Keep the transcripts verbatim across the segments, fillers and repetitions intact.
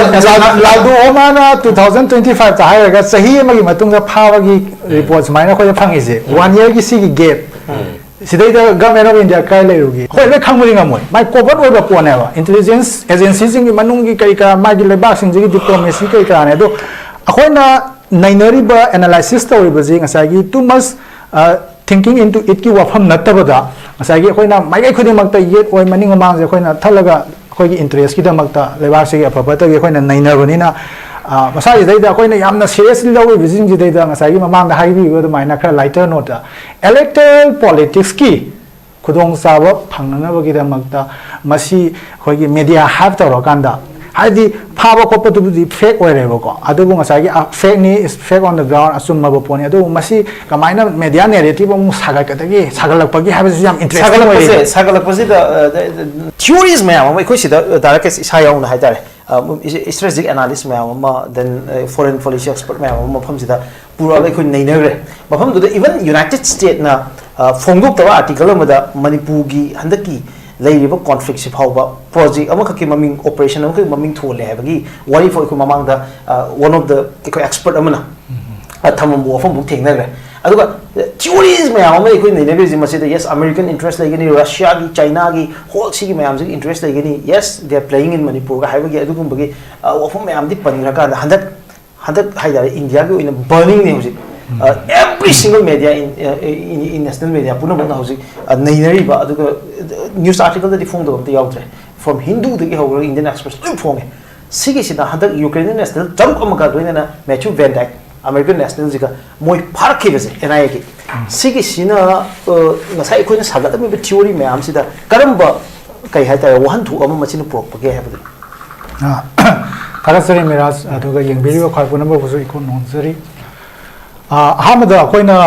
ꯂꯥꯜꯗꯨ ꯑꯣꯃꯥꯅ two thousand twenty ꯐꯥꯏꯚꯇ ꯍꯥꯏꯔꯒ ꯆꯍꯤ ꯑꯃꯒꯤ ꯃꯇꯨꯡꯗ ꯐꯥꯕꯒꯤ ꯔꯤꯄꯣꯔꯠ ꯁꯨꯃꯥꯏꯅ ꯑꯩꯈꯣꯏꯗ ꯐꯪꯉꯤꯁꯦ, ꯋꯥꯟ ꯏꯌꯔꯒꯤ ꯁꯤꯒꯤ ꯒꯦꯞ꯫ ꯁꯤꯗꯩꯗ ꯒꯃꯦꯟ ꯑꯣꯐ ꯏꯟꯗꯤꯌꯥ ꯀꯥꯏ ꯂꯩꯔꯨꯒꯦ? ꯑꯩꯈꯣꯏ ꯂꯣꯏ ꯈꯪꯕꯗꯤ ꯉꯝꯃꯣꯏ꯫ ꯃꯥꯏ ꯀꯣꯚꯔꯠ ꯑꯣꯏꯕ ꯄꯣꯠꯅꯦꯕ, ꯏꯟꯇꯦꯂꯤꯖꯦꯟꯁ ꯑꯦꯖꯦꯟꯁꯤꯁꯤꯡꯒꯤ ꯃꯅꯨꯡꯒꯤ ꯀꯔꯤ ꯀꯔꯥ, ꯃꯥꯒꯤ ꯂꯩꯕꯥꯛꯁꯤꯡꯁꯤꯒꯤ ꯗꯤꯄ꯭ꯂꯣꯃꯦꯁꯤ ꯀꯔꯤ ꯀꯔꯥꯅꯦ꯫ ꯑꯗꯣ ꯑꯩꯈꯣꯏꯅ ꯅꯩꯅꯔꯤꯕ, ꯑꯦꯅꯥꯂꯥꯏꯁꯤꯁ ꯇꯧꯔꯤꯕꯁꯤ ꯉꯁꯥꯏꯒꯤ too much thinking into itꯀꯤ ꯋꯥꯐꯝ ꯅꯠꯇꯕꯗ, ꯉꯁꯥꯏꯒꯤ ꯑꯩꯈꯣꯏꯅ ꯃꯥꯏꯀꯩ ꯈꯨꯗꯤꯡꯃꯛꯇ ꯌꯦꯠ ꯑꯣꯏ, ꯃꯅꯤꯡ ꯃꯃꯥꯡꯁꯦ ꯑꯩꯈꯣꯏꯅ ꯊꯠꯂꯒ ꯑꯩꯈꯣꯏꯒꯤ ꯏꯟꯇꯔꯦꯁꯀꯤꯗꯃꯛꯇ, ꯂꯩꯕꯥꯛꯁꯤꯒꯤ ꯑꯐ ꯐꯠꯇꯒꯤ ꯑꯩꯈꯣꯏꯅ ꯅꯩꯅꯕꯅꯤꯅ, ꯑ, ꯃꯁꯥꯁꯤꯗꯩꯗ ꯑꯩꯈꯣꯏꯅ ꯌꯥꯝꯅ ꯁꯤꯔꯤꯌꯁꯂꯤ ꯂꯧꯔꯤꯕꯁꯤꯡꯁꯤꯗꯩꯗ ꯉꯁꯥꯏꯒꯤ ꯃꯃꯥꯡꯗ ꯍꯥꯏꯕꯤꯕ ꯑꯗꯨꯃꯥꯏꯅ ꯈꯔ ꯂꯥꯏꯇꯔ ꯅꯣꯠꯇ, ꯏꯂꯦꯛꯇꯔꯦꯜ ꯄꯣꯂꯤꯇꯤꯛꯁꯀꯤ ꯈꯨꯗꯣꯡꯆꯥꯕ ꯐꯪꯅꯅꯕꯒꯤꯗꯃꯛꯇ ꯃꯁꯤ ꯑꯩꯈꯣꯏꯒꯤ ꯃꯦꯗꯤꯌꯥ ꯍꯥꯏꯞ ꯇꯧꯔꯀꯥꯟꯗ, ꯍꯥꯏꯗꯤ ꯐꯥꯕ ꯈꯣꯠꯄꯗꯨꯕꯨꯗꯤ ꯐꯦꯛ ꯑꯣꯏꯔꯦꯕꯀꯣ, ꯑꯗꯨꯕꯨ ꯉꯁꯥꯏꯒꯤ, ꯑ, ꯐꯦꯛꯅꯤ, is fake on the ground, ꯑꯆꯨꯝꯕ ꯄꯣꯠꯅꯤ꯫ ꯑꯗꯨꯕꯨ ꯃꯁꯤ ꯀꯃꯥꯏꯅ ꯃꯦꯗꯤꯌꯥ ꯅꯦꯔꯦꯇꯤꯚ ꯑꯃꯨꯛ ꯁꯥꯒꯠꯀꯗꯒꯦ, ꯁꯥꯒꯠꯂꯛꯄꯒꯤ ꯍꯥꯏꯕꯁꯤꯁꯨ ꯌꯥꯝ ꯏꯟꯇꯔꯦꯁꯇꯤꯡ ꯑꯣꯏꯔꯦ꯫ ꯁꯥꯒꯠꯂꯛꯄꯁꯦ, ꯁꯥꯒꯠꯂꯛꯄꯁꯤꯗ ꯊꯤꯑꯣꯔꯤꯁ ꯃꯌꯥꯝ ꯑꯃ ꯑꯩꯈꯣꯏ ꯁꯤꯗ ꯗꯥꯏꯔꯦꯛ ꯏꯁꯥ ꯌꯥꯎꯅ ꯍꯥꯏꯇꯥꯔꯦ, ꯏꯁꯇ꯭ꯔꯦꯇꯦꯖꯤꯛ ꯑꯦꯅꯥꯂꯤꯁ ꯃꯌꯥꯝ ꯑꯃ, ꯗꯦꯟ ꯐꯣꯔꯦꯟ ꯄꯣꯂꯤꯁꯤ ꯑꯦꯛꯁꯄꯔꯠ ꯃꯌꯥꯝ ꯑꯃ ꯃꯐꯝꯁꯤꯗ ꯄꯨꯔꯛꯑꯒ ꯑꯩꯈꯣꯏ ꯅꯩꯅꯈ꯭ꯔꯦ꯫ ꯃꯐꯝꯗꯨꯗ ꯏꯚꯟ ꯌꯨꯅꯥꯏꯇꯦꯠ ꯁ꯭ꯇꯦꯠꯅ ꯐꯣꯡꯗꯣꯛꯇꯕ ꯑꯥꯔꯇꯤꯀꯜ ꯑꯃꯗ ꯃꯅꯤꯄꯨꯔꯒꯤ ꯍꯟꯗꯛꯀꯤ ꯂꯩꯔꯤꯕ ꯀꯣꯟꯐ꯭ꯂꯤꯛꯁꯤ ꯐꯥꯎꯕ ꯄ꯭ꯔꯣꯖꯦꯛ ꯑꯃꯈꯛꯀꯤ ꯃꯃꯤꯡ, ꯑꯣꯄꯔꯦꯁꯟ ꯑꯃꯈꯛꯀꯤ ꯃꯃꯤꯡ ꯊꯣꯜꯂꯦ ꯍꯥꯏꯕꯒꯤ ꯋꯥꯔꯤ ꯐꯥꯎ ꯑꯩꯈꯣꯏ ꯃꯃꯥꯡꯗ, ꯋꯥꯟ ꯑꯣꯐ ꯗ ꯑꯩꯈꯣꯏ ꯑꯦꯛꯁꯄꯔꯠ ꯑꯃꯅ ꯑ, ꯊꯝꯃꯝꯕ ꯋꯥꯐꯝ ꯑꯃ ꯊꯦꯡꯅꯈ꯭ꯔꯦ꯫ ꯑꯗꯨꯒ ꯊꯤꯑꯣꯔꯤꯁ ꯃꯌꯥꯝ ꯑꯃ ꯑꯩꯈꯣꯏ ꯅꯩꯅꯔꯤꯁꯦ ꯃꯁꯤꯗ, ꯌꯦꯁ, ꯑꯃꯦꯔꯤꯀꯟ ꯏꯟꯇꯔꯦꯁ ꯂꯩꯒꯅꯤ, ꯔꯁꯤꯌꯥꯒꯤ, ꯆꯥꯏꯅꯥꯒꯤ, ꯍꯣꯜ ꯁꯤꯒꯤ ꯃꯌꯥꯝꯁꯤꯒꯤ ꯏꯟꯇꯔꯦꯁ ꯂꯩꯒꯅꯤ, yes, they are playing in ꯃꯅꯤꯄꯨꯔꯒ ꯍꯥꯏꯕꯒꯤ ꯑꯗꯨꯒꯨꯝꯕꯒꯤ, ꯑ, ꯋꯥꯐꯝ ꯃꯌꯥꯝꯗꯤ ꯄꯟꯈ꯭ꯔꯀꯥꯟꯗ, ꯍꯟꯗꯛ, ꯍꯟꯗꯛ ꯍꯥꯏꯇꯥꯔꯦ, ꯏꯟꯗꯤꯌꯥꯒꯤ ꯑꯣꯏꯅ ꯕꯔꯅꯤꯡꯅꯦ ꯍꯧꯖꯤꯛ꯫ ꯑ, every single media in, in, in national media ꯄꯨꯝꯅꯃꯛꯅ ꯍꯧꯖꯤꯛ, ꯑ, ꯅꯩꯅꯔꯤꯕ, ꯑꯗꯨꯒ ꯅ꯭ꯌꯨꯁ ꯑꯥꯔꯇꯤꯀꯜꯗꯗꯤ ꯐꯣꯡꯗꯕ ꯑꯝꯇ ꯌꯥꯎꯗ꯭ꯔꯦ꯫ ꯐ꯭ꯔꯣꯝ ꯍꯤꯟꯗꯨꯗꯒꯤ ꯍꯧꯔꯒ ꯏꯟꯗꯤꯌꯟ ꯑꯦꯛꯁꯄ꯭ꯔꯦꯁ ꯂꯣꯏ ꯐꯣꯡꯉꯦ꯫ ꯁꯤꯒꯤꯁꯤꯗ ꯍꯟꯗꯛ ꯌꯨꯀ꯭ꯔꯦꯅꯤꯌꯟ ꯅꯦꯁꯅꯦꯜ ꯇꯔꯨꯛ ꯑꯃꯒ ꯂꯣꯏꯅꯅ ꯃꯦꯊ꯭ꯌꯨ ꯚꯦꯟ ꯗꯥꯏꯛ, ꯑꯃꯦꯔꯤꯀꯟ ꯅꯦꯁꯅꯦꯜꯁꯤꯒ ꯃꯣꯏ ꯐꯥꯔꯛꯈꯤꯕꯁꯦ, ꯑꯦꯟ ꯑꯥꯏ ꯑꯦꯒꯤ꯫ ꯁꯤꯒꯤꯁꯤꯅ, ꯑ, ꯉꯁꯥꯏ ꯑꯩꯈꯣꯏꯅ ꯁꯥꯒꯠꯂꯝꯃꯤꯕ ꯊꯤꯑꯣꯔꯤ ꯃꯌꯥꯝꯁꯤꯗ ꯀꯔꯝꯕ, ꯀꯩ ꯍꯥꯏꯇꯥꯔꯦ, ꯋꯥꯍꯟꯊꯣꯛ ꯑꯃ ꯃꯁꯤꯅ ꯄꯨꯔꯛꯄꯒꯦ ꯍꯥꯏꯕꯗꯨ? ꯑ, ꯊꯥꯒꯠꯆꯔꯤ ꯃꯤꯔꯥꯖ, ꯑꯗꯨꯒ ꯌꯦꯡꯕꯤꯔꯤꯕ ꯈ꯭ꯋꯥꯏ ꯄꯨꯝꯅꯃꯛꯄꯨꯁꯨ ꯏꯈꯣ ꯅꯣꯟꯖꯔꯤ꯫ ꯑ, ꯑꯍꯥꯟꯕꯗ ꯑꯩꯈꯣꯏꯅ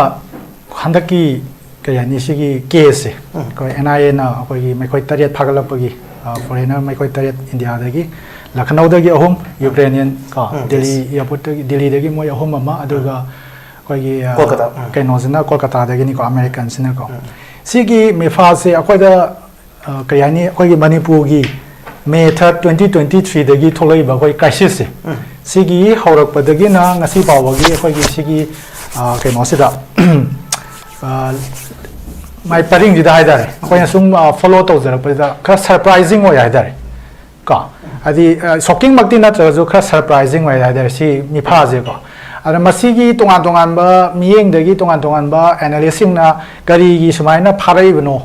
ꯍꯟꯗꯛꯀꯤ, ꯀꯩ ꯍꯥꯏꯅꯤ, ꯁꯤꯒꯤ ꯀꯦꯁꯁꯦ ꯑꯩꯈꯣꯏ ꯑꯦꯟ ꯑꯥꯏ ꯑꯦꯅ ꯑꯩꯈꯣꯏꯒꯤ ꯃꯈꯣꯏ ꯇꯔꯦꯠ ꯐꯥꯒꯠꯂꯛꯄꯒꯤ, ꯐꯣꯔꯦꯅꯔ ꯃꯈꯣꯏ ꯇꯔꯦꯠ ꯏꯟꯗꯤꯌꯥꯗꯒꯤ, ꯂꯈꯅꯧꯗꯒꯤ ꯑꯍꯨꯝ, ꯌꯨꯀ꯭ꯔꯦꯅꯤꯌꯟ ꯀꯣ, ꯎꯝ, ꯗꯦꯜꯂꯤ ꯌꯦꯁ꯫ ꯑꯦꯌꯥꯔꯄꯣꯔꯠꯇꯒꯤ, ꯗꯦꯜꯂꯤꯗꯒꯤ ꯃꯣꯏ ꯑꯍꯨꯝ ꯑꯃ, ꯑꯗꯨꯒ ꯑꯩꯈꯣꯏꯒꯤ, ꯑ, ꯀꯣꯜꯀꯇꯥ, ꯎꯝ꯫ ꯀꯩꯅꯣꯁꯤꯅ ꯀꯣꯜꯀꯇꯥꯗꯒꯤꯅꯤꯀꯣ, ꯑꯃꯦꯔꯤꯀꯟꯁꯤꯅꯀꯣ꯫ ꯎꯝ꯫ ꯁꯤꯒꯤ ꯃꯤꯐꯥꯁꯦ ꯑꯩꯈꯣꯏꯗ, ꯑ, ꯀꯩ ꯍꯥꯏꯅꯤ, ꯑꯩꯈꯣꯏꯒꯤ ꯃꯅꯤꯄꯨꯔꯒꯤ May third, twenty twenty-threeꯗꯒꯤ ꯊꯣꯛꯂꯛꯏꯕ ꯑꯩꯈꯣꯏ crisisꯁꯦ, ꯁꯤꯒꯤ ꯍꯧꯔꯛꯄꯗꯒꯤꯅ ꯉꯁꯤ ꯐꯥꯎꯕꯒꯤ ꯑꯩꯈꯣꯏꯒꯤ ꯁꯤꯒꯤ, ꯑ, ꯀꯩꯅꯣꯁꯤꯗ, ꯑ, ꯃꯥꯏ ꯄꯔꯤꯡꯁꯤꯗ ꯍꯥꯏꯇꯥꯔꯦ, ꯑꯩꯈꯣꯏꯅ ꯁꯨꯝ, ꯑ, follow ꯇꯧꯖꯔꯛꯄꯁꯤꯗ ꯈꯔ surprising ꯑꯣꯏ ꯍꯥꯏꯇꯥꯔꯦ꯫ ꯀꯣ, ꯍꯥꯏꯗꯤ, ꯑ, shockingꯃꯛꯇꯤ ꯅꯠꯇ꯭ꯔꯒꯁꯨ ꯈꯔ surprising ꯑꯣꯏ ꯍꯥꯏꯇꯥꯔꯦ ꯁꯤ ꯃꯤꯐꯥꯁꯦꯀꯣ꯫ ꯑꯗ ꯃꯁꯤꯒꯤ ꯇꯣꯉꯥꯟ ꯇꯣꯉꯥꯟꯕ ꯃꯤꯠꯌꯦꯡꯗꯒꯤ ꯇꯣꯉꯥꯟ ꯇꯣꯉꯥꯟꯕ analystꯁꯤꯡꯅ ꯀꯔꯤꯒꯤ ꯁꯨꯃꯥꯏꯅ ꯐꯥꯔꯛꯏꯕꯅꯣ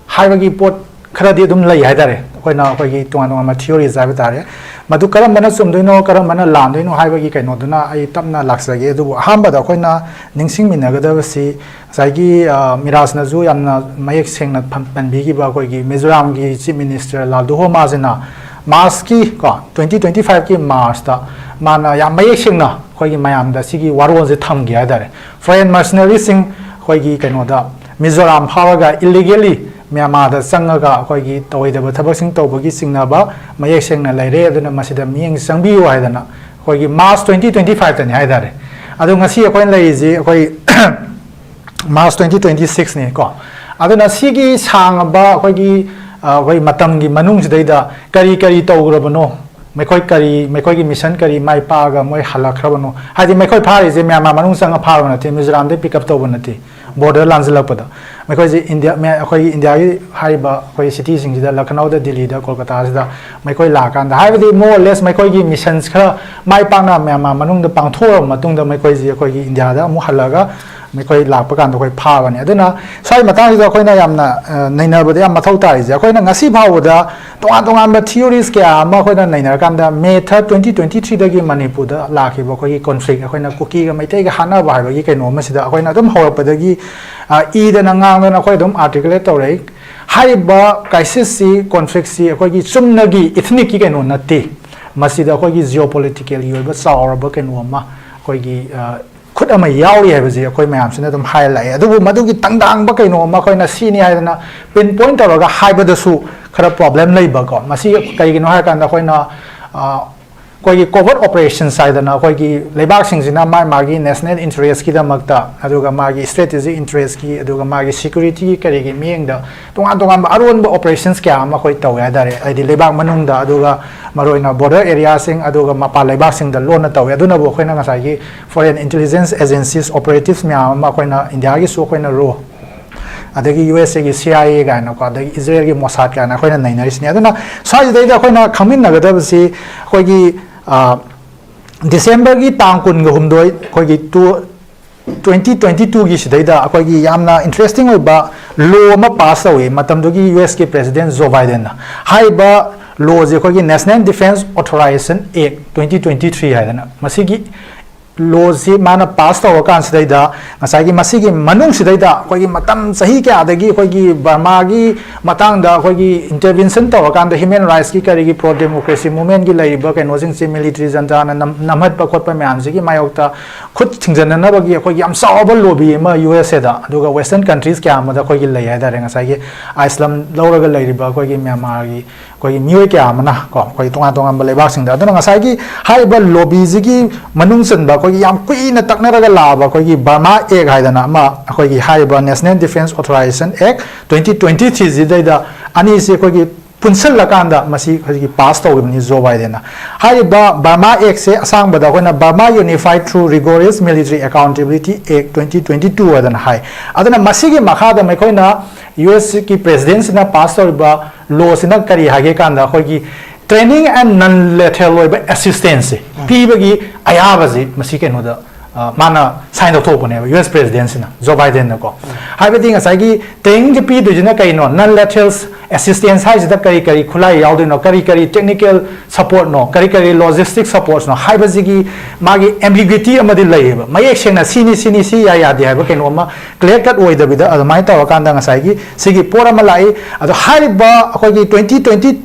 ꯍꯥꯏꯕꯒꯤ ꯄꯣꯠ ꯈꯔꯗꯤ ꯑꯗꯨꯝ ꯂꯩ ꯍꯥꯏꯇꯥꯔꯦ꯫ ꯑꯩꯈꯣꯏꯅ ꯑꯩꯈꯣꯏꯒꯤ ꯇꯣꯉꯥꯟ ꯇꯣꯉꯥꯟꯕ theories ꯍꯥꯏꯕ ꯇꯥꯔꯦ, ꯃꯗꯨ ꯀꯔꯝꯕꯅ ꯆꯨꯝꯗꯣꯏꯅꯣ, ꯀꯔꯝꯕꯅ ꯂꯥꯟꯗꯣꯏꯅꯣ ꯍꯥꯏꯕꯒꯤ ꯀꯩꯅꯣꯗꯨꯅ ꯑꯩ ꯇꯞꯅ ꯂꯥꯛꯆꯒꯦ꯫ ꯑꯗꯨꯕꯨ ꯑꯍꯥꯟꯕꯗ ꯑꯩꯈꯣꯏꯅ ꯅꯤꯡꯁꯤꯡꯃꯤꯟꯅꯒꯗꯕꯁꯤ ꯉꯁꯥꯏꯒꯤ, ꯑ, ꯃꯤꯔꯥꯖꯅꯁꯨ ꯌꯥꯝꯅ ꯃꯌꯦꯛ ꯁꯦꯡꯅ ꯐꯝ-, ꯄꯟꯕꯤꯈꯤꯕ ꯑꯩꯈꯣꯏꯒꯤ ꯃꯤꯖꯣꯔꯥꯝꯒꯤ Chief Minister ꯂꯥꯜꯗꯨꯍꯣꯃꯥꯁꯤꯅ Marchꯀꯤ, ꯀꯣ, twenty twenty-fiveꯀꯤ Marchꯇ ꯃꯥꯅ ꯌꯥꯝ ꯃꯌꯦꯛ ꯁꯦꯡꯅ ꯑꯩꯈꯣꯏꯒꯤ ꯃꯌꯥꯝꯗ ꯁꯤꯒꯤ ꯋꯥꯔꯣꯜꯁꯦ ꯊꯝꯈꯤ ꯍꯥꯏꯇꯥꯔꯦ꯫ Foreign mercenaryꯁꯤꯡ ꯑꯩꯈꯣꯏꯒꯤ ꯀꯩꯅꯣꯗ ꯃꯤꯖꯣꯔꯥꯝ ꯐꯥꯎꯔꯒ illegally ꯃ꯭ꯌꯥꯟꯃꯥꯔꯗ ꯆꯪꯉꯒ ꯑꯩꯈꯣꯏꯒꯤ ꯇꯧꯔꯣꯏꯗꯕ ꯊꯕꯛꯁꯤꯡ ꯇꯧꯕꯒꯤ ꯆꯤꯡꯅꯕ ꯃꯌꯦꯛ ꯁꯦꯡꯅ ꯂꯩꯔꯦ, ꯑꯗꯨꯅ ꯃꯁꯤꯗ ꯃꯤꯠꯌꯦꯡ ꯆꯪꯕꯤꯌꯨ ꯍꯥꯏꯗꯅ ꯑꯩꯈꯣꯏꯒꯤ March twenty twenty-fiveꯇꯅꯤ ꯍꯥꯏꯇꯥꯔꯦ꯫ ꯑꯗꯣ ꯉꯁꯤ ꯑꯩꯈꯣꯏꯅ ꯂꯩꯔꯤꯁꯤ ꯑꯩꯈꯣꯏ March twenty twenty-sixꯅꯤ ꯀꯣ꯫ ꯑꯗꯨꯅ ꯁꯤꯒꯤ ꯁꯥꯡꯉꯕ ꯑꯩꯈꯣꯏꯒꯤ, ꯑ, ꯑꯩꯈꯣꯏ ꯃꯇꯝꯒꯤ ꯃꯅꯨꯡꯁꯤꯗꯩꯗ ꯀꯔꯤ ꯀꯔꯤ ꯇꯧꯈ꯭ꯔꯕꯅꯣ, ꯃꯈꯣꯏ ꯀꯔꯤ, ꯃꯈꯣꯏꯒꯤ mission ꯀꯔꯤ ꯃꯥꯏ ꯄꯥꯛꯑꯒ ꯃꯣꯏ ꯍꯜꯂꯛꯈ꯭ꯔꯕꯅꯣ? ꯍꯥꯏꯗꯤ ꯃꯈꯣꯏ ꯐꯥꯔꯤꯁꯦ ꯃ꯭ꯌꯥꯟꯃꯥꯔ ꯃꯅꯨꯡ ꯆꯪꯉ ꯐꯥꯕ ꯅꯠꯇꯦ, ꯃꯤꯖꯣꯔꯥꯝꯗꯩ pick up ꯇꯧꯕ ꯅꯠꯇꯦ, border ꯂꯥꯟꯁꯤꯜꯂꯛꯄꯗ꯫ ꯃꯈꯣꯏꯁꯦ ꯏꯟꯗꯤꯌꯥ, ꯃꯌꯥ-, ꯑꯩꯈꯣꯏꯒꯤ ꯏꯟꯗꯤꯌꯥꯒꯤ ꯍꯥꯏꯔꯤꯕ ꯑꯩꯈꯣꯏ cityꯁꯤꯡꯁꯤꯗ, ꯂꯈꯅꯧꯗ, ꯗꯤꯜꯂꯤꯗ, ꯀꯣꯜꯀꯇꯥꯁꯤꯗ ꯃꯈꯣꯏ ꯂꯥꯛꯑꯀꯥꯟꯗ, ꯍꯥꯏꯕꯗꯤ more or less ꯃꯈꯣꯏꯒꯤ missions ꯈꯔ ꯃꯥꯏ ꯄꯥꯛꯅ ꯃ꯭ꯌꯥꯟꯃꯥꯔ ꯃꯅꯨꯡꯗ ꯄꯥꯡꯊꯣꯛꯑꯕ ꯃꯇꯨꯡꯗ ꯃꯈꯣꯏꯁꯤ ꯑꯩꯈꯣꯏꯒꯤ ꯏꯟꯗꯤꯌꯥꯗ ꯑꯃꯨꯛ ꯍꯜꯂꯒ ꯃꯈꯣꯏ ꯂꯥꯛꯄ ꯀꯥꯟꯗ ꯑꯩꯈꯣꯏ ꯐꯥꯕꯅꯤ꯫ ꯑꯗꯨꯅ ꯁ꯭ꯋꯥꯏ ꯃꯇꯥꯡꯁꯤꯗ ꯑꯩꯈꯣꯏꯅ ꯌꯥꯝꯅ, ꯑ, ꯅꯩꯅꯕꯗ ꯌꯥꯝ ꯃꯊꯧ ꯇꯥꯔꯤꯁꯦ, ꯑꯩꯈꯣꯏꯅ ꯉꯁꯤ ꯐꯥꯎꯕꯗ ꯇꯣꯉꯥꯟ ꯇꯣꯉꯥꯟꯕ theories ꯀꯌꯥ ꯑꯃ ꯑꯩꯈꯣꯏꯅ ꯅꯩꯅꯔꯀꯥꯟꯗ May third, twenty twenty-threeꯗꯒꯤ ꯃꯅꯤꯄꯨꯔꯗ ꯂꯥꯛꯈꯤꯕ ꯑꯩꯈꯣꯏꯒꯤ conflict, ꯑꯩꯈꯣꯏꯅ ꯀꯨꯀꯤꯒ ꯃꯩꯇꯩꯒ ꯍꯥꯠꯅꯕ ꯍꯥꯏꯕꯒꯤ ꯀꯩꯅꯣ ꯑꯃꯁꯤꯗ ꯑꯩꯈꯣꯏꯅ ꯑꯗꯨꯝ ꯍꯧꯔꯛꯄꯗꯒꯤ, ꯑ, ꯏꯗꯅ ꯉꯥꯡꯗꯅ ꯑꯩꯈꯣꯏ ꯑꯗꯨꯝ articulate ꯇꯧꯔꯛꯏ꯫ ꯍꯥꯏꯔꯤꯕ crisisꯁꯤ, conflictꯁꯤ ꯑꯩꯈꯣꯏꯒꯤ ꯆꯨꯝꯅꯒꯤ ethnicꯀꯤ ꯀꯩꯅꯣ ꯅꯠꯇꯦ꯫ ꯃꯁꯤꯗ ꯑꯩꯈꯣꯏꯒꯤ geopoliticalꯒꯤ ꯑꯣꯏꯕ ꯆꯥꯎꯔꯕ ꯀꯩꯅꯣ ꯑꯃ, ꯑꯩꯈꯣꯏꯒꯤ, ꯑ, ꯈꯨꯠ ꯑꯃ ꯌꯥꯎꯔꯤ ꯍꯥꯏꯕꯁꯤ ꯑꯩꯈꯣꯏ ꯃꯌꯥꯝꯁꯤꯅ ꯑꯗꯨꯝ ꯍꯥꯏꯔ ꯂꯥꯛꯑꯦ꯫ ꯑꯗꯨꯕꯨ ꯃꯗꯨꯒꯤ ꯇꯪꯗꯥꯡꯕ ꯀꯩꯅꯣ ꯑꯃ ꯑꯩꯈꯣꯏꯅ ꯁꯤꯅꯤ ꯍꯥꯏꯗꯅ pinpoint ꯇꯧꯔꯒ ꯍꯥꯏꯕꯗꯁꯨ ꯈꯔ problem ꯂꯩꯕꯀꯣ꯫ ꯃꯁꯤ ꯀꯩꯒꯤꯅꯣ ꯍꯥꯏꯔꯀꯥꯟꯗ ꯑꯩꯈꯣꯏꯅ, ꯑ, ꯑꯩꯈꯣꯏꯒꯤ covert operations ꯍꯥꯏꯗꯅ ꯑꯩꯈꯣꯏꯒꯤ ꯂꯩꯕꯥꯛꯁꯤꯡꯁꯤꯅ ꯃꯥꯒꯤ ꯃꯥꯒꯤ national interest ꯀꯤꯗꯃꯛꯇ, ꯑꯗꯨꯒ ꯃꯥꯒꯤ strategic interest ꯀꯤ, ꯑꯗꯨꯒ ꯃꯥꯒꯤ security ꯒꯤ ꯀꯔꯤꯒꯤ ꯃꯤꯠꯌꯦꯡꯗ ꯇꯣꯉꯥꯟ ꯇꯣꯉꯥꯟꯕ ꯑꯔꯣꯟꯕ operations ꯀꯌꯥ ꯑꯃ ꯑꯩꯈꯣꯏ ꯇꯧꯋꯦ ꯍꯥꯏꯇꯥꯔꯦ꯫ ꯍꯥꯏꯗꯤ ꯂꯩꯕꯥꯛ ꯃꯅꯨꯡꯗ, ꯑꯗꯨꯒ ꯃꯔꯨꯑꯣꯏꯅ border area ꯁꯤꯡ, ꯑꯗꯨꯒ ꯃꯄꯥꯟ ꯂꯩꯕꯥꯛꯁꯤꯡꯗ ꯂꯣꯟꯅ ꯇꯧꯋꯦ꯫ ꯑꯗꯨꯅꯕꯨ ꯑꯩꯈꯣꯏꯅ ꯉꯁꯥꯏꯒꯤ foreign intelligence agencies operatives ꯃꯌꯥꯝ ꯑꯃ ꯑꯩꯈꯣꯏꯅ ꯏꯟꯗꯤꯌꯥꯒꯤꯁꯨ ꯑꯩꯈꯣꯏꯅ RAW, ꯑꯗꯒꯤ U S A ꯒꯤ C I A ꯀꯥꯏꯅꯀꯣ, ꯑꯗꯒꯤ ꯏꯖꯔꯦꯜꯒꯤ ꯃꯣꯁꯥꯗ ꯀꯥꯏꯅ ꯑꯩꯈꯣꯏꯅ ꯅꯩꯅꯔꯤꯁꯤꯅꯤ꯫ ꯑꯗꯨꯅ ꯁ꯭ꯋꯥꯏꯁꯤꯗꯩꯗ ꯑꯩꯈꯣꯏꯅ ꯈꯪꯃꯤꯟꯅꯒꯗꯕꯁꯤ ꯑꯩꯈꯣꯏꯒꯤ, ꯑ, ꯗꯤꯁꯦꯝꯕꯔꯒꯤ ꯇꯥꯡ ꯀꯨꯟꯒ ꯍꯨꯝꯗꯣꯏ, ꯑꯩꯈꯣꯏꯒꯤ two, twenty twenty two ꯒꯤ ꯁꯤꯗꯩꯗ ꯑꯩꯈꯣꯏꯒꯤ ꯌꯥꯝꯅ interesting ꯑꯣꯏꯕ law ꯑꯃ pass ꯇꯧꯏ꯫ ꯃꯇꯝꯗꯨꯒꯤ U S ꯀꯤ president Joe Biden ꯅ꯫ ꯍꯥꯏꯔꯤꯕ law ꯁꯦ ꯑꯩꯈꯣꯏꯒꯤ National Defense Authorization Act twenty twenty three ꯍꯥꯏꯗꯅ, ꯃꯁꯤꯒꯤ law ꯁꯤ ꯃꯥꯅ pass ꯇꯧꯔꯀꯥꯟꯁꯤꯗꯩꯗ, ꯉꯁꯥꯏꯒꯤ ꯃꯁꯤꯒꯤ ꯃꯅꯨꯡꯁꯤꯗꯩꯗ ꯑꯩꯈꯣꯏꯒꯤ ꯃꯇꯝ ꯆꯍꯤ ꯀꯌꯥꯗꯒꯤ ꯑꯩꯈꯣꯏꯒꯤ ꯕꯔꯃꯥꯒꯤ ꯃꯇꯥꯡꯗ ꯑꯩꯈꯣꯏꯒꯤ intervention ꯇꯧꯔꯀꯥꯟꯗ human rights ꯀꯤ ꯀꯔꯤꯒꯤ pro democracy movement ꯀꯤ ꯂꯩꯔꯤꯕ ꯀꯩꯅꯣꯁꯤꯡꯁꯤ, military junta ꯅ ꯅꯝ-, ꯅꯝꯍꯠꯄ ꯈꯣꯠꯄ ꯃꯌꯥꯝꯁꯤꯒꯤ ꯃꯥꯌꯣꯛꯇ ꯈꯨꯠ ꯊꯤꯡꯖꯤꯟꯅꯅꯕꯒꯤ ꯑꯩꯈꯣꯏꯒꯤ ꯌꯥꯝ ꯆꯥꯎꯕ lobby ꯑꯃ U S A ꯗ, ꯑꯗꯨꯒ Western countries ꯀꯌꯥ ꯑꯃꯗ ꯑꯩꯈꯣꯏꯒꯤ ꯂꯩ ꯍꯥꯏꯇꯥꯔꯦ꯫ ꯉꯁꯥꯏꯒꯤ ꯑꯥꯏꯁꯂꯝ ꯂꯧꯔꯒ ꯂꯩꯔꯤꯕ ꯑꯩꯈꯣꯏꯒꯤ ꯃ꯭ꯌꯥꯟꯃꯥꯔꯒꯤ ꯑꯩꯈꯣꯏꯒꯤ ꯃꯤꯑꯣꯏ ꯀꯌꯥ ꯑꯃꯅ ꯀꯣ, ꯑꯩꯈꯣꯏꯒꯤ ꯇꯣꯉꯥꯟ ꯇꯣꯉꯥꯟꯕ ꯂꯩꯕꯥꯛꯁꯤꯡꯗ꯫ ꯑꯗꯨꯅ ꯉꯁꯥꯏꯒꯤ ꯍꯥꯏꯔꯤꯕ lobby ꯁꯤꯒꯤ ꯃꯅꯨꯡ ꯆꯟꯕ ꯑꯩꯈꯣꯏꯒꯤ ꯌꯥꯝ ꯀꯨꯏꯅ ꯇꯛꯅꯔꯒ ꯂꯥꯛꯑꯕ ꯑꯩꯈꯣꯏꯒꯤ Burma Act ꯍꯥꯏꯗꯅ ꯑꯃ, ꯑꯩꯈꯣꯏꯒꯤ ꯍꯥꯏꯔꯤꯕ National Defense Authorization Act twenty twenty three ꯁꯤꯗꯩꯗ ꯑꯅꯤꯁꯤ ꯑꯩꯈꯣꯏꯒꯤ ꯄꯨꯟꯁꯤꯜꯂꯀꯥꯟꯗ ꯃꯁꯤ ꯍꯧꯖꯤꯛꯀꯤ pass ꯇꯧꯈꯤꯕꯅꯤ Joe Biden ꯅ꯫ ꯍꯥꯏꯔꯤꯕ Burma Act ꯁꯦ ꯑꯁꯥꯡꯕꯗ ꯑꯩꯈꯣꯏꯅ Burma Unified Through Rigorous Military Accountability Act twenty twenty two ꯍꯥꯏꯗꯅ ꯍꯥꯏ꯫ ꯑꯗꯨꯅ ꯃꯁꯤꯒꯤ ꯃꯈꯥꯗ ꯑꯩꯈꯣꯏꯅ U S ꯀꯤ president ꯁꯤꯅ pass ꯇꯧꯔꯤꯕ law ꯁꯤꯅ ꯀꯔꯤ ꯍꯥꯏꯒꯦ ꯀꯥꯟꯗ, ꯑꯩꯈꯣꯏꯒꯤ training and non lethal ꯑꯣꯏꯕ assistance ꯁꯦ ꯄꯤꯕꯒꯤ ꯑꯌꯥꯕꯁꯤ ꯃꯁꯤ ꯀꯩꯅꯣꯗ, ꯑ, ꯃꯥꯅ sign ꯇꯧꯊꯣꯛꯄꯅꯦꯕ, U S president ꯁꯤꯅ, Joe Biden ꯅꯀꯣ꯫ ꯍꯥꯏꯕꯗꯤ ꯉꯁꯥꯏꯒꯤ training ꯁꯦ ꯄꯤꯗꯣꯏꯁꯤꯅ ꯀꯩꯅꯣ, non lethal assistance ꯍꯥꯏꯁꯤꯗ ꯀꯔꯤ ꯀꯔꯤ ꯈꯨꯠꯂꯥꯏ ꯌꯥꯎꯗꯣꯏꯅꯣ, ꯀꯔꯤ ꯀꯔꯤ technical support ꯅꯣ, ꯀꯔꯤ ꯀꯔꯤ logistic supports ꯅꯣ ꯍꯥꯏꯕꯁꯤꯒꯤ ꯃꯥꯒꯤ ambiguity ꯑꯃꯗꯤ ꯂꯩꯌꯦꯕ꯫ ꯃꯌꯦꯛ ꯁꯦꯡꯅ ꯁꯤꯅꯤ, ꯁꯤꯅꯤ, ꯁꯤ ꯌꯥꯏ ꯌꯥꯗꯦ ꯍꯥꯏꯕ ꯀꯩꯅꯣ ꯑꯃ clear cut ꯑꯣꯏꯗꯕꯤꯗ, ꯑꯗꯨꯃꯥꯏꯅ ꯇꯧꯔꯀꯥꯟꯗ ꯉꯁꯥꯏꯒꯤ ꯁꯤꯒꯤ ꯄꯣꯠ ꯑꯃ ꯂꯥꯛꯏ꯫ ꯑꯗꯣ ꯍꯥꯏꯔꯤꯕ ꯑꯩꯈꯣꯏꯒꯤ twenty twenty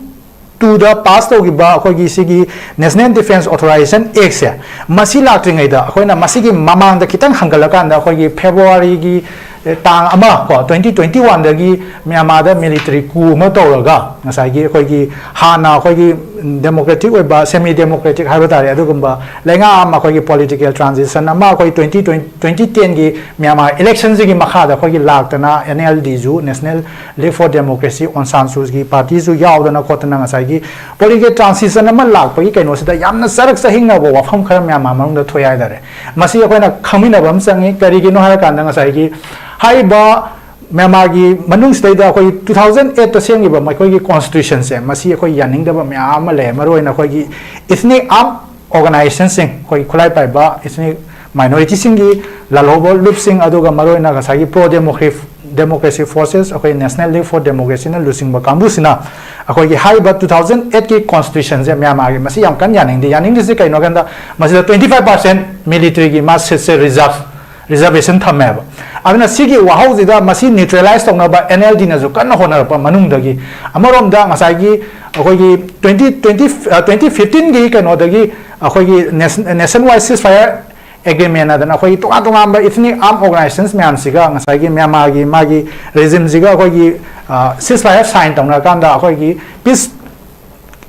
two ꯗ pass ꯇꯧꯈꯤꯕ ꯑꯩꯈꯣꯏꯒꯤ ꯁꯤꯒꯤ National Defense Authorization Act ꯁꯦ, ꯃꯁꯤ ꯂꯥꯛꯇ꯭ꯔꯤꯉꯩꯗ ꯑꯩꯈꯣꯏꯅ ꯃꯁꯤꯒꯤ ꯃꯃꯥꯡꯗ ꯈꯤꯇꯪ ꯍꯟꯒꯠꯂꯀꯥꯟꯗ ꯑꯩꯈꯣꯏꯒꯤ February ꯒꯤ, ꯑꯦ, ꯇꯥꯡ ꯑꯃ ꯀꯣ, twenty twenty one ꯗꯒꯤ ꯃ꯭ꯌꯥꯟꯃꯥꯔꯗ military coup ꯑꯃ ꯇꯧꯔꯒ ꯉꯁꯥꯏꯒꯤ ꯑꯩꯈꯣꯏꯒꯤ ꯍꯥꯟꯅ ꯑꯩꯈꯣꯏꯒꯤ ꯗꯦꯃꯣꯀ꯭ꯔꯦꯇꯤꯛ ꯑꯣꯏꯕ, ꯁꯦꯃꯤ ꯗꯦꯃꯣꯀ꯭ꯔꯦꯇꯤꯛ ꯍꯥꯏꯕ ꯇꯥꯔꯦ, ꯑꯗꯨꯒꯨꯝꯕ ꯂꯩꯉꯥꯛ ꯑꯃ, ꯑꯩꯈꯣꯏꯒꯤ ꯄꯣꯂꯤꯇꯤꯀꯦꯜ ꯇ꯭ꯔꯥꯟꯖꯤꯁꯟ ꯑꯃ, ꯑꯩꯈꯣꯏ twenty twenty, twenty ten ꯒꯤ ꯃ꯭ꯌꯥꯟꯃꯥꯔ ꯏꯂꯦꯛꯁꯟꯁꯤꯒꯤ ꯃꯈꯥꯗ ꯑꯩꯈꯣꯏꯒꯤ ꯂꯥꯛꯇꯅ N L D ꯁꯨ, National League for Democracy, ꯑꯣꯟ ꯁꯥꯟ ꯁꯨ ꯆꯤ ꯄꯥꯔꯇꯤꯁꯨ ꯌꯥꯎꯗꯅ ꯈꯣꯠꯇꯅ ꯉꯁꯥꯏꯒꯤ ꯄꯣꯂꯤꯇꯤꯀꯦꯜ ꯇ꯭ꯔꯥꯟꯖꯤꯁꯟ ꯑꯃ ꯂꯥꯛꯄꯒꯤ ꯀꯩꯅꯣꯁꯤꯗ ꯌꯥꯝꯅ ꯆꯔꯛ ꯆꯍꯤꯡꯅꯕ ꯋꯥꯐꯝ ꯈꯔ ꯃ꯭ꯌꯥꯟꯃꯥꯔ ꯃꯅꯨꯡꯗ ꯊꯣꯛꯑꯦ ꯍꯥꯏꯇꯥꯔꯦ꯫ ꯃꯁꯤ ꯑꯩꯈꯣꯏꯅ ꯈꯪꯃꯤꯟꯅꯕ ꯑꯃ ꯆꯪꯉꯤ꯫ ꯀꯔꯤꯒꯤꯅꯣ ꯍꯥꯏꯔꯀꯥꯟꯗ ꯉꯁꯥꯏꯒꯤ ꯍꯥꯏꯔꯤꯕ ꯃ꯭ꯌꯥꯟꯃꯥꯔꯒꯤ ꯃꯅꯨꯡꯁꯤꯗꯩꯗ ꯑꯩꯈꯣꯏ two thousand eight ꯇ ꯁꯦꯝꯈꯤꯕ ꯃꯈꯣꯏꯒꯤ ꯀꯣꯟꯁꯇꯤꯇ꯭ꯌꯨꯁꯟꯁꯦ, ꯃꯁꯤ ꯑꯩꯈꯣꯏ ꯌꯥꯅꯤꯡꯗꯕ ꯃꯌꯥꯝ ꯑꯃ ꯂꯩ꯫ ꯃꯔꯨꯑꯣꯏꯅ ꯑꯩꯈꯣꯏꯒꯤ ethnic armed organization ꯁꯤꯡ, ꯑꯩꯈꯣꯏ ꯈꯨꯠꯂꯥꯏ ꯄꯥꯏꯕ ethnic minority ꯁꯤꯡꯒꯤ ꯂꯥꯜꯍꯧꯕ ꯂꯨꯞꯁꯤꯡ, ꯑꯗꯨꯒ ꯃꯔꯨꯑꯣꯏꯅ ꯉꯁꯥꯏꯒꯤ pro democracy, democracy forces, ꯑꯩꯈꯣꯏ National League for Democracy ꯅ ꯂꯨꯆꯤꯡꯕ ꯀꯥꯡꯕꯨꯁꯤꯅ ꯑꯩꯈꯣꯏꯒꯤ ꯍꯥꯏꯔꯤꯕ two thousand eight ꯀꯤ ꯀꯣꯟꯁꯇꯤꯇ꯭ꯌꯨꯁꯟꯁꯦ ꯃ꯭ꯌꯥꯟꯃꯥꯔꯒꯤ ꯃꯁꯤ ꯌꯥꯝ ꯀꯟꯅ ꯌꯥꯅꯤꯡꯗꯦ꯫ ꯌꯥꯅꯤꯡꯗ꯭ꯔꯤꯁꯦ ꯀꯩꯅꯣ ꯍꯥꯏꯀꯥꯟꯗ, ꯃꯁꯤꯗ twenty five percent military ꯒꯤ ꯃꯥ ꯁꯤꯠꯁꯦ ꯔꯤꯖꯥꯔꯚ, ꯔꯤꯖꯥꯔꯚꯦꯁꯟ ꯊꯝꯃꯦꯕ꯫ ꯑꯗꯨꯅ ꯁꯤꯒꯤ ꯋꯥꯍꯧꯁꯤꯗ ꯃꯁꯤ ꯅ꯭ꯌꯨꯇ꯭ꯔꯦꯂꯥꯏꯁ ꯇꯧꯅꯕ N L D ꯅꯁꯨ ꯀꯟꯅ ꯍꯣꯠꯅꯔꯛꯄ ꯃꯅꯨꯡꯗꯒꯤ, ꯑꯃꯔꯣꯝꯗ ꯉꯁꯥꯏꯒꯤ ꯑꯩꯈꯣꯏꯒꯤ twenty twenty, twenty fifteen ꯒꯤ ꯀꯩꯅꯣꯗꯒꯤ ꯑꯩꯈꯣꯏꯒꯤ nation wide ceasefire agreement ꯑꯗꯨꯅ ꯑꯩꯈꯣꯏꯒꯤ ꯇꯣꯉꯥꯟ ꯇꯣꯉꯥꯟꯕ ethnic armed organizations ꯃꯌꯥꯝꯁꯤꯒ ꯉꯁꯥꯏꯒꯤ ꯃ꯭ꯌꯥꯟꯃꯥꯔꯒꯤ ꯃꯥꯒꯤ ꯔꯦꯖꯤꯝꯁꯤꯒ ꯑꯩꯈꯣꯏꯒꯤ ceasefire sign ꯇꯧꯅꯔꯀꯥꯟꯗ ꯑꯩꯈꯣꯏꯒꯤ peace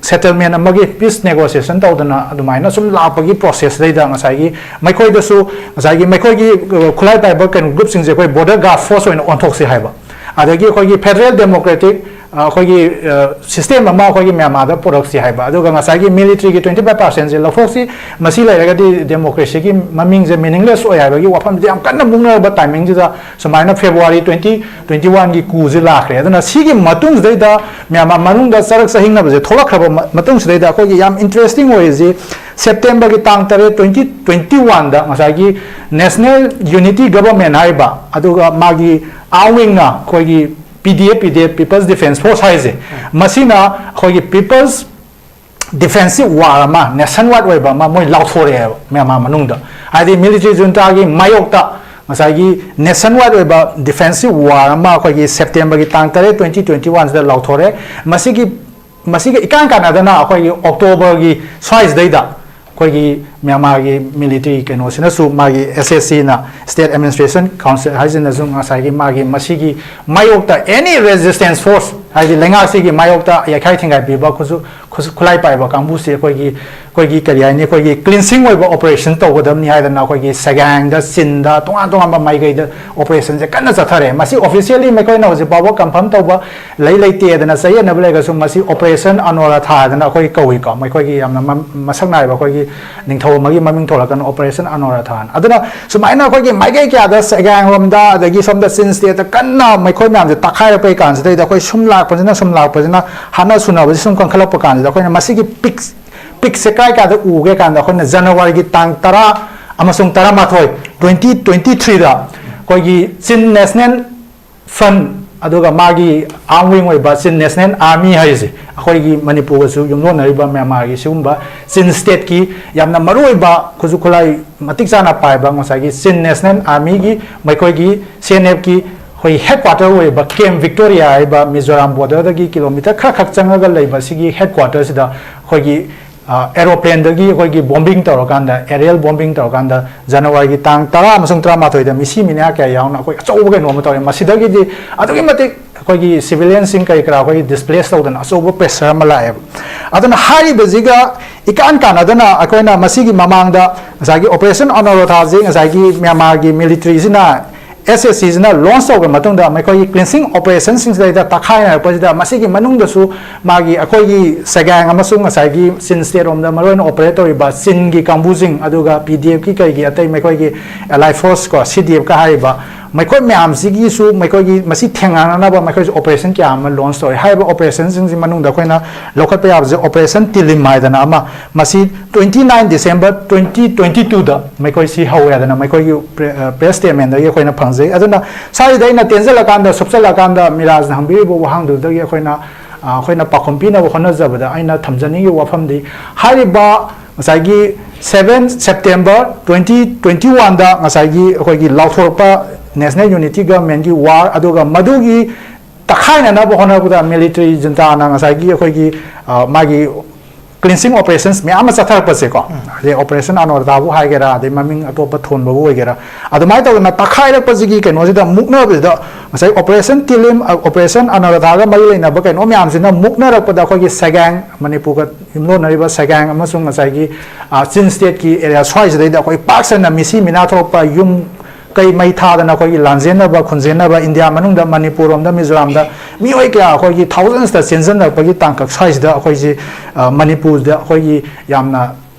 settlement ꯑꯃꯒꯤ peace negotiation ꯇꯧꯗꯅ ꯑꯗꯨꯃꯥꯏꯅ ꯁꯨꯝ ꯂꯥꯛꯄꯒꯤ ꯄ꯭ꯔꯣꯁꯦꯁꯇꯩꯗ ꯉꯁꯥꯏꯒꯤ ꯃꯈꯣꯏꯗꯁꯨ ꯉꯁꯥꯏꯒꯤ ꯃꯈꯣꯏꯒꯤ, ꯑ, ꯈꯨꯠꯂꯥꯏ ꯄꯥꯏꯕ ꯀꯩꯅꯣ ꯒ꯭ꯔꯨꯞꯁꯤꯡꯁꯦ ꯑꯩꯈꯣꯏ border guard force ꯑꯣꯏꯅ ꯑꯣꯟꯊꯣꯛꯁꯤ ꯍꯥꯏꯕ, ꯑꯗꯒꯤ ꯑꯩꯈꯣꯏꯒꯤ federal democratic, ꯑ, ꯑꯩꯈꯣꯏꯒꯤ, ꯑ, system ꯑꯃ ꯑꯩꯈꯣꯏꯒꯤ ꯃ꯭ꯌꯥꯟꯃꯥꯔꯗ ꯄꯨꯔꯛꯁꯤ ꯍꯥꯏꯕ, ꯑꯗꯨꯒ ꯉꯁꯥꯏꯒꯤ military ꯒꯤ twenty five percent ꯁꯦ ꯂꯧꯊꯣꯛꯁꯤ, ꯃꯁꯤ ꯂꯩꯔꯒꯗꯤ democracy ꯒꯤ ꯃꯃꯤꯡꯁꯦ meaningless ꯑꯣꯏ ꯍꯥꯏꯕꯒꯤ ꯋꯥꯐꯝꯁꯦ ꯌꯥꯝ ꯀꯟꯅ ꯃꯨꯛꯅꯔꯕ ꯇꯥꯏꯃꯤꯡꯁꯤꯗ ꯁꯨꯃꯥꯏꯅ February twenty twenty one ꯒꯤ coup ꯁꯤ ꯂꯥꯛꯈ꯭ꯔꯦ꯫ ꯑꯗꯨꯅ ꯁꯤꯒꯤ ꯃꯇꯨꯡꯁꯤꯗꯩꯗ ꯃ꯭ꯌꯥꯟꯃꯥꯔ ꯃꯅꯨꯡꯗ ꯆꯔꯛ ꯆꯍꯤꯡꯅꯕꯁꯦ ꯊꯣꯛꯂꯛꯈ꯭ꯔꯕ ꯃ-, ꯃꯇꯨꯡꯁꯤꯗꯩꯗ ꯑꯩꯈꯣꯏꯒꯤ ꯌꯥꯝ interesting ꯑꯣꯏꯔꯤꯁꯤ September ꯒꯤ ꯇꯥꯡ ꯇꯔꯦꯠ, twenty twenty one ꯗ ꯉꯁꯥꯏꯒꯤ National Unity Government ꯍꯥꯏꯔꯤꯕ, ꯑꯗꯨꯒ ꯃꯥꯒꯤ arm wing ꯅ ꯑꯩꯈꯣꯏꯒꯤ P D F, P D F, People's Defence Force ꯍꯥꯏꯁꯦ, ꯃꯁꯤꯅ ꯑꯩꯈꯣꯏꯒꯤ People's Defensive War ꯑꯃ, nation wide ꯑꯣꯏꯕ ꯑꯃ ꯃꯣꯏ ꯂꯥꯎꯊꯣꯔꯛꯑꯦꯕ ꯃ꯭ꯌꯥꯟꯃꯥꯔ ꯃꯅꯨꯡꯗ꯫ ꯍꯥꯏꯗꯤ military junta ꯒꯤ ꯃꯥꯌꯣꯛꯇ ꯉꯁꯥꯏꯒꯤ nation wide ꯑꯣꯏꯕ defensive war ꯑꯃ ꯑꯩꯈꯣꯏꯒꯤ September ꯒꯤ ꯇꯥꯡ ꯇꯔꯦꯠ, twenty twenty one ꯁꯤꯗ ꯂꯥꯎꯊꯣꯔꯛꯑꯦ꯫ ꯃꯁꯤꯒꯤ, ꯃꯁꯤꯒ ꯏꯀꯥꯟ ꯀꯥꯟꯅꯗꯅ ꯑꯩꯈꯣꯏꯒꯤ October ꯒꯤ ꯁ꯭ꯋꯥꯏꯁꯤꯗꯩꯗ ꯑꯩꯈꯣꯏꯒꯤ ꯃ꯭ꯌꯥꯟꯃꯥꯔꯒꯤ ꯃꯤꯂꯤꯇꯔꯤ ꯀꯩꯅꯣꯁꯤꯅꯁꯨ, ꯃꯥꯒꯤ ꯑꯦꯁ ꯑꯦꯁ ꯁꯤꯅ, ꯁ꯭ꯇꯦꯠ ꯑꯦꯗꯃꯤꯅꯤꯁꯇ꯭ꯔꯦꯁꯟ ꯀꯥꯎꯟꯁꯤꯜ ꯍꯥꯏꯁꯤꯅꯁꯨ ꯉꯁꯥꯏꯒꯤ ꯃꯥꯒꯤ ꯃꯁꯤꯒꯤ ꯃꯥꯌꯣꯛꯇ, ꯑꯦꯅꯤ ꯔꯦꯖꯤꯁꯇꯦꯟꯁ ꯐꯣꯔꯁ ꯍꯥꯏꯗꯤ ꯂꯩꯉꯥꯛꯁꯤꯒꯤ ꯃꯥꯌꯣꯛꯇ ꯌꯩꯈꯥꯏ ꯊꯤꯡꯒꯥꯏ ꯄꯤꯕ ꯈꯨꯠꯁꯨ-, ꯈꯨꯠꯁꯨ-, ꯈꯨꯠꯂꯥꯏ ꯄꯥꯏꯕ ꯀꯥꯡꯕꯨꯁꯤ ꯑꯩꯈꯣꯏꯒꯤ, ꯑꯩꯈꯣꯏꯒꯤ ꯀꯔꯤ ꯍꯥꯏꯅꯤ, ꯑꯩꯈꯣꯏꯒꯤ ꯀ꯭ꯂꯤꯟꯁꯤꯡ ꯑꯣꯏꯕ ꯑꯣꯄꯔꯦꯁꯟ ꯇꯧꯒꯗꯕꯅꯤ ꯍꯥꯏꯗꯅ ꯑꯩꯈꯣꯏꯒꯤ ꯁꯦꯒꯥꯡꯗ, ꯆꯤꯟꯗ, ꯇꯣꯉꯥꯟ ꯇꯣꯉꯥꯟꯕ ꯃꯥꯏꯀꯩꯗ ꯑꯣꯄꯔꯦꯁꯟꯁꯦ ꯀꯟꯅ ꯆꯠꯊꯔꯦ꯫ ꯃꯁꯤ ꯑꯣꯐꯤꯁꯤꯌꯦꯜꯂꯤ ꯃꯈꯣꯏꯅ ꯍꯧꯖꯤꯛ ꯐꯥꯎꯕ ꯀꯟꯐꯥꯔꯝ ꯇꯧꯕ ꯂꯩ ꯂꯩꯇꯦꯗꯅ ꯆꯌꯦꯠꯅꯕ ꯂꯩꯔꯒꯁꯨ, ꯃꯁꯤ ꯑꯣꯄꯔꯦꯁꯟ ꯑꯅꯣꯔꯥꯊꯥ ꯍꯥꯏꯗꯅ ꯑꯩꯈꯣꯏ ꯀꯧꯏꯀꯣ, ꯃꯈꯣꯏꯒꯤ ꯌꯥꯝꯅ ꯃ-, ꯃꯁꯛ ꯅꯥꯏꯕ ꯑꯩꯈꯣꯏꯒꯤ ꯅꯤꯡꯊꯧ ꯑꯃꯒꯤ ꯃꯃꯤꯡ ꯊꯣꯜꯂꯛꯀꯅꯨ, ꯑꯣꯄꯔꯦꯁꯟ ꯑꯅꯣꯔꯥꯊꯥꯟ꯫ ꯑꯗꯨꯅ ꯁꯨꯃꯥꯏꯅ ꯑꯩꯈꯣꯏꯒꯤ ꯃꯥꯏꯀꯩ ꯀꯌꯥꯗ ꯁꯦꯒꯥꯡꯔꯣꯝꯗ, ꯑꯗꯒꯤ ꯁꯣꯝꯗ ꯆꯤꯟ ꯁ꯭ꯇꯦꯠꯇ ꯀꯟꯅ ꯃꯈꯣꯏ ꯃꯌꯥꯝꯁꯦ ꯇꯛꯈꯥꯏꯔꯛꯄꯒꯤ ꯀꯥꯟꯁꯤꯗꯩꯗ ꯑꯩꯈꯣꯏ ꯁꯨꯝ ꯂꯥꯛꯄꯁꯤꯅ, ꯁꯨꯝ ꯂꯥꯛꯄꯁꯤꯅ, ꯍꯥꯠꯅ ꯁꯨꯅꯕꯁꯤ ꯁꯨꯝ ꯀꯟꯈꯠꯂꯛꯄ ꯀꯥꯟꯁꯤꯗ ꯑꯩꯈꯣꯏꯅ ꯃꯁꯤꯒꯤ ꯄꯤꯛ, ꯄꯤꯛꯁꯦ ꯀꯥꯏ ꯀꯥꯏꯗ ꯎꯒꯦ ꯀꯥꯟꯗ, ꯑꯩꯈꯣꯏꯅ ꯖꯅꯋꯥꯔꯤꯒꯤ ꯇꯥꯡ ꯇꯔꯥ ꯑꯃꯁꯨꯡ ꯇꯔꯥꯃꯥꯊꯣꯏ, ꯇ꯭ꯋꯦꯟꯇꯤ ꯇ꯭ꯋꯦꯟꯇꯤ ꯊ꯭ꯔꯤꯗ ꯑꯩꯈꯣꯏꯒꯤ ꯆꯤꯟ ꯅꯦꯁꯅꯦꯜ ꯐ꯭ꯔꯟ, ꯑꯗꯨꯒ ꯃꯥꯒꯤ ꯑꯥꯔꯝ ꯋꯤꯡ ꯑꯣꯏꯕ ꯆꯤꯟ ꯅꯦꯁꯅꯦꯜ ꯑꯥꯔꯃꯤ ꯍꯥꯏꯔꯤꯁꯦ, ꯑꯩꯈꯣꯏꯒꯤ ꯃꯅꯤꯄꯨꯔꯒꯁꯨ ꯌꯨꯝꯂꯣꯟꯅꯔꯤꯕ ꯃ꯭ꯌꯥꯟꯃꯥꯔꯒꯤ ꯁꯤꯒꯨꯝꯕ ꯆꯤꯟ ꯁ꯭ꯇꯦꯠꯀꯤ ꯌꯥꯝꯅ ꯃꯔꯨꯑꯣꯏꯕ ꯈꯨꯠꯁꯨ ꯈꯨꯠꯂꯥꯏ ꯃꯇꯤꯛ ꯆꯥꯅ ꯄꯥꯏꯕ ꯉꯁꯥꯏꯒꯤ ꯆꯤꯟ ꯅꯦꯁꯅꯦꯜ ꯑꯥꯔꯃꯤꯒꯤ ꯃꯈꯣꯏꯒꯤ ꯁꯤ ꯑꯦꯟ ꯑꯦꯐꯀꯤ ꯑꯩꯈꯣꯏ ꯍꯦꯗ ꯀ꯭ꯋꯥꯇꯔ ꯑꯣꯏꯔꯤꯕ ꯀꯦꯝ ꯚꯤꯛꯇꯣꯔꯤꯌꯥ ꯍꯥꯏꯔꯤꯕ ꯃꯤꯖꯣꯔꯥꯝ ꯕꯣꯔꯗꯔꯗꯒꯤ ꯀꯤꯂꯣꯃꯤꯇꯔ ꯈꯔ ꯈꯛ ꯆꯪꯉꯒ ꯂꯩꯕ ꯁꯤꯒꯤ ꯍꯦꯗ ꯀ꯭ꯋꯥꯇꯔꯁꯤꯗ ꯑꯩꯈꯣꯏꯒꯤ ꯑ, ꯑꯦꯔꯣꯄ꯭ꯂꯦꯟꯗꯒꯤ ꯑꯩꯈꯣꯏꯒꯤ ꯕꯣꯝꯕꯤꯡ ꯇꯧꯔꯀꯥꯟꯗ, ꯑꯦꯔꯤꯌꯦꯜ ꯕꯣꯝꯕꯤꯡ ꯇꯧꯔꯀꯥꯟꯗ, ꯖꯅꯋꯥꯔꯤꯒꯤ ꯇꯥꯡ ꯇꯔꯥ ꯑꯃꯁꯨꯡ ꯇꯔꯥꯃꯥꯊꯣꯏꯗ ꯃꯤꯁꯤ ꯃꯤꯅꯥ ꯀꯌꯥ ꯌꯥꯎꯅ ꯑꯩꯈꯣꯏ ꯑꯆꯧꯕ ꯀꯩꯅꯣ ꯑꯃ ꯇꯧꯔꯦ꯫ ꯃꯁꯤꯗꯒꯤꯗꯤ ꯑꯗꯨꯛꯀꯤ ꯃꯇꯤꯛ ꯑꯩꯈꯣꯏꯒꯤ ꯁꯤꯚꯤꯂꯤꯌꯟꯁꯤꯡ ꯀꯔꯤ ꯀꯔꯥ ꯑꯩꯈꯣꯏꯒꯤ ꯗꯤꯁꯄ꯭ꯂꯦꯁ ꯇꯧꯗꯅ ꯑꯆꯧꯕ ꯄ꯭ꯔꯦꯁꯔ ꯑꯃ ꯂꯥꯛꯑꯦꯕ꯫ ꯑꯗꯨꯅ ꯍꯥꯏꯔꯤꯕꯁꯤꯒ ꯏꯀꯥꯟ ꯀꯥꯟꯅꯗꯅ ꯑꯩꯈꯣꯏꯅ ꯃꯁꯤꯒꯤ ꯃꯃꯥꯡꯗ ꯉꯁꯥꯏꯒꯤ ꯑꯣꯄꯔꯦꯁꯟ ꯑꯅꯣꯔꯣꯊꯥꯁꯤ ꯉꯁꯥꯏꯒꯤ ꯃ꯭ꯌꯥꯟꯃꯥꯔꯒꯤ ꯃꯤꯂꯤꯇ꯭ꯔꯤꯁꯤꯅ ꯑꯦꯁ ꯑꯦꯁ ꯁꯤꯁꯤꯅ ꯂꯣꯟꯁ ꯇꯧꯈ꯭ꯔ ꯃꯇꯨꯡꯗ ꯃꯈꯣꯏꯒꯤ ꯀ꯭ꯂꯤꯟꯁꯤꯡ ꯑꯣꯄꯔꯦꯁꯟꯁꯤꯡꯁꯤꯗꯩꯗ ꯇꯛꯈꯥꯏꯅꯔꯛꯄꯁꯤꯗ, ꯃꯁꯤꯒꯤ ꯃꯅꯨꯡꯗꯁꯨ ꯃꯥꯒꯤ ꯑꯩꯈꯣꯏꯒꯤ ꯁꯦꯒꯥꯡ ꯑꯃꯁꯨꯡ ꯉꯁꯥꯏꯒꯤ ꯆꯤꯟ ꯁ꯭ꯇꯦꯠ ꯔꯣꯝꯗ ꯃꯔꯨꯑꯣꯏꯅ ꯑꯣꯄꯔꯦꯠ ꯇꯧꯔꯤꯕ ꯆꯤꯟꯒꯤ ꯀꯥꯡꯕꯨꯁꯤꯡ, ꯑꯗꯨꯒ ꯄꯤ ꯗꯤ ꯑꯦꯐꯀꯤ ꯀꯩꯒꯤ ꯑꯇꯩ ꯃꯈꯣꯏꯒꯤ ꯑꯦꯂꯥꯏꯠ ꯐꯣꯔꯁ ꯀꯣ, ꯁꯤ ꯗꯤ ꯑꯦꯐꯀ ꯍꯥꯏꯔꯤꯕ, ꯃꯈꯣꯏ ꯃꯌꯥꯝꯁꯤꯒꯤꯁꯨ ꯃꯈꯣꯏꯒꯤ ꯃꯁꯤ ꯊꯦꯡꯅꯅꯅꯕ ꯃꯈꯣꯏꯁꯨ ꯑꯣꯄꯔꯦꯁꯟ ꯀꯌꯥ ꯑꯃ ꯂꯣꯟꯁ ꯇꯧꯔꯤ꯫ ꯍꯥꯏꯔꯤꯕ ꯑꯣꯄꯔꯦꯁꯟꯁꯤꯡꯁꯤ ꯃꯅꯨꯡꯗ ꯑꯩꯈꯣꯏꯅ ꯂꯧꯈꯠꯄ ꯌꯥꯕꯁꯦ ꯑꯣꯄꯔꯦꯁꯟ ꯇꯤꯂꯤꯝ ꯍꯥꯏꯗꯅ ꯑꯃ, ꯃꯁꯤ twenty nine December twenty twenty twoꯗ ꯃꯈꯣꯏꯁꯤ ꯍꯧꯋꯦ ꯍꯥꯏꯗꯅ ꯃꯈꯣꯏꯒꯤ ꯄ꯭ꯔꯦ-, ꯑ, ꯄ꯭ꯔꯦꯁ ꯁ꯭ꯇꯦꯠꯃꯦꯟꯗꯒꯤ ꯑꯩꯈꯣꯏꯅ ꯐꯪꯖꯩ꯫ ꯑꯗꯨꯅ ꯁ꯭ꯋꯥꯏꯗ ꯑꯩꯅ ꯇꯦꯟꯖꯜꯂꯀꯥꯟꯗ, ꯁꯨꯞꯆꯜꯂꯀꯥꯟꯗ ꯃꯤꯔꯥꯖꯅ ꯍꯪꯕꯤꯔꯤꯕ ꯋꯥꯍꯪꯗꯨꯗꯒꯤ ꯑꯩꯈꯣꯏꯅ, ꯑ, ꯑꯩꯈꯣꯏꯅ ꯄꯥꯎꯈꯨꯝ ꯄꯤꯅꯕ ꯍꯣꯠꯅꯖꯕꯗ ꯑꯩꯅ ꯊꯝꯖꯅꯤꯡꯉꯤꯕ ꯋꯥꯐꯝꯗꯤ, ꯍꯥꯏꯔꯤꯕ ꯉꯁꯥꯏꯒꯤ seven September twenty twenty oneꯗ ꯉꯁꯥꯏꯒꯤ ꯑꯩꯈꯣꯏꯒꯤ ꯂꯥꯎꯊꯣꯔꯛꯄ National Unity Governmentꯀꯤ ꯋꯥꯔ, ꯑꯗꯨꯒ ꯃꯗꯨꯒꯤ ꯇꯛꯈꯥꯏꯅꯅꯕ ꯍꯣꯠꯅꯕꯗ ꯃꯤꯂꯤꯇꯔꯤ ꯖꯨꯟꯇꯥꯅ ꯉꯁꯥꯏꯒꯤ ꯑꯩꯈꯣꯏꯒꯤ, ꯑ, ꯃꯥꯒꯤ cleansing operations ꯃꯌꯥꯝ ꯑꯃ ꯆꯠꯊꯔꯛꯄꯁꯦꯀꯣ, ꯑꯗꯩ Operation Anodhyaꯕꯨ ꯍꯥꯏꯒꯦꯔꯥ, ꯑꯗꯩ ꯃꯃꯤꯡ ꯑꯇꯣꯞꯄ ꯊꯣꯟꯕꯕꯨ ꯑꯣꯏꯒꯦꯔꯥ, ꯑꯗꯨꯃꯥꯏꯅ ꯇꯧꯗꯅ ꯇꯛꯈꯥꯏꯔꯛꯄꯁꯤꯒꯤ ꯀꯩꯅꯣꯁꯤꯗ ꯃꯨꯛꯅꯕꯁꯤꯗ ꯉꯁꯥꯏ Operation Tilim, Operation Anodhyaꯒ ꯃꯔꯤ ꯂꯩꯅꯕ ꯀꯩꯅꯣ ꯃꯌꯥꯝꯁꯤꯅ ꯃꯨꯛꯅꯔꯛꯄꯗ ꯑꯩꯈꯣꯏꯒꯤ ꯁꯦꯒꯥꯡ, ꯃꯅꯤꯄꯨꯔꯒ ꯌꯨꯝꯂꯣꯟꯅꯔꯤꯕ ꯁꯦꯒꯥꯡ ꯑꯃꯁꯨꯡ ꯉꯁꯥꯏꯒꯤ, ꯑ, ꯆꯤꯟ stateꯀꯤ area ꯁ꯭ꯋꯥꯏꯁꯤꯗꯩꯗ ꯑꯩꯈꯣꯏ ꯄꯥꯛ ꯁꯟꯅ ꯃꯤꯁꯤ ꯃꯤꯅꯥ ꯊꯣꯛꯂꯛꯄ, ꯌꯨꯝ ꯀꯩ ꯃꯩ ꯊꯥꯗꯅ ꯑꯩꯈꯣꯏꯒꯤ ꯂꯥꯟꯖꯦꯟꯅꯕ, ꯈꯨꯟꯖꯦꯟꯅꯕ, ꯏꯟꯗꯤꯌꯥ ꯃꯅꯨꯡꯗ, ꯃꯅꯤꯄꯨꯔ ꯂꯣꯝꯗ, ꯃꯤꯖꯣꯔꯥꯝꯗ ꯃꯤꯑꯣꯏ ꯀꯌꯥ ꯑꯩꯈꯣꯏꯒꯤ thousandsꯇ ꯆꯦꯟꯖꯟꯅꯔꯛꯄꯒꯤ ꯇꯥꯡꯀꯛ ꯁ꯭ꯋꯥꯏꯁꯤꯗ ꯑꯩꯈꯣꯏꯁꯤ, ꯑ, ꯃꯅꯤꯄꯨꯔꯗ ꯑꯩꯈꯣꯏꯒꯤ ꯌꯥꯝꯅ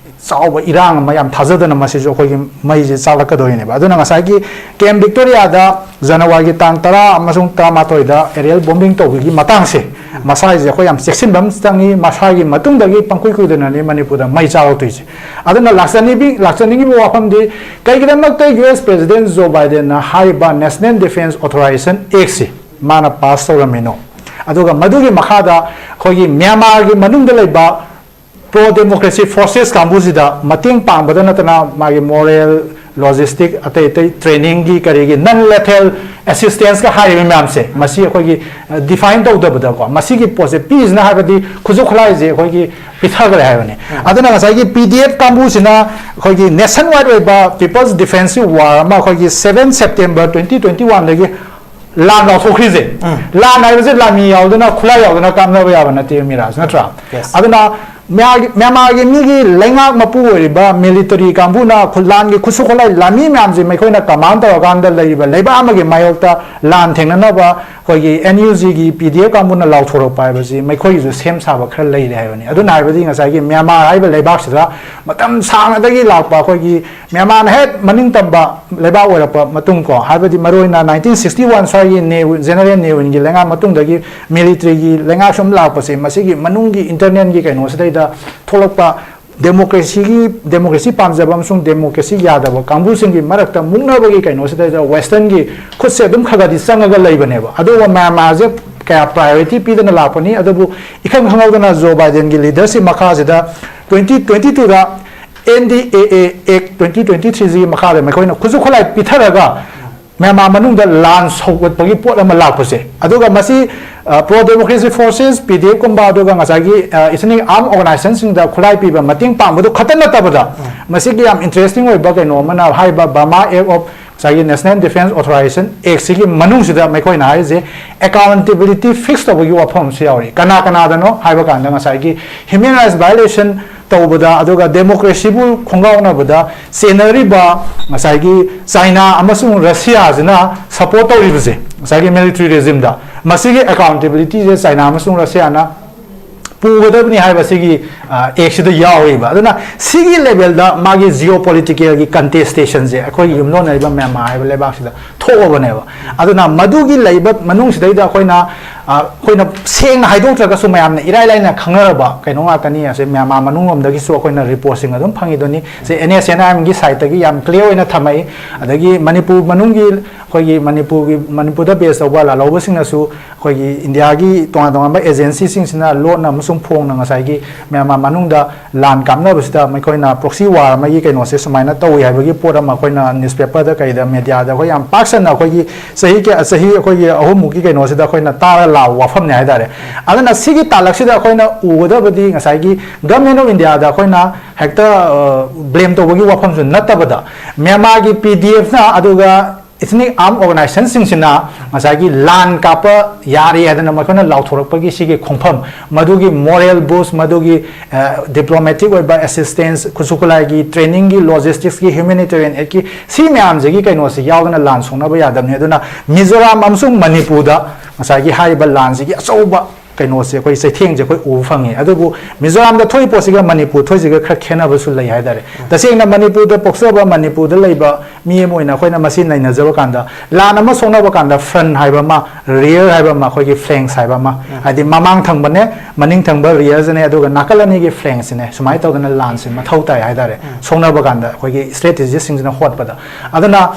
ꯆꯥꯎꯕ ꯏꯔꯥꯡ ꯑꯃ ꯌꯥꯝ ꯊꯥꯖꯗꯅ ꯃꯁꯤꯁꯨ ꯑꯩꯈꯣꯏꯒꯤ ꯃꯩꯁꯦ ꯆꯥꯛꯂꯛꯀꯗꯣꯏꯅꯦꯕ꯫ ꯑꯗꯨꯅ ꯉꯁꯥꯏꯒꯤ Camp Victoriaꯗ ꯖꯅꯋꯥꯔꯤꯒꯤ ꯇꯥꯡ ꯇꯔꯥ ꯑꯃꯁꯨꯡ ꯇꯔꯥꯃꯥꯊꯣꯏꯗ aerial bombing ꯇꯧꯕꯒꯤ ꯃꯇꯥꯡꯁꯦ, ꯃꯁꯥꯁꯦ ꯑꯩꯈꯣꯏ ꯌꯥꯝ ꯆꯦꯛꯁꯤꯟꯕ ꯑꯃ ꯆꯪꯉꯤ꯫ ꯃꯁꯥꯒꯤ ꯃꯇꯨꯡꯗꯒꯤ ꯄꯪꯀꯨꯏ ꯀꯨꯏꯗꯅꯅꯤ ꯃꯅꯤꯄꯨꯔꯗ ꯃꯩ ꯆꯥꯛꯂꯛꯇꯣꯏꯁꯦ꯫ ꯑꯗꯨꯅ ꯂꯥꯛꯆꯅꯤꯡꯕꯤ-, ꯂꯥꯛꯆꯅꯤꯡꯉꯤꯕ ꯋꯥꯐꯝꯗꯤ, ꯀꯩꯒꯤꯗꯃꯛꯇ U S President Joe Bidenꯅ ꯍꯥꯏꯔꯤꯕ National Defense Authorization Actꯁꯤ ꯃꯥꯅ pass ꯇꯧꯔꯝꯃꯤꯅꯣ? ꯑꯗꯨꯒ ꯃꯗꯨꯒꯤ ꯃꯈꯥꯗ ꯑꯩꯈꯣꯏꯒꯤ ꯃ꯭ꯌꯥꯟꯃꯥꯔꯒꯤ ꯃꯅꯨꯡꯗ ꯂꯩꯕ pro democracy forces ꯀꯥꯡꯕꯨꯁꯤꯗ ꯃꯇꯦꯡ ꯄꯥꯡꯕꯗ ꯅꯠꯇꯅ ꯃꯥꯒꯤ moral, logistic, ꯑꯇꯩ ꯑꯇꯩ trainingꯒꯤ ꯀꯔꯤꯒꯤ non lethal assistanceꯀ ꯍꯥꯏꯔꯤꯕ ꯃꯌꯥꯝꯁꯦ, ꯃꯁꯤ ꯑꯩꯈꯣꯏꯒꯤ, ꯑ, define ꯇꯧꯗꯕꯗꯀꯣ, ꯃꯁꯤꯒꯤ ꯄꯣꯠꯁꯦ ꯄꯤꯁꯤꯅ ꯍꯥꯏꯕꯗꯤ ꯈꯨꯠꯁꯨ ꯈꯨꯠꯂꯥꯏꯁꯦ ꯑꯩꯈꯣꯏꯒꯤ ꯄꯤꯊꯈ꯭ꯔꯦ ꯍꯥꯏꯕꯅꯤ꯫ ꯑꯗꯨꯅ ꯉꯁꯥꯏꯒꯤ P D F ꯀꯥꯡꯕꯨꯁꯤꯅ ꯑꯩꯈꯣꯏꯒꯤ nationwide ꯑꯣꯏꯕ People's Defensive War ꯑꯃ ꯑꯩꯈꯣꯏꯒꯤ seven September twenty twenty oneꯗꯒꯤ ꯂꯥꯟ ꯂꯥꯎꯊꯣꯛꯈ꯭ꯔꯤꯁꯦ, ꯂꯥꯟ ꯍꯥꯏꯕꯁꯦ ꯂꯥꯟꯃꯤ ꯌꯥꯎꯗꯅ, ꯈꯨꯠꯂꯥꯏ ꯌꯥꯎꯗꯅ ꯀꯥꯞꯅꯕ ꯌꯥꯕ ꯅꯠꯇꯦ, ꯃꯤꯔꯥꯖ, ꯅꯠꯇ꯭ꯔꯥ? Yes. ꯑꯗꯨꯅ ꯃ꯭ꯌꯥ-, ꯃ꯭ꯌꯥꯟꯃꯥꯔꯒꯤ ꯃꯤꯒꯤ ꯂꯩꯉꯥꯛ ꯃꯄꯨ ꯑꯣꯏꯔꯤꯕ military ꯀꯥꯡꯕꯨꯅ ꯈꯨ-, ꯂꯥꯟꯒꯤ ꯈꯨꯠꯁꯨ ꯈꯨꯠꯂꯥꯏ ꯂꯥꯟꯃꯤ ꯃꯌꯥꯝꯁꯦ ꯃꯈꯣꯏꯅ command ꯇꯧꯔꯀꯥꯟꯗ ꯂꯩꯔꯤꯕ ꯂꯩꯕꯥꯛ ꯑꯃꯒꯤ ꯃꯥꯌꯣꯛꯇ ꯂꯥꯟ ꯊꯦꯡꯅꯅꯕ ꯑꯩꯈꯣꯏꯒꯤ N U Gꯒꯤ P D F ꯀꯥꯡꯕꯨꯅ ꯂꯥꯎꯊꯣꯔꯛꯄ ꯍꯥꯏꯕꯁꯤ ꯃꯈꯣꯏꯒꯤꯁꯨ ꯁꯦꯝ ꯁꯥꯕ ꯈꯔ ꯂꯩꯔꯦ ꯍꯥꯏꯕꯅꯤ꯫ ꯑꯗꯨꯅ ꯍꯥꯏꯕꯗꯤ ꯉꯁꯥꯏꯒꯤ ꯃ꯭ꯌꯥꯟꯃꯥꯔ ꯍꯥꯏꯔꯤꯕ ꯂꯩꯕꯥꯛꯁꯤꯗ ꯃꯇꯝ ꯁꯥꯡꯅꯗꯒꯤ ꯂꯥꯛꯄ ꯑꯩꯈꯣꯏꯒꯤ ꯃ꯭ꯌꯥꯟꯃꯥꯔꯅ ꯍꯦꯛ ꯃꯅꯤꯡ ꯇꯝꯕ ꯂꯩꯕꯥꯛ ꯑꯣꯏꯔꯛꯄ ꯃꯇꯨꯡ ꯀꯣ, ꯍꯥꯏꯕꯗꯤ ꯃꯔꯨꯑꯣꯏꯅ nineteen sixty one ꯁ꯭ꯋꯥꯏꯒꯤ ꯅꯦ-, General Ne Win ꯒꯤ ꯂꯩꯉꯥꯛ ꯃꯇꯨꯡꯗꯒꯤ military ꯒꯤ ꯂꯩꯉꯥꯛ ꯁꯨꯝ ꯂꯥꯛꯄꯁꯦ, ꯃꯁꯤꯒꯤ ꯃꯅꯨꯡꯒꯤ internal ꯒꯤ ꯀꯩꯅꯣꯁꯤꯗꯩꯗ ꯊꯣꯛꯂꯛꯄ democracy ꯒꯤ, democracy ꯄꯥꯝꯖꯕ ꯑꯃꯁꯨꯡ democracy ꯌꯥꯗꯕ ꯀꯥꯡꯕꯨꯁꯤꯡꯒꯤ ꯃꯔꯛꯇ ꯃꯨꯛꯅꯕꯒꯤ ꯀꯩꯅꯣꯁꯤꯗꯩꯗ Western ꯒꯤ ꯈꯨꯠꯁꯦ ꯑꯗꯨꯝ ꯈꯔ ꯈꯔꯗꯤ ꯆꯪꯉꯒ ꯂꯩꯕꯅꯦꯕ꯫ ꯑꯗꯨꯒ ꯃ꯭ꯌꯥꯟꯃꯥꯔꯁꯦ ꯀꯌꯥ priority ꯄꯤꯗꯅ ꯂꯥꯛꯄꯅꯤ, ꯑꯗꯨꯕꯨ ꯏꯈꯪ ꯈꯪꯍꯧꯗꯅ Joe Biden ꯒꯤ leadership ꯃꯈꯥꯁꯤꯗ twenty twenty two the N D A A Act twenty twenty three ꯁꯤꯒꯤ ꯃꯈꯥꯗ ꯃꯈꯣꯏꯅ ꯈꯨꯠꯁꯨ ꯈꯨꯠꯂꯥꯏ ꯄꯤꯊꯔꯒ ꯃ꯭ꯌꯥꯟꯃꯥꯔ ꯃꯅꯨꯡꯗ ꯂꯥꯟ ꯁꯧꯒꯠꯄꯒꯤ ꯄꯣꯠ ꯑꯃ ꯂꯥꯛꯄꯁꯦ, ꯑꯗꯨꯒ ꯃꯁꯤ ꯄ꯭ꯔꯣ ꯗꯦꯃꯣꯀ꯭ꯔꯦꯁꯤ ꯐꯣꯔꯁꯦꯁ, ꯄꯤ ꯗꯤ ꯑꯦꯐ ꯀꯨꯝꯕ, ꯑꯗꯨꯒ ꯉꯁꯥꯏꯒꯤ ꯏꯊꯅꯤꯛ ꯑꯥꯔꯝ ꯑꯣꯔꯒꯅꯥꯏꯖꯦꯁꯟꯁꯤꯡꯗ ꯈꯨꯠꯂꯥꯏ ꯄꯤꯕ, ꯃꯇꯦꯡ ꯄꯥꯡꯕꯗꯨ ꯈꯛꯇ ꯅꯠꯇꯕꯗ, ꯃꯁꯤꯒꯤ ꯌꯥꯝ ꯏꯟꯇꯔꯦꯁꯇꯤꯡ ꯑꯣꯏꯕ ꯀꯩꯅꯣ ꯑꯃꯅ, ꯍꯥꯏꯔꯤꯕ ꯕꯔꯃꯥ ꯑꯦꯛ ꯑꯣꯐ ꯉꯁꯥꯏꯒꯤ ꯅꯦꯁꯅꯦꯜ ꯗꯤꯐꯦꯟꯁ ꯑꯣꯊꯣꯔꯥꯏꯖꯦꯁꯟ ꯑꯦꯛꯁꯤꯒꯤ ꯃꯅꯨꯡꯁꯤꯗ ꯃꯈꯣꯏꯅ ꯍꯥꯏꯔꯤꯁꯦ ꯑꯦꯀꯥꯎꯟꯇꯦꯕꯤꯂꯤꯇꯤ ꯐꯤꯛꯁ ꯇꯧꯕꯒꯤ ꯋꯥꯐꯝ ꯑꯃꯁꯨ ꯌꯥꯎꯔꯤ꯫ ꯀꯅꯥ ꯀꯅꯥꯗꯅꯣ ꯍꯥꯏꯕ ꯀꯥꯟꯗ, ꯉꯁꯥꯏꯒꯤ ꯍ꯭ꯌꯨꯃꯦꯟ ꯔꯥꯏꯠꯁ ꯚꯥꯏꯑꯣꯂꯦꯁꯟ ꯇꯧꯕꯗ, ꯑꯗꯨꯒ ꯗꯦꯃꯣꯀ꯭ꯔꯦꯁꯤꯕꯨ ꯈꯣꯡꯒꯥꯎꯅꯕꯗ ꯆꯦꯟꯅꯔꯤꯕ ꯉꯁꯥꯏꯒꯤ ꯆꯥꯏꯅꯥ ꯑꯃꯁꯨꯡ ꯔꯁꯤꯌꯥꯁꯤꯅ ꯁꯄꯣꯔꯠ ꯇꯧꯔꯤꯕꯁꯦ, ꯉꯁꯥꯏꯒꯤ ꯃꯤꯂꯤꯇꯔꯤ ꯔꯦꯖꯤꯝꯗ, ꯃꯁꯤꯒꯤ ꯑꯦꯀꯥꯎꯟꯇꯦꯕꯤꯂꯤꯇꯤꯁꯦ ꯆꯥꯏꯅꯥ ꯑꯃꯁꯨꯡ ꯔꯁꯤꯌꯥꯅ ꯄꯨꯒꯗꯕꯅꯤ ꯍꯥꯏꯕꯁꯤꯒꯤ, ꯑ, ꯑꯦꯛꯁꯤꯗ ꯌꯥꯎꯔꯤꯕ꯫ ꯑꯗꯨꯅ ꯁꯤꯒꯤ ꯂꯦꯚꯦꯜꯗ ꯃꯥꯒꯤ ꯖꯤꯑꯣ ꯄꯣꯂꯤꯇꯤꯀꯦꯜꯒꯤ ꯀꯟꯇꯦꯁꯇꯦꯁꯟꯁꯦ ꯑꯩꯈꯣꯏꯒꯤ ꯌꯨꯝꯂꯣꯟꯅꯔꯤꯕ ꯃ꯭ꯌꯥꯟꯃꯥꯔ ꯍꯥꯏꯕ ꯂꯩꯕꯥꯛꯁꯤꯗ ꯊꯣꯛꯑꯕꯅꯦꯕ꯫ ꯑꯗꯨꯅ ꯃꯗꯨꯒꯤ ꯂꯩꯕ ꯃꯅꯨꯡꯁꯤꯗꯩꯗ ꯑꯩꯈꯣꯏꯅ, ꯑ, ꯑꯩꯈꯣꯏꯅ ꯁꯦꯡꯅ ꯍꯥꯏꯗꯣꯛꯇ꯭ꯔꯒꯁꯨ ꯃꯌꯥꯝꯅ ꯏꯔꯥꯏ ꯂꯥꯏꯅ ꯈꯪꯅꯔꯕ ꯀꯩꯅꯣ ꯉꯥꯛꯇꯅꯤ꯫ ꯑꯁꯦ ꯃ꯭ꯌꯥꯟꯃꯥꯔ ꯃꯅꯨꯡꯂꯣꯝꯗꯒꯤꯁꯨ ꯑꯩꯈꯣꯏꯅ ꯔꯤꯄꯣꯔꯠꯁꯤꯡ ꯑꯗꯨꯝ ꯐꯪꯉꯤꯗꯨꯅꯤ꯫ ꯁꯦ ꯑꯦꯟ ꯑꯦꯁ ꯑꯦꯟ ꯑꯥꯏ ꯑꯦꯝꯒꯤ ꯁꯥꯏꯠꯇꯒꯤ ꯌꯥꯝ ꯀ꯭ꯂꯤꯌꯥꯔ ꯑꯣꯏꯅ ꯊꯝꯃꯛꯏ꯫ ꯑꯗꯒꯤ ꯃꯅꯤꯄꯨꯔ ꯃꯅꯨꯡꯒꯤ, ꯑꯩꯈꯣꯏꯒꯤ ꯃꯅꯤꯄꯨꯔꯒꯤ, ꯃꯅꯤꯄꯨꯔꯗ ꯕꯦꯁ ꯇꯧꯕ ꯂꯥꯜꯍꯧꯕꯁꯤꯡꯅꯁꯨ ꯑꯩꯈꯣꯏꯒꯤ ꯏꯟꯗꯤꯌꯥꯒꯤ ꯇꯣꯉꯥꯟ ꯇꯣꯉꯥꯟꯕ ꯑꯦꯖꯦꯟꯁꯤꯁꯤꯡꯁꯤꯅ ꯂꯣꯠꯅ ꯑꯃꯁꯨꯡ ꯐꯣꯡꯅ ꯉꯁꯥꯏꯒꯤ ꯃ꯭ꯌꯥꯟꯃꯥꯔ ꯃꯅꯨꯡꯗ ꯂꯥꯟ ꯀꯥꯞꯅꯕꯁꯤꯗ ꯃꯈꯣꯏꯅ ꯄ꯭ꯔꯣꯛꯁꯤ ꯋꯥꯔ ꯑꯃꯒꯤ ꯀꯩꯅꯣꯁꯦ ꯁꯨꯃꯥꯏꯅ ꯇꯧꯏ ꯍꯥꯏꯕꯒꯤ ꯄꯣꯠ ꯑꯃ ꯑꯩꯈꯣꯏꯅ ꯅ꯭ꯌꯨꯁꯄꯦꯄꯔꯗ ꯀꯩꯗ ꯃꯦꯗꯤꯌꯥꯗ ꯑꯩꯈꯣꯏ ꯌꯥꯝ ꯄꯥꯛ ꯁꯟꯅ ꯑꯩꯈꯣꯏꯒꯤ ꯆꯍꯤ ꯀꯌꯥ, ꯆꯍꯤ ꯑꯩꯈꯣꯏꯒꯤ ꯑꯍꯨꯝꯃꯨꯛꯀꯤ ꯀꯩꯅꯣꯁꯤꯗ ꯑꯩꯈꯣꯏꯅ ꯇꯥꯔ ꯂꯥꯛꯄ ꯋꯥꯐꯝꯅꯦ ꯍꯥꯏꯇꯥꯔꯦ꯫ ꯑꯗꯨꯅ ꯁꯤꯒꯤ ꯇꯥꯂꯛꯁꯤꯗ ꯑꯩꯈꯣꯏꯅ ꯎꯒꯗꯕꯗꯤ ꯉꯁꯥꯏꯒꯤ ꯒꯚꯔꯟꯃꯦꯟ ꯑꯣꯐ ꯏꯟꯗꯤꯌꯥꯗ ꯑꯩꯈꯣꯏꯅ ꯍꯦꯛꯇ, ꯑ, ꯕ꯭ꯂꯦꯝ ꯇꯧꯕꯒꯤ ꯋꯥꯐꯝꯁꯨ ꯅꯠꯇꯕꯗ, ꯃ꯭ꯌꯥꯟꯃꯥꯔꯒꯤ ꯄꯤ ꯗꯤ ꯑꯦꯐꯅ ꯑꯗꯨꯒ ꯏꯊꯅꯤꯛ ꯑꯥꯔꯝ ꯑꯣꯔꯒꯅꯥꯏꯖꯦꯁꯟꯁꯤꯡꯁꯤꯅ ꯉꯁꯥꯏꯒꯤ ꯂꯥꯟ ꯀꯥꯞꯄ ꯌꯥꯔꯦ ꯍꯥꯏꯗꯅ ꯃꯈꯣꯏꯅ ꯂꯥꯎꯊꯣꯔꯛꯄꯒꯤ ꯁꯤꯒꯤ ꯈꯣꯡꯐꯝ, ꯃꯗꯨꯒꯤ ꯃꯣꯔꯦꯜ ꯕꯨꯁ, ꯃꯗꯨꯒꯤ, ꯑ, ꯗꯤꯄ꯭ꯂꯣꯃꯦꯇꯤꯛ ꯑꯣꯏꯕ ꯑꯦꯁꯤꯁꯇꯦꯟꯁ, ꯈꯨꯠꯁꯨ ꯈꯨꯠꯂꯥꯏꯒꯤ, ꯇ꯭ꯔꯦꯅꯤꯡꯒꯤ, ꯂꯣꯖꯤꯁꯇꯤꯛꯁꯀꯤ, ꯍ꯭ꯌꯨꯃꯦꯅꯤꯇꯦꯔꯤꯌꯟ ꯑꯦꯗꯀꯤ, ꯁꯤ ꯃꯌꯥꯝꯁꯤꯒꯤ ꯀꯩꯅꯣꯁꯤ ꯌꯥꯎꯗꯅ ꯂꯥꯟ ꯁꯣꯛꯅꯕ ꯌꯥꯗꯕꯅꯤ꯫ ꯑꯗꯨꯅ ꯃꯤꯖꯣꯔꯥꯝ ꯑꯃꯁꯨꯡ ꯃꯅꯤꯄꯨꯔꯗ ꯉꯁꯥꯏꯒꯤ ꯍꯥꯏꯔꯤꯕ ꯂꯥꯟꯁꯤꯒꯤ ꯑꯆꯧꯕ ꯀꯩꯅꯣꯁꯦ, ꯑꯩꯈꯣꯏ ꯆꯩꯊꯦꯡꯁꯦ ꯑꯩꯈꯣꯏ ꯎꯕ ꯐꯪꯉꯤ꯫ ꯑꯗꯨꯕꯨ ꯃꯤꯖꯣꯔꯥꯝꯗ ꯊꯣꯛꯏ ꯄꯣꯠꯁꯤꯒ ꯃꯅꯤꯄꯨꯔ ꯊꯣꯛꯏꯁꯤꯒ ꯈꯔ ꯈꯦꯠꯅꯕꯁꯨ ꯂꯩ ꯍꯥꯏꯇꯥꯔꯦ꯫ ꯇꯁꯦꯡꯅ ꯃꯅꯤꯄꯨꯔꯗ ꯄꯣꯛꯆꯕ, ꯃꯅꯤꯄꯨꯔꯗ ꯂꯩꯕ ꯃꯤ ꯑꯃ ꯑꯣꯏꯅ ꯑꯩꯈꯣꯏꯅ ꯃꯁꯤ ꯅꯩꯅꯖꯕ ꯀꯥꯟꯗ, ꯂꯥꯟ ꯑꯃ ꯁꯣꯛꯅꯕ ꯀꯥꯟꯗ ꯐ꯭ꯔꯟ ꯍꯥꯏꯕ ꯑꯃ, ꯔꯤꯌꯔ ꯍꯥꯏꯕ ꯑꯃ, ꯑꯩꯈꯣꯏꯒꯤ ꯐ꯭ꯂꯦꯡꯁ ꯍꯥꯏꯕ ꯑꯃ, ꯍꯥꯏꯗꯤ ꯃꯃꯥꯡ ꯊꯪꯕꯅꯦ, ꯃꯅꯤꯡ ꯊꯪꯕ ꯔꯤꯌꯔꯁꯤꯅꯦ, ꯑꯗꯨꯒ ꯅꯥꯀꯜ ꯑꯅꯤꯒꯤ ꯐ꯭ꯂꯦꯡꯁꯤꯅꯦ, ꯁꯨꯃꯥꯏꯅ ꯇꯧꯗꯅ ꯂꯥꯟꯁꯦ ꯃꯊꯧ ꯇꯥꯏ ꯍꯥꯏꯇꯥꯔꯦ꯫ ꯁꯣꯛꯅꯕ ꯀꯥꯟꯗ ꯑꯩꯈꯣꯏꯒꯤ ꯁ꯭ꯇ꯭ꯔꯦꯇꯦꯖꯤꯁꯁꯤꯡꯁꯤꯅ ꯍꯣꯠꯄꯗ꯫ ꯑꯗꯨꯅ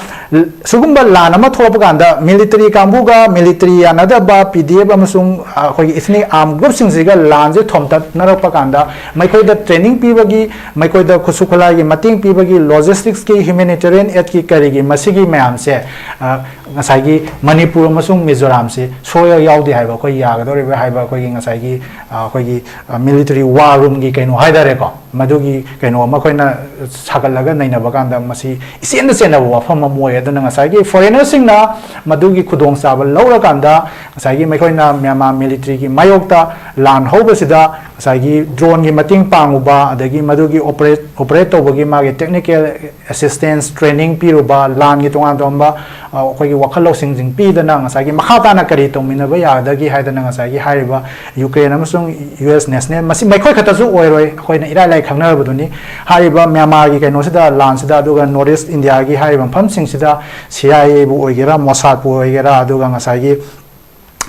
ꯁꯤꯒꯨꯝꯕ ꯂꯥꯟ ꯑꯃ ꯊꯣꯛꯂꯛꯄ ꯀꯥꯟꯗ ꯃꯤꯂꯤꯇꯔꯤ ꯀꯥꯡꯕꯨꯒ ꯃꯤꯂꯤꯇꯔꯤ ꯌꯥꯅꯗꯕ ꯄꯤ ꯗꯤ ꯑꯦꯐ ꯑꯃꯁꯨꯡ, ꯑ, ꯑꯩꯈꯣꯏꯒꯤ ꯏꯊꯅꯤꯛ ꯑꯥꯔꯝ ꯒ꯭ꯔꯨꯞꯁꯤꯡꯁꯤꯒ ꯂꯥꯟꯁꯦ ꯊꯣꯝꯇꯠꯅꯔꯛꯄ ꯀꯥꯟꯗ ꯃꯈꯣꯏꯗ ꯇ꯭ꯔꯦꯅꯤꯡ ꯄꯤꯕꯒꯤ, ꯃꯈꯣꯏꯗ ꯈꯨꯠꯁꯨ ꯈꯨꯠꯂꯥꯏꯒꯤ ꯃꯇꯦꯡ ꯄꯤꯕꯒꯤ, ꯂꯣꯖꯤꯁꯇꯤꯛꯁꯀꯤ, ꯍ꯭ꯌꯨꯃꯦꯅꯤꯇꯦꯔꯤꯌꯟ ꯑꯦꯗꯀꯤ ꯀꯔꯤꯒꯤ ꯃꯁꯤꯒꯤ ꯃꯌꯥꯝꯁꯦ, ꯑ, ꯉꯁꯥꯏꯒꯤ ꯃꯅꯤꯄꯨꯔ ꯑꯃꯁꯨꯡ ꯃꯤꯖꯣꯔꯥꯝꯁꯦ ꯁꯣꯏꯔ ꯌꯥꯎꯗꯦ ꯍꯥꯏꯕ, ꯑꯩꯈꯣꯏ ꯌꯥꯒꯗꯧꯔꯤꯕ ꯍꯥꯏꯕ ꯑꯩꯈꯣꯏꯒꯤ ꯉꯁꯥꯏꯒꯤ, ꯑ, ꯑꯩꯈꯣꯏꯒꯤ, ꯑ, military war roomꯒꯤ ꯀꯩꯅꯣ ꯍꯥꯏꯇꯥꯔꯦꯀꯣ, ꯃꯗꯨꯒꯤ ꯀꯩꯅꯣ ꯑꯃ ꯑꯩꯈꯣꯏꯅ ꯁꯥꯒꯠꯂꯒ ꯅꯩꯅꯕ ꯀꯥꯟꯗ ꯃꯁꯤ ꯏꯆꯦꯟꯗ ꯆꯦꯟꯅꯕ ꯋꯥꯐꯝ ꯑꯃ ꯑꯣꯏ꯫ ꯑꯗꯨꯅ ꯉꯁꯥꯏꯒꯤ foreignerꯁꯤꯡꯅ ꯃꯗꯨꯒꯤ ꯈꯨꯗꯣꯡꯆꯥꯕ ꯂꯧꯔꯀꯥꯟꯗ ꯉꯁꯥꯏꯒꯤ ꯃꯈꯣꯏꯅ ꯃ꯭ꯌꯥꯟꯃꯥꯔ militaryꯒꯤ ꯃꯥꯌꯣꯛꯇ ꯂꯥꯟ ꯍꯧꯕꯁꯤꯗ ꯉꯁꯥꯏꯒꯤ droneꯒꯤ ꯃꯇꯦꯡ ꯄꯥꯡꯉꯨꯕ, ꯑꯗꯒꯤ ꯃꯗꯨꯒꯤ operate, operate ꯇꯧꯕꯒꯤ ꯃꯥꯒꯤ technical assistance training ꯄꯤꯔꯨꯕ, ꯂꯥꯟꯒꯤ ꯇꯣꯉꯥꯟ ꯇꯣꯉꯥꯟꯕ, ꯑ, ꯑꯩꯈꯣꯏꯒꯤ ꯋꯥꯈꯜ ꯂꯧꯁꯤꯡꯁꯤꯡ ꯄꯤꯗꯅ ꯉꯁꯥꯏꯒꯤ ꯃꯈꯥ ꯇꯥꯅ ꯀꯔꯤ ꯇꯧꯃꯤꯟꯅꯕ ꯌꯥꯒꯗꯒꯦ ꯍꯥꯏꯗꯅ ꯉꯁꯥꯏꯒꯤ ꯍꯥꯏꯔꯤꯕ ꯌꯨꯀ꯭ꯔꯦꯟ ꯑꯃꯁꯨꯡ ꯌꯨ ꯑꯦꯁ national, ꯃꯁꯤ ꯃꯈꯣꯏ ꯈꯛꯇꯁꯨ ꯑꯣꯏꯔꯣꯏ, ꯑꯩꯈꯣꯏꯅ ꯏꯔꯥꯏ ꯂꯥꯏ ꯈꯪꯅꯔꯕꯗꯨꯅꯤ꯫ ꯍꯥꯏꯔꯤꯕ ꯃ꯭ꯌꯥꯟꯃꯥꯔꯒꯤ ꯀꯩꯅꯣꯁꯤꯗ, ꯂꯥꯟꯁꯤꯗ, ꯑꯗꯨꯒ North East Indiaꯒꯤ ꯍꯥꯏꯔꯤꯕ ꯃꯐꯝꯁꯤꯡꯁꯤꯗ C I Aꯕꯨ ꯑꯣꯏꯒꯦꯔꯥ, Mossadꯄꯨ ꯑꯣꯏꯒꯦꯔꯥ, ꯑꯗꯨꯒ ꯉꯁꯥꯏꯒꯤ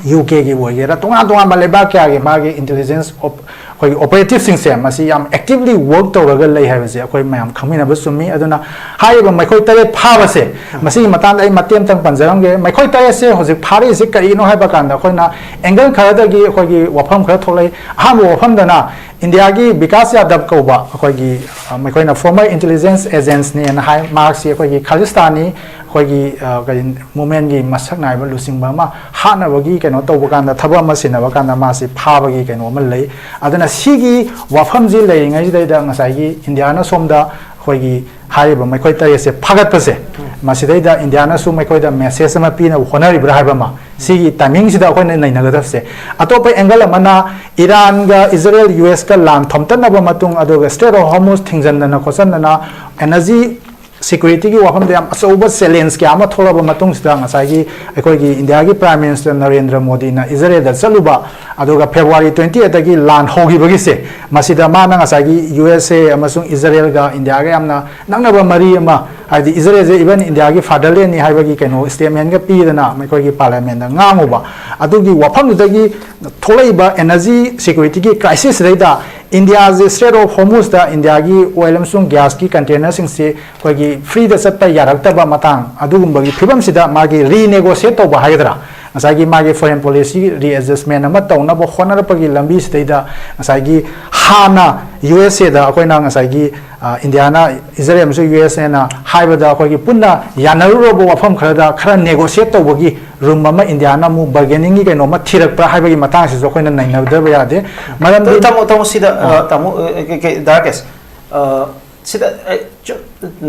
ꯌꯨ ꯀꯦꯒꯤꯕꯨ ꯑꯣꯏꯒꯦꯔꯥ, ꯇꯣꯉꯥꯟ ꯇꯣꯉꯥꯟꯕ ꯂꯩꯕꯥꯛ ꯀꯌꯥꯒꯤ ꯃꯥꯒꯤ intelligence op-, ꯑꯩꯈꯣꯏꯒꯤ operativeꯁꯤꯡꯁꯦ ꯃꯁꯤ ꯌꯥꯝ actively work ꯇꯧꯔꯒ ꯂꯩ ꯍꯥꯏꯕꯁꯦ ꯑꯩꯈꯣꯏ ꯃꯌꯥꯝ ꯈꯪꯃꯤꯟꯅꯕ ꯆꯨꯝꯃꯤ꯫ ꯑꯗꯨꯅ ꯍꯥꯏꯔꯤꯕ ꯃꯈꯣꯏ ꯇꯔꯦꯠ ꯐꯥꯕꯁꯦ, ꯃꯁꯤꯒꯤ ꯃꯇꯥꯡꯗ ꯑꯩ ꯃꯇꯦꯛ ꯑꯃꯇꯪ ꯄꯟꯖꯔꯝꯒꯦ꯫ ꯃꯈꯣꯏ ꯇꯔꯦꯠꯁꯦ ꯍꯧꯖꯤꯛ ꯐꯥꯔꯛꯏꯁꯦ ꯀꯔꯤꯅꯣ ꯍꯥꯏꯕ ꯀꯥꯟꯗ, ꯑꯩꯈꯣꯏꯅ angle ꯈꯔꯗꯒꯤ ꯑꯩꯈꯣꯏꯒꯤ ꯋꯥꯐꯝ ꯈꯔ ꯊꯣꯛꯂꯛꯏ꯫ ꯑꯍꯥꯟꯕ ꯋꯥꯐꯝꯗꯅ ꯏꯟꯗꯤꯌꯥꯒꯤ ꯕꯤꯀꯥꯁ ꯌꯥꯗꯕ ꯀꯧꯕ ꯑꯩꯈꯣꯏꯒꯤ, ꯑ, ꯃꯈꯣꯏꯅ former intelligence agentsꯅꯦꯅ ꯍꯥꯏ, ꯃꯍꯥꯛꯁꯤ ꯑꯩꯈꯣꯏꯒꯤ ꯈꯥꯂꯤꯁꯇꯥꯅꯤ ꯑꯩꯈꯣꯏꯒꯤ, ꯑ, ꯀꯔꯤ, movementꯀꯤ ꯃꯁꯛ ꯅꯥꯏꯕ ꯂꯨꯆꯤꯡꯕ ꯑꯃ ꯍꯥꯠꯅꯕꯒꯤ ꯀꯩꯅꯣ ꯇꯧꯕ ꯀꯥꯟꯗ, ꯊꯕꯛ ꯑꯃ ꯁꯤꯟꯅꯕ ꯀꯥꯟꯗ ꯃꯥꯁꯤ ꯐꯥꯕꯒꯤ ꯀꯩꯅꯣ ꯑꯃ ꯂꯩ꯫ ꯑꯗꯨꯅ ꯁꯤꯒꯤ ꯋꯥꯐꯝꯁꯤ ꯂꯩꯔꯤꯉꯩꯁꯤꯗꯩꯗ ꯉꯁꯥꯏꯒꯤ ꯏꯟꯗꯤꯌꯥꯅ ꯁꯣꯝꯗ ꯑꯩꯈꯣꯏꯒꯤ ꯍꯥꯏꯔꯤꯕ ꯃꯈꯣꯏ ꯇꯔꯦꯠꯁꯦ ꯐꯥꯒꯠꯄꯁꯦ, ꯃꯁꯤꯗꯩꯗ ꯏꯟꯗꯤꯌꯥꯅꯁꯨ ꯃꯈꯣꯏꯗ message ꯑꯃ ꯄꯤꯅꯕ ꯍꯣꯠꯅꯔꯤꯕ꯭ꯔꯥ ꯍꯥꯏꯕ ꯑꯃ, ꯁꯤꯒꯤ timingꯁꯤꯗ ꯑꯩꯈꯣꯏꯅ ꯅꯩꯅꯒꯗꯕꯁꯦ꯫ ꯑꯇꯣꯞꯄ angle ꯑꯃꯅ ꯏꯔꯥꯟꯒ ꯏꯖꯔꯦꯜ ꯌꯨ ꯑꯦꯁꯀ ꯂꯥꯟ ꯊꯣꯝꯇꯠꯅꯕ ꯃꯇꯨꯡ, ꯑꯗꯨꯒ Strait of Hormuz ꯊꯤꯡꯖꯤꯟꯗꯅ ꯈꯣꯠꯆꯟꯗꯅ energy securityꯒꯤ ꯋꯥꯐꯝꯗ ꯌꯥꯝ ꯑꯆꯧꯕ challenge ꯀꯌꯥ ꯑꯃ ꯊꯣꯛꯂꯕ ꯃꯇꯨꯡꯁꯤꯗ, ꯉꯁꯥꯏꯒꯤ ꯑꯩꯈꯣꯏꯒꯤ ꯏꯟꯗꯤꯌꯥꯒꯤ Prime Minister ꯅꯔꯦꯟꯗ꯭ꯔ ꯃꯣꯗꯤꯅ ꯏꯖꯔꯦꯜꯗ ꯆꯠꯂꯨꯕ, ꯑꯗꯨꯒ February twenty eightꯇꯒꯤ ꯂꯥꯟ ꯍꯧꯈꯤꯕꯒꯤꯁꯦ, ꯃꯁꯤꯗ ꯃꯥꯅ ꯉꯁꯥꯏꯒꯤ ꯌꯨ ꯑꯦꯁ ꯑꯦ ꯑꯃꯁꯨꯡ ꯏꯖꯔꯦꯜꯒ ꯏꯟꯗꯤꯌꯥꯒ ꯌꯥꯝꯅ ꯅꯛꯅꯕ ꯃꯔꯤ ꯑꯃ, ꯍꯥꯏꯗꯤ ꯏꯖꯔꯦꯜꯁꯦ even ꯏꯟꯗꯤꯌꯥꯒꯤ fatherlandꯅꯤ ꯍꯥꯏꯕꯒꯤ ꯀꯩꯅꯣ statementꯒ ꯄꯤꯗꯅ ꯑꯩꯈꯣꯏꯒꯤ parliamentꯗ ꯉꯥꯡꯉꯨꯕ, ꯑꯗꯨꯒꯤ ꯋꯥꯐꯝꯗꯨꯗꯒꯤ ꯊꯣꯛꯂꯛꯏꯕ energy securityꯒꯤ crisisꯁꯤꯗꯩꯗ ꯏꯟꯗꯤꯌꯥꯁꯦ Strait of Hormuzꯇ ꯏꯟꯗꯤꯌꯥꯒꯤ oil ꯑꯃꯁꯨꯡ gasꯀꯤ containerꯁꯤꯡꯁꯦ ꯑꯩꯈꯣꯏꯒꯤ freeꯗ ꯆꯠꯄ ꯌꯥꯔꯛꯇꯕ ꯃꯇꯥꯡ, ꯑꯗꯨꯒꯨꯝꯕꯒꯤ ꯐꯤꯕꯝꯁꯤꯗ ꯃꯥꯒꯤ renegotiate ꯇꯧꯕ ꯍꯥꯏꯒꯗ꯭ꯔꯥ, ꯉꯁꯥꯏꯒꯤ ꯃꯥꯒꯤ foreign policy readjustment ꯑꯃ ꯇꯧꯅꯕ ꯍꯣꯠꯅꯔꯛꯄꯒꯤ ꯂꯝꯕꯤꯁꯤꯗꯩꯗ ꯉꯁꯥꯏꯒꯤ ꯍꯥꯟꯅ ꯌꯨ ꯑꯦꯁ ꯑꯦꯗ ꯑꯩꯈꯣꯏꯅ ꯉꯁꯥꯏꯒꯤ, ꯑ, ꯏꯟꯗꯤꯌꯥꯅ, ꯏꯖꯔꯦꯜ ꯑꯃꯁꯨꯡ ꯌꯨ ꯑꯦꯁ ꯑꯦꯅ ꯍꯥꯏꯕꯗ ꯑꯩꯈꯣꯏꯒꯤ ꯄꯨꯟꯅ ꯌꯥꯅꯔꯨꯔꯕ ꯋꯥꯐꯝ ꯈꯔꯗ ꯈꯔ negotiate ꯇꯧꯕꯒꯤ room ꯑꯃ ꯏꯟꯗꯤꯌꯥꯅ ꯑꯃꯨꯛ bargainingꯒꯤ ꯀꯩꯅꯣꯝꯃ ꯊꯤꯔꯛꯄ꯭ꯔꯥ ꯍꯥꯏꯕꯒꯤ ꯃꯇꯥꯡꯁꯤꯁꯨ ꯑꯩꯈꯣꯏꯅ ꯅꯩꯅꯗꯕ ꯌꯥꯗꯦ꯫ ꯃꯔꯝꯗꯤ ꯇꯥꯃꯣ, ꯇꯥꯃꯣ, ꯁꯤꯗ, ꯑ, ꯑꯥ꯫ ꯇꯥꯃꯣ, ꯑ, ꯀꯩ, ꯀꯩ, ꯗꯥ ꯔꯥꯀꯦꯁ, ꯑ, ꯁꯤꯗ, ꯑ, ꯆꯨ-,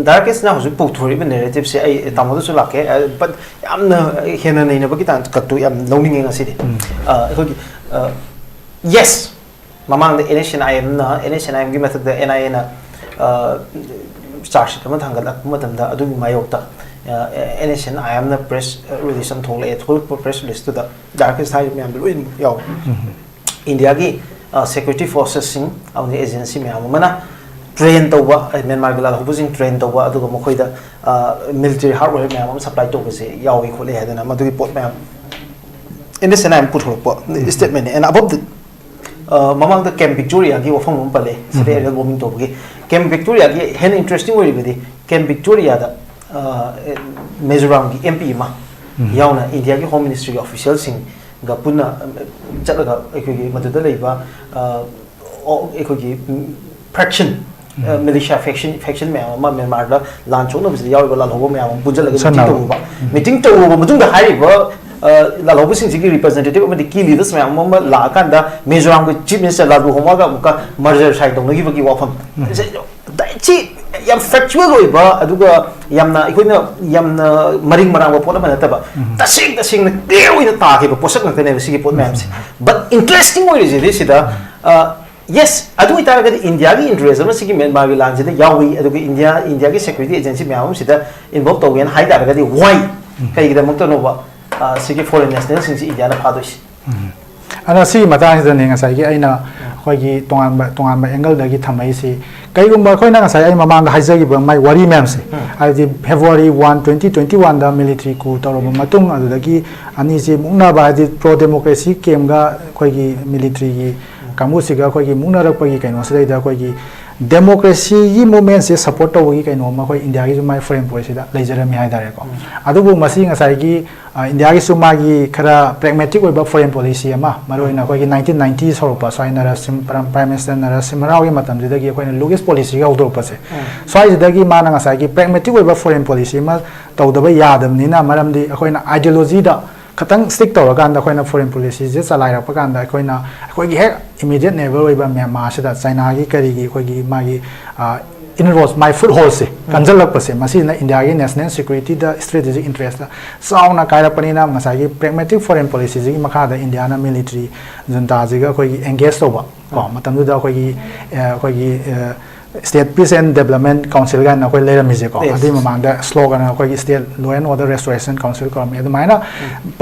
ꯗꯥ ꯔꯥꯀꯦꯁꯅ ꯍꯧꯖꯤꯛ ꯄꯨꯊꯣꯔꯛꯏꯕ narrativeꯁꯦ ꯑꯩ ꯇꯥꯃꯣꯗꯁꯨ ꯂꯥꯛꯀꯦ, ꯑ, but ꯌꯥꯝꯅ ꯍꯦꯟꯅ ꯅꯩꯅꯕꯒꯤ ꯇꯥꯡ-, ꯀꯠꯇꯨ ꯌꯥꯝ ꯂꯧꯅꯤꯡꯉꯦ ꯉꯁꯤꯗꯤ꯫ ꯎꯝ꯫ ꯑ, ꯑꯩꯈꯣꯏꯒꯤ, ꯑ, yes, ꯃꯃꯥꯡꯗ NSCN-IMꯅ, NSCN-IMꯒꯤ ꯃꯊꯛꯇ NIAꯅ, ꯑ, charge sheet ꯑꯃ ꯊꯥꯡꯒꯠꯂꯛꯄ ꯃꯇꯝꯗ ꯑꯗꯨꯒꯤ ꯃꯥꯌꯣꯛꯇ, ꯑ, NSCN-IMꯅ press release ꯑꯃ ꯊꯣꯛꯂꯛꯑꯦ꯫ ꯊꯣꯛꯂꯛꯄ press releaseꯇꯨꯗ ꯗꯥ ꯔꯥꯀꯦꯁ ꯍꯥꯏꯔꯤꯕ ꯃꯌꯥꯝꯗꯣ ꯂꯣꯏꯅꯃꯛ ꯌꯥꯎꯋꯦ꯫ ꯎꯝ꯫ ꯏꯟꯗꯤꯌꯥꯒꯤ, ꯑ, security forcesꯁꯤꯡ ꯑꯃꯗꯤ agency ꯃꯌꯥꯝ ꯑꯃꯅ train ꯇꯧꯕ, ꯑ, ꯃ꯭ꯌꯥꯟꯃꯥꯔꯒꯤ ꯂꯥꯜꯍꯧꯕꯁꯤꯡ train ꯇꯧꯕ, ꯑꯗꯨꯒ ꯃꯈꯣꯏꯗ, ꯑ, military hardware ꯃꯌꯥꯝ ꯑꯃ supply ꯇꯧꯕꯁꯦ ꯌꯥꯎꯏ ꯈꯣꯠꯂꯤ ꯍꯥꯏꯗꯅ ꯃꯗꯨꯒꯤ ꯄꯣꯠ ꯃꯌꯥꯝ NSCN-IM ꯄꯨꯊꯣꯔꯛꯄ statementꯅꯤ꯫ And above the, ꯑ, ꯃꯃꯥꯡꯗ Camp Victoriaꯒꯤ ꯋꯥꯐꯝ ꯑꯃ ꯄꯜꯂꯦ, ꯁꯤꯗ ꯎꯝ꯫ Area bombing ꯇꯧꯕꯒꯤ꯫ Camp Victoriaꯒꯤ ꯍꯦꯟꯅ interesting ꯑꯣꯏꯔꯤꯕꯗꯤ Camp Victoriaꯗ, ꯑ, ꯃꯤꯖꯣꯔꯥꯝꯒꯤ MP ꯑꯃ ꯎꯝ꯫ ꯌꯥꯎꯅ ꯏꯟꯗꯤꯌꯥꯒꯤ Home Ministryꯒꯤ officialꯁꯤꯡꯒ ꯄꯨꯟꯅ, ꯑ, ꯆꯠꯂꯒ ꯑꯩꯈꯣꯏꯒꯤ ꯃꯗꯨꯗ ꯂꯩꯕ, ꯑ, ꯑꯣ, ꯑꯩꯈꯣꯏꯒꯤ, ꯎꯝ, faction, ꯑ, ꯎꯝ꯫ Militia faction, faction ꯃꯌꯥꯝ ꯑꯃ ꯃ꯭ꯌꯥꯟꯃꯥꯔꯗ ꯂꯥꯟ ꯁꯣꯛꯅꯕꯁꯤꯗ ꯌꯥꯎꯔꯤꯕ ꯂꯥꯜꯍꯧꯕ ꯃꯌꯥꯝ ꯑꯃ ꯄꯨꯟꯁꯤꯜꯂꯒ meeting ꯁꯥꯟꯅꯕ꯫ ꯇꯧꯔꯨꯕ꯫ ꯎꯝ꯫ Meeting ꯇꯧꯔꯨꯔꯕ ꯃꯇꯨꯡꯗ ꯍꯥꯏꯔꯤꯕ, ꯑ, ꯂꯥꯜꯍꯧꯕꯁꯤꯡꯁꯤꯒꯤ representative ꯑꯃꯗꯤ key leaders ꯃꯌꯥꯝ ꯑꯃ ꯂꯥꯛꯑꯀꯥꯟꯗ ꯃꯤꯖꯣꯔꯥꯝꯒꯤ Chief Minister ꯂꯥꯂꯨ ꯍꯣꯡꯋꯥꯒ ꯑꯃꯨꯛꯀ merger sign ꯇꯧꯅꯈꯤꯕꯒꯤ ꯋꯥꯐꯝ꯫ ꯎꯝ꯫ ꯁꯤ, ꯁꯤ ꯌꯥꯝ factual ꯑꯣꯏꯕ, ꯑꯗꯨꯒ ꯌꯥꯝꯅ ꯑꯩꯈꯣꯏꯅ ꯌꯥꯝꯅ ꯃꯔꯤꯡ ꯃꯔꯥꯡꯕ ꯄꯣꯠ ꯑꯃ ꯅꯠꯇꯕ, ꯎꯝ꯫ ꯇꯁꯦꯡ ꯇꯁꯦꯡꯅ clear ꯑꯣꯏꯅ ꯇꯥꯈꯤꯕ ꯄꯣꯠꯁꯛ ꯉꯥꯛꯇꯅꯦꯕ ꯁꯤꯒꯤ ꯄꯣꯠ ꯃꯌꯥꯝꯁꯦ꯫ ꯎꯝ꯫ But interesting ꯑꯣꯏꯔꯤꯁꯤꯗꯤ ꯁꯤꯗ, ꯎꯝ꯫ ꯑ, yes, ꯑꯗꯨ ꯑꯣꯏꯇꯥꯔꯒꯗꯤ ꯏꯟꯗꯤꯌꯥꯒꯤ interest ꯑꯃ ꯁꯤꯒꯤ ꯃ꯭ꯌꯥꯟꯃꯥꯔꯒꯤ ꯂꯥꯟꯁꯤꯗ ꯌꯥꯎꯏ, ꯑꯗꯨꯒ ꯏꯟꯗꯤꯌꯥ, ꯏꯟꯗꯤꯌꯥꯒꯤ security agency ꯃꯌꯥꯝ ꯑꯃ ꯁꯤꯗ involve ꯇꯧꯒꯦꯅ ꯍꯥꯏ ꯇꯥꯔꯒꯗꯤ why? ꯎꯝ꯫ ꯀꯩꯒꯤꯗꯃꯛꯇꯅꯣꯕ, ꯑ, ꯁꯤꯒꯤ foreign nationalꯁꯤꯡꯁꯤ ꯏꯟꯗꯤꯌꯥꯅ ꯐꯥꯗꯣꯏꯁꯤ? ꯎꯝ꯫ ꯑꯗꯣ ꯁꯤꯒꯤ ꯃꯇꯥꯡꯁꯤꯗꯅꯦ ꯉꯁꯥꯏꯒꯤ ꯑꯩꯅ ꯎꯝ꯫ ꯑꯩꯈꯣꯏꯒꯤ ꯇꯣꯉꯥꯟꯕ, ꯇꯣꯉꯥꯟꯕ angleꯗꯒꯤ ꯊꯝꯃꯛꯏꯁꯤ꯫ ꯀꯩꯒꯨꯝꯕ ꯑꯩꯈꯣꯏꯅ ꯉꯁꯥꯏ ꯑꯩ ꯃꯃꯥꯡꯗ ꯍꯥꯏꯖꯈꯤꯕ ꯃꯥꯏ ꯋꯥꯔꯤ ꯃꯌꯥꯝꯁꯦ, ꯎꯝ꯫ ꯍꯥꯏꯕꯗꯤ February one, twenty twenty-oneꯗ military coup ꯇꯧꯔꯕ ꯃꯇꯨꯡ, ꯑꯗꯨꯗꯒꯤ ꯑꯅꯤꯁꯤ ꯃꯨꯛꯅꯕ, ꯍꯥꯏꯗꯤ pro democracy campꯒ ꯑꯩꯈꯣꯏꯒꯤ militaryꯒꯤ ꯎꯝ꯫ ꯀꯥꯡꯕꯨꯁꯤꯒ ꯑꯩꯈꯣꯏꯒꯤ ꯃꯨꯛꯅꯔꯛꯄꯒꯤ ꯀꯩꯅꯣꯁꯤꯗꯩꯗ ꯑꯩꯈꯣꯏꯒꯤ ꯗꯦꯃꯣꯀ꯭ꯔꯦꯁꯤꯒꯤ ꯃꯨꯚꯃꯦꯟꯁꯦ ꯁꯄꯣꯔꯠ ꯇꯧꯕꯒꯤ ꯀꯩꯅꯣꯝꯃ ꯑꯩꯈꯣꯏ ꯏꯟꯗꯤꯌꯥꯒꯤꯁꯨ ꯃꯥꯏ ꯐꯣꯔꯦꯟ ꯄꯣꯂꯤꯁꯤꯗ ꯂꯩꯖꯔꯝꯃꯤ ꯍꯥꯏꯇꯥꯔꯦꯀꯣ꯫ ꯑꯗꯨꯕꯨ ꯃꯁꯤ ꯉꯁꯥꯏꯒꯤ, ꯑ, ꯏꯟꯗꯤꯌꯥꯒꯤꯁꯨ ꯃꯥꯒꯤ ꯈꯔ ꯄ꯭ꯔꯦꯒꯃꯦꯇꯤꯛ ꯑꯣꯏꯕ ꯐꯣꯔꯦꯟ ꯄꯣꯂꯤꯁꯤ ꯑꯃ, ꯃꯔꯨꯑꯣꯏꯅ ꯑꯩꯈꯣꯏꯒꯤ ꯅꯥꯏꯟꯇꯤꯟ ꯅꯥꯏꯟꯇꯤ ꯍꯧꯔꯛꯄ ꯁ꯭ꯋꯥꯏ ꯅꯔꯁꯤꯝ-, ꯄ꯭ꯔꯥꯏꯝ ꯃꯤꯅꯤꯁꯇꯔ ꯅꯔꯁꯤꯝꯍ ꯔꯥꯎꯒꯤ ꯃꯇꯝꯁꯤꯗꯒꯤ ꯑꯩꯈꯣꯏꯅ ꯂꯨꯛ ꯏꯁ ꯄꯣꯂꯤꯁꯤꯒ ꯍꯧꯗꯣꯔꯛꯄꯁꯦ, ꯁ꯭ꯋꯥꯏꯁꯤꯗꯒꯤ ꯃꯥꯅ ꯉꯁꯥꯏꯒꯤ ꯄ꯭ꯔꯦꯒꯃꯦꯇꯤꯛ ꯑꯣꯏꯕ ꯐꯣꯔꯦꯟ ꯄꯣꯂꯤꯁꯤ ꯑꯃ ꯇꯧꯗꯕ ꯌꯥꯗꯕꯅꯤꯅ, ꯃꯔꯝꯗꯤ ꯑꯩꯈꯣꯏꯅ ꯑꯥꯏꯗꯤꯌꯣꯂꯣꯖꯤꯗ ꯈꯇꯪ ꯁ꯭ꯇꯤꯛ ꯇꯧꯔꯀꯥꯟꯗ ꯑꯩꯈꯣꯏꯅ ꯐꯣꯔꯦꯟ ꯄꯣꯂꯤꯁꯤꯁꯦ ꯆꯂꯥꯏꯔꯛꯄ ꯀꯥꯟꯗ, ꯑꯩꯈꯣꯏꯅ ꯑꯩꯈꯣꯏꯒꯤ ꯍꯦꯛ ꯏꯃꯤꯗꯤꯌꯦꯠ ꯅꯦꯕꯔ ꯑꯣꯏꯕ ꯃ꯭ꯌꯥꯟꯃꯥꯔꯁꯤꯗ ꯆꯥꯏꯅꯥꯒꯤ ꯀꯔꯤꯒꯤ ꯑꯩꯈꯣꯏꯒꯤ ꯃꯥꯒꯤ, ꯑ, inroads, ꯃꯥꯏ ꯐꯨꯠ ꯍꯣꯜꯁꯦ ꯀꯟꯖꯜꯂꯛꯄꯁꯦ, ꯃꯁꯤꯅ ꯏꯟꯗꯤꯌꯥꯒꯤ ꯅꯦꯁꯅꯦꯜ ꯁꯦꯀ꯭ꯌꯨꯔꯤꯇꯤꯗ, ꯏꯁꯇ꯭ꯔꯦꯇꯦꯖꯤꯛ ꯏꯟꯇꯔꯦꯁꯇ ꯆꯥꯎꯅ ꯀꯥꯏꯔꯛꯄꯅꯤꯅ, ꯉꯁꯥꯏꯒꯤ ꯄ꯭ꯔꯦꯒꯃꯦꯇꯤꯛ ꯐꯣꯔꯦꯟ ꯄꯣꯂꯤꯁꯤꯁꯤꯒꯤ ꯃꯈꯥꯗ ꯏꯟꯗꯤꯌꯥꯅ ꯃꯤꯂꯤꯇꯔꯤ ꯖꯨꯟꯇꯥꯁꯤꯒ ꯑꯩꯈꯣꯏꯒꯤ ꯑꯦꯡꯒꯦꯖ ꯇꯧꯕ ꯀꯣ, ꯃꯇꯝꯗꯨꯗ ꯑꯩꯈꯣꯏꯒꯤ, ꯑ, ꯑꯩꯈꯣꯏꯒꯤ, ꯑ, state peace and development council ꯀꯥꯏꯅ ꯑꯩꯈꯣꯏ ꯂꯩꯔꯝꯃꯤꯁꯦꯀꯣ꯫ ꯑꯗꯨꯒꯤ ꯃꯃꯥꯡꯗ ꯁ꯭ꯂꯣꯒꯟ ꯑꯩꯈꯣꯏꯒꯤ state law and order restoration council ꯀꯧꯔꯝꯃꯤ꯫ ꯑꯗꯨꯃꯥꯏꯅ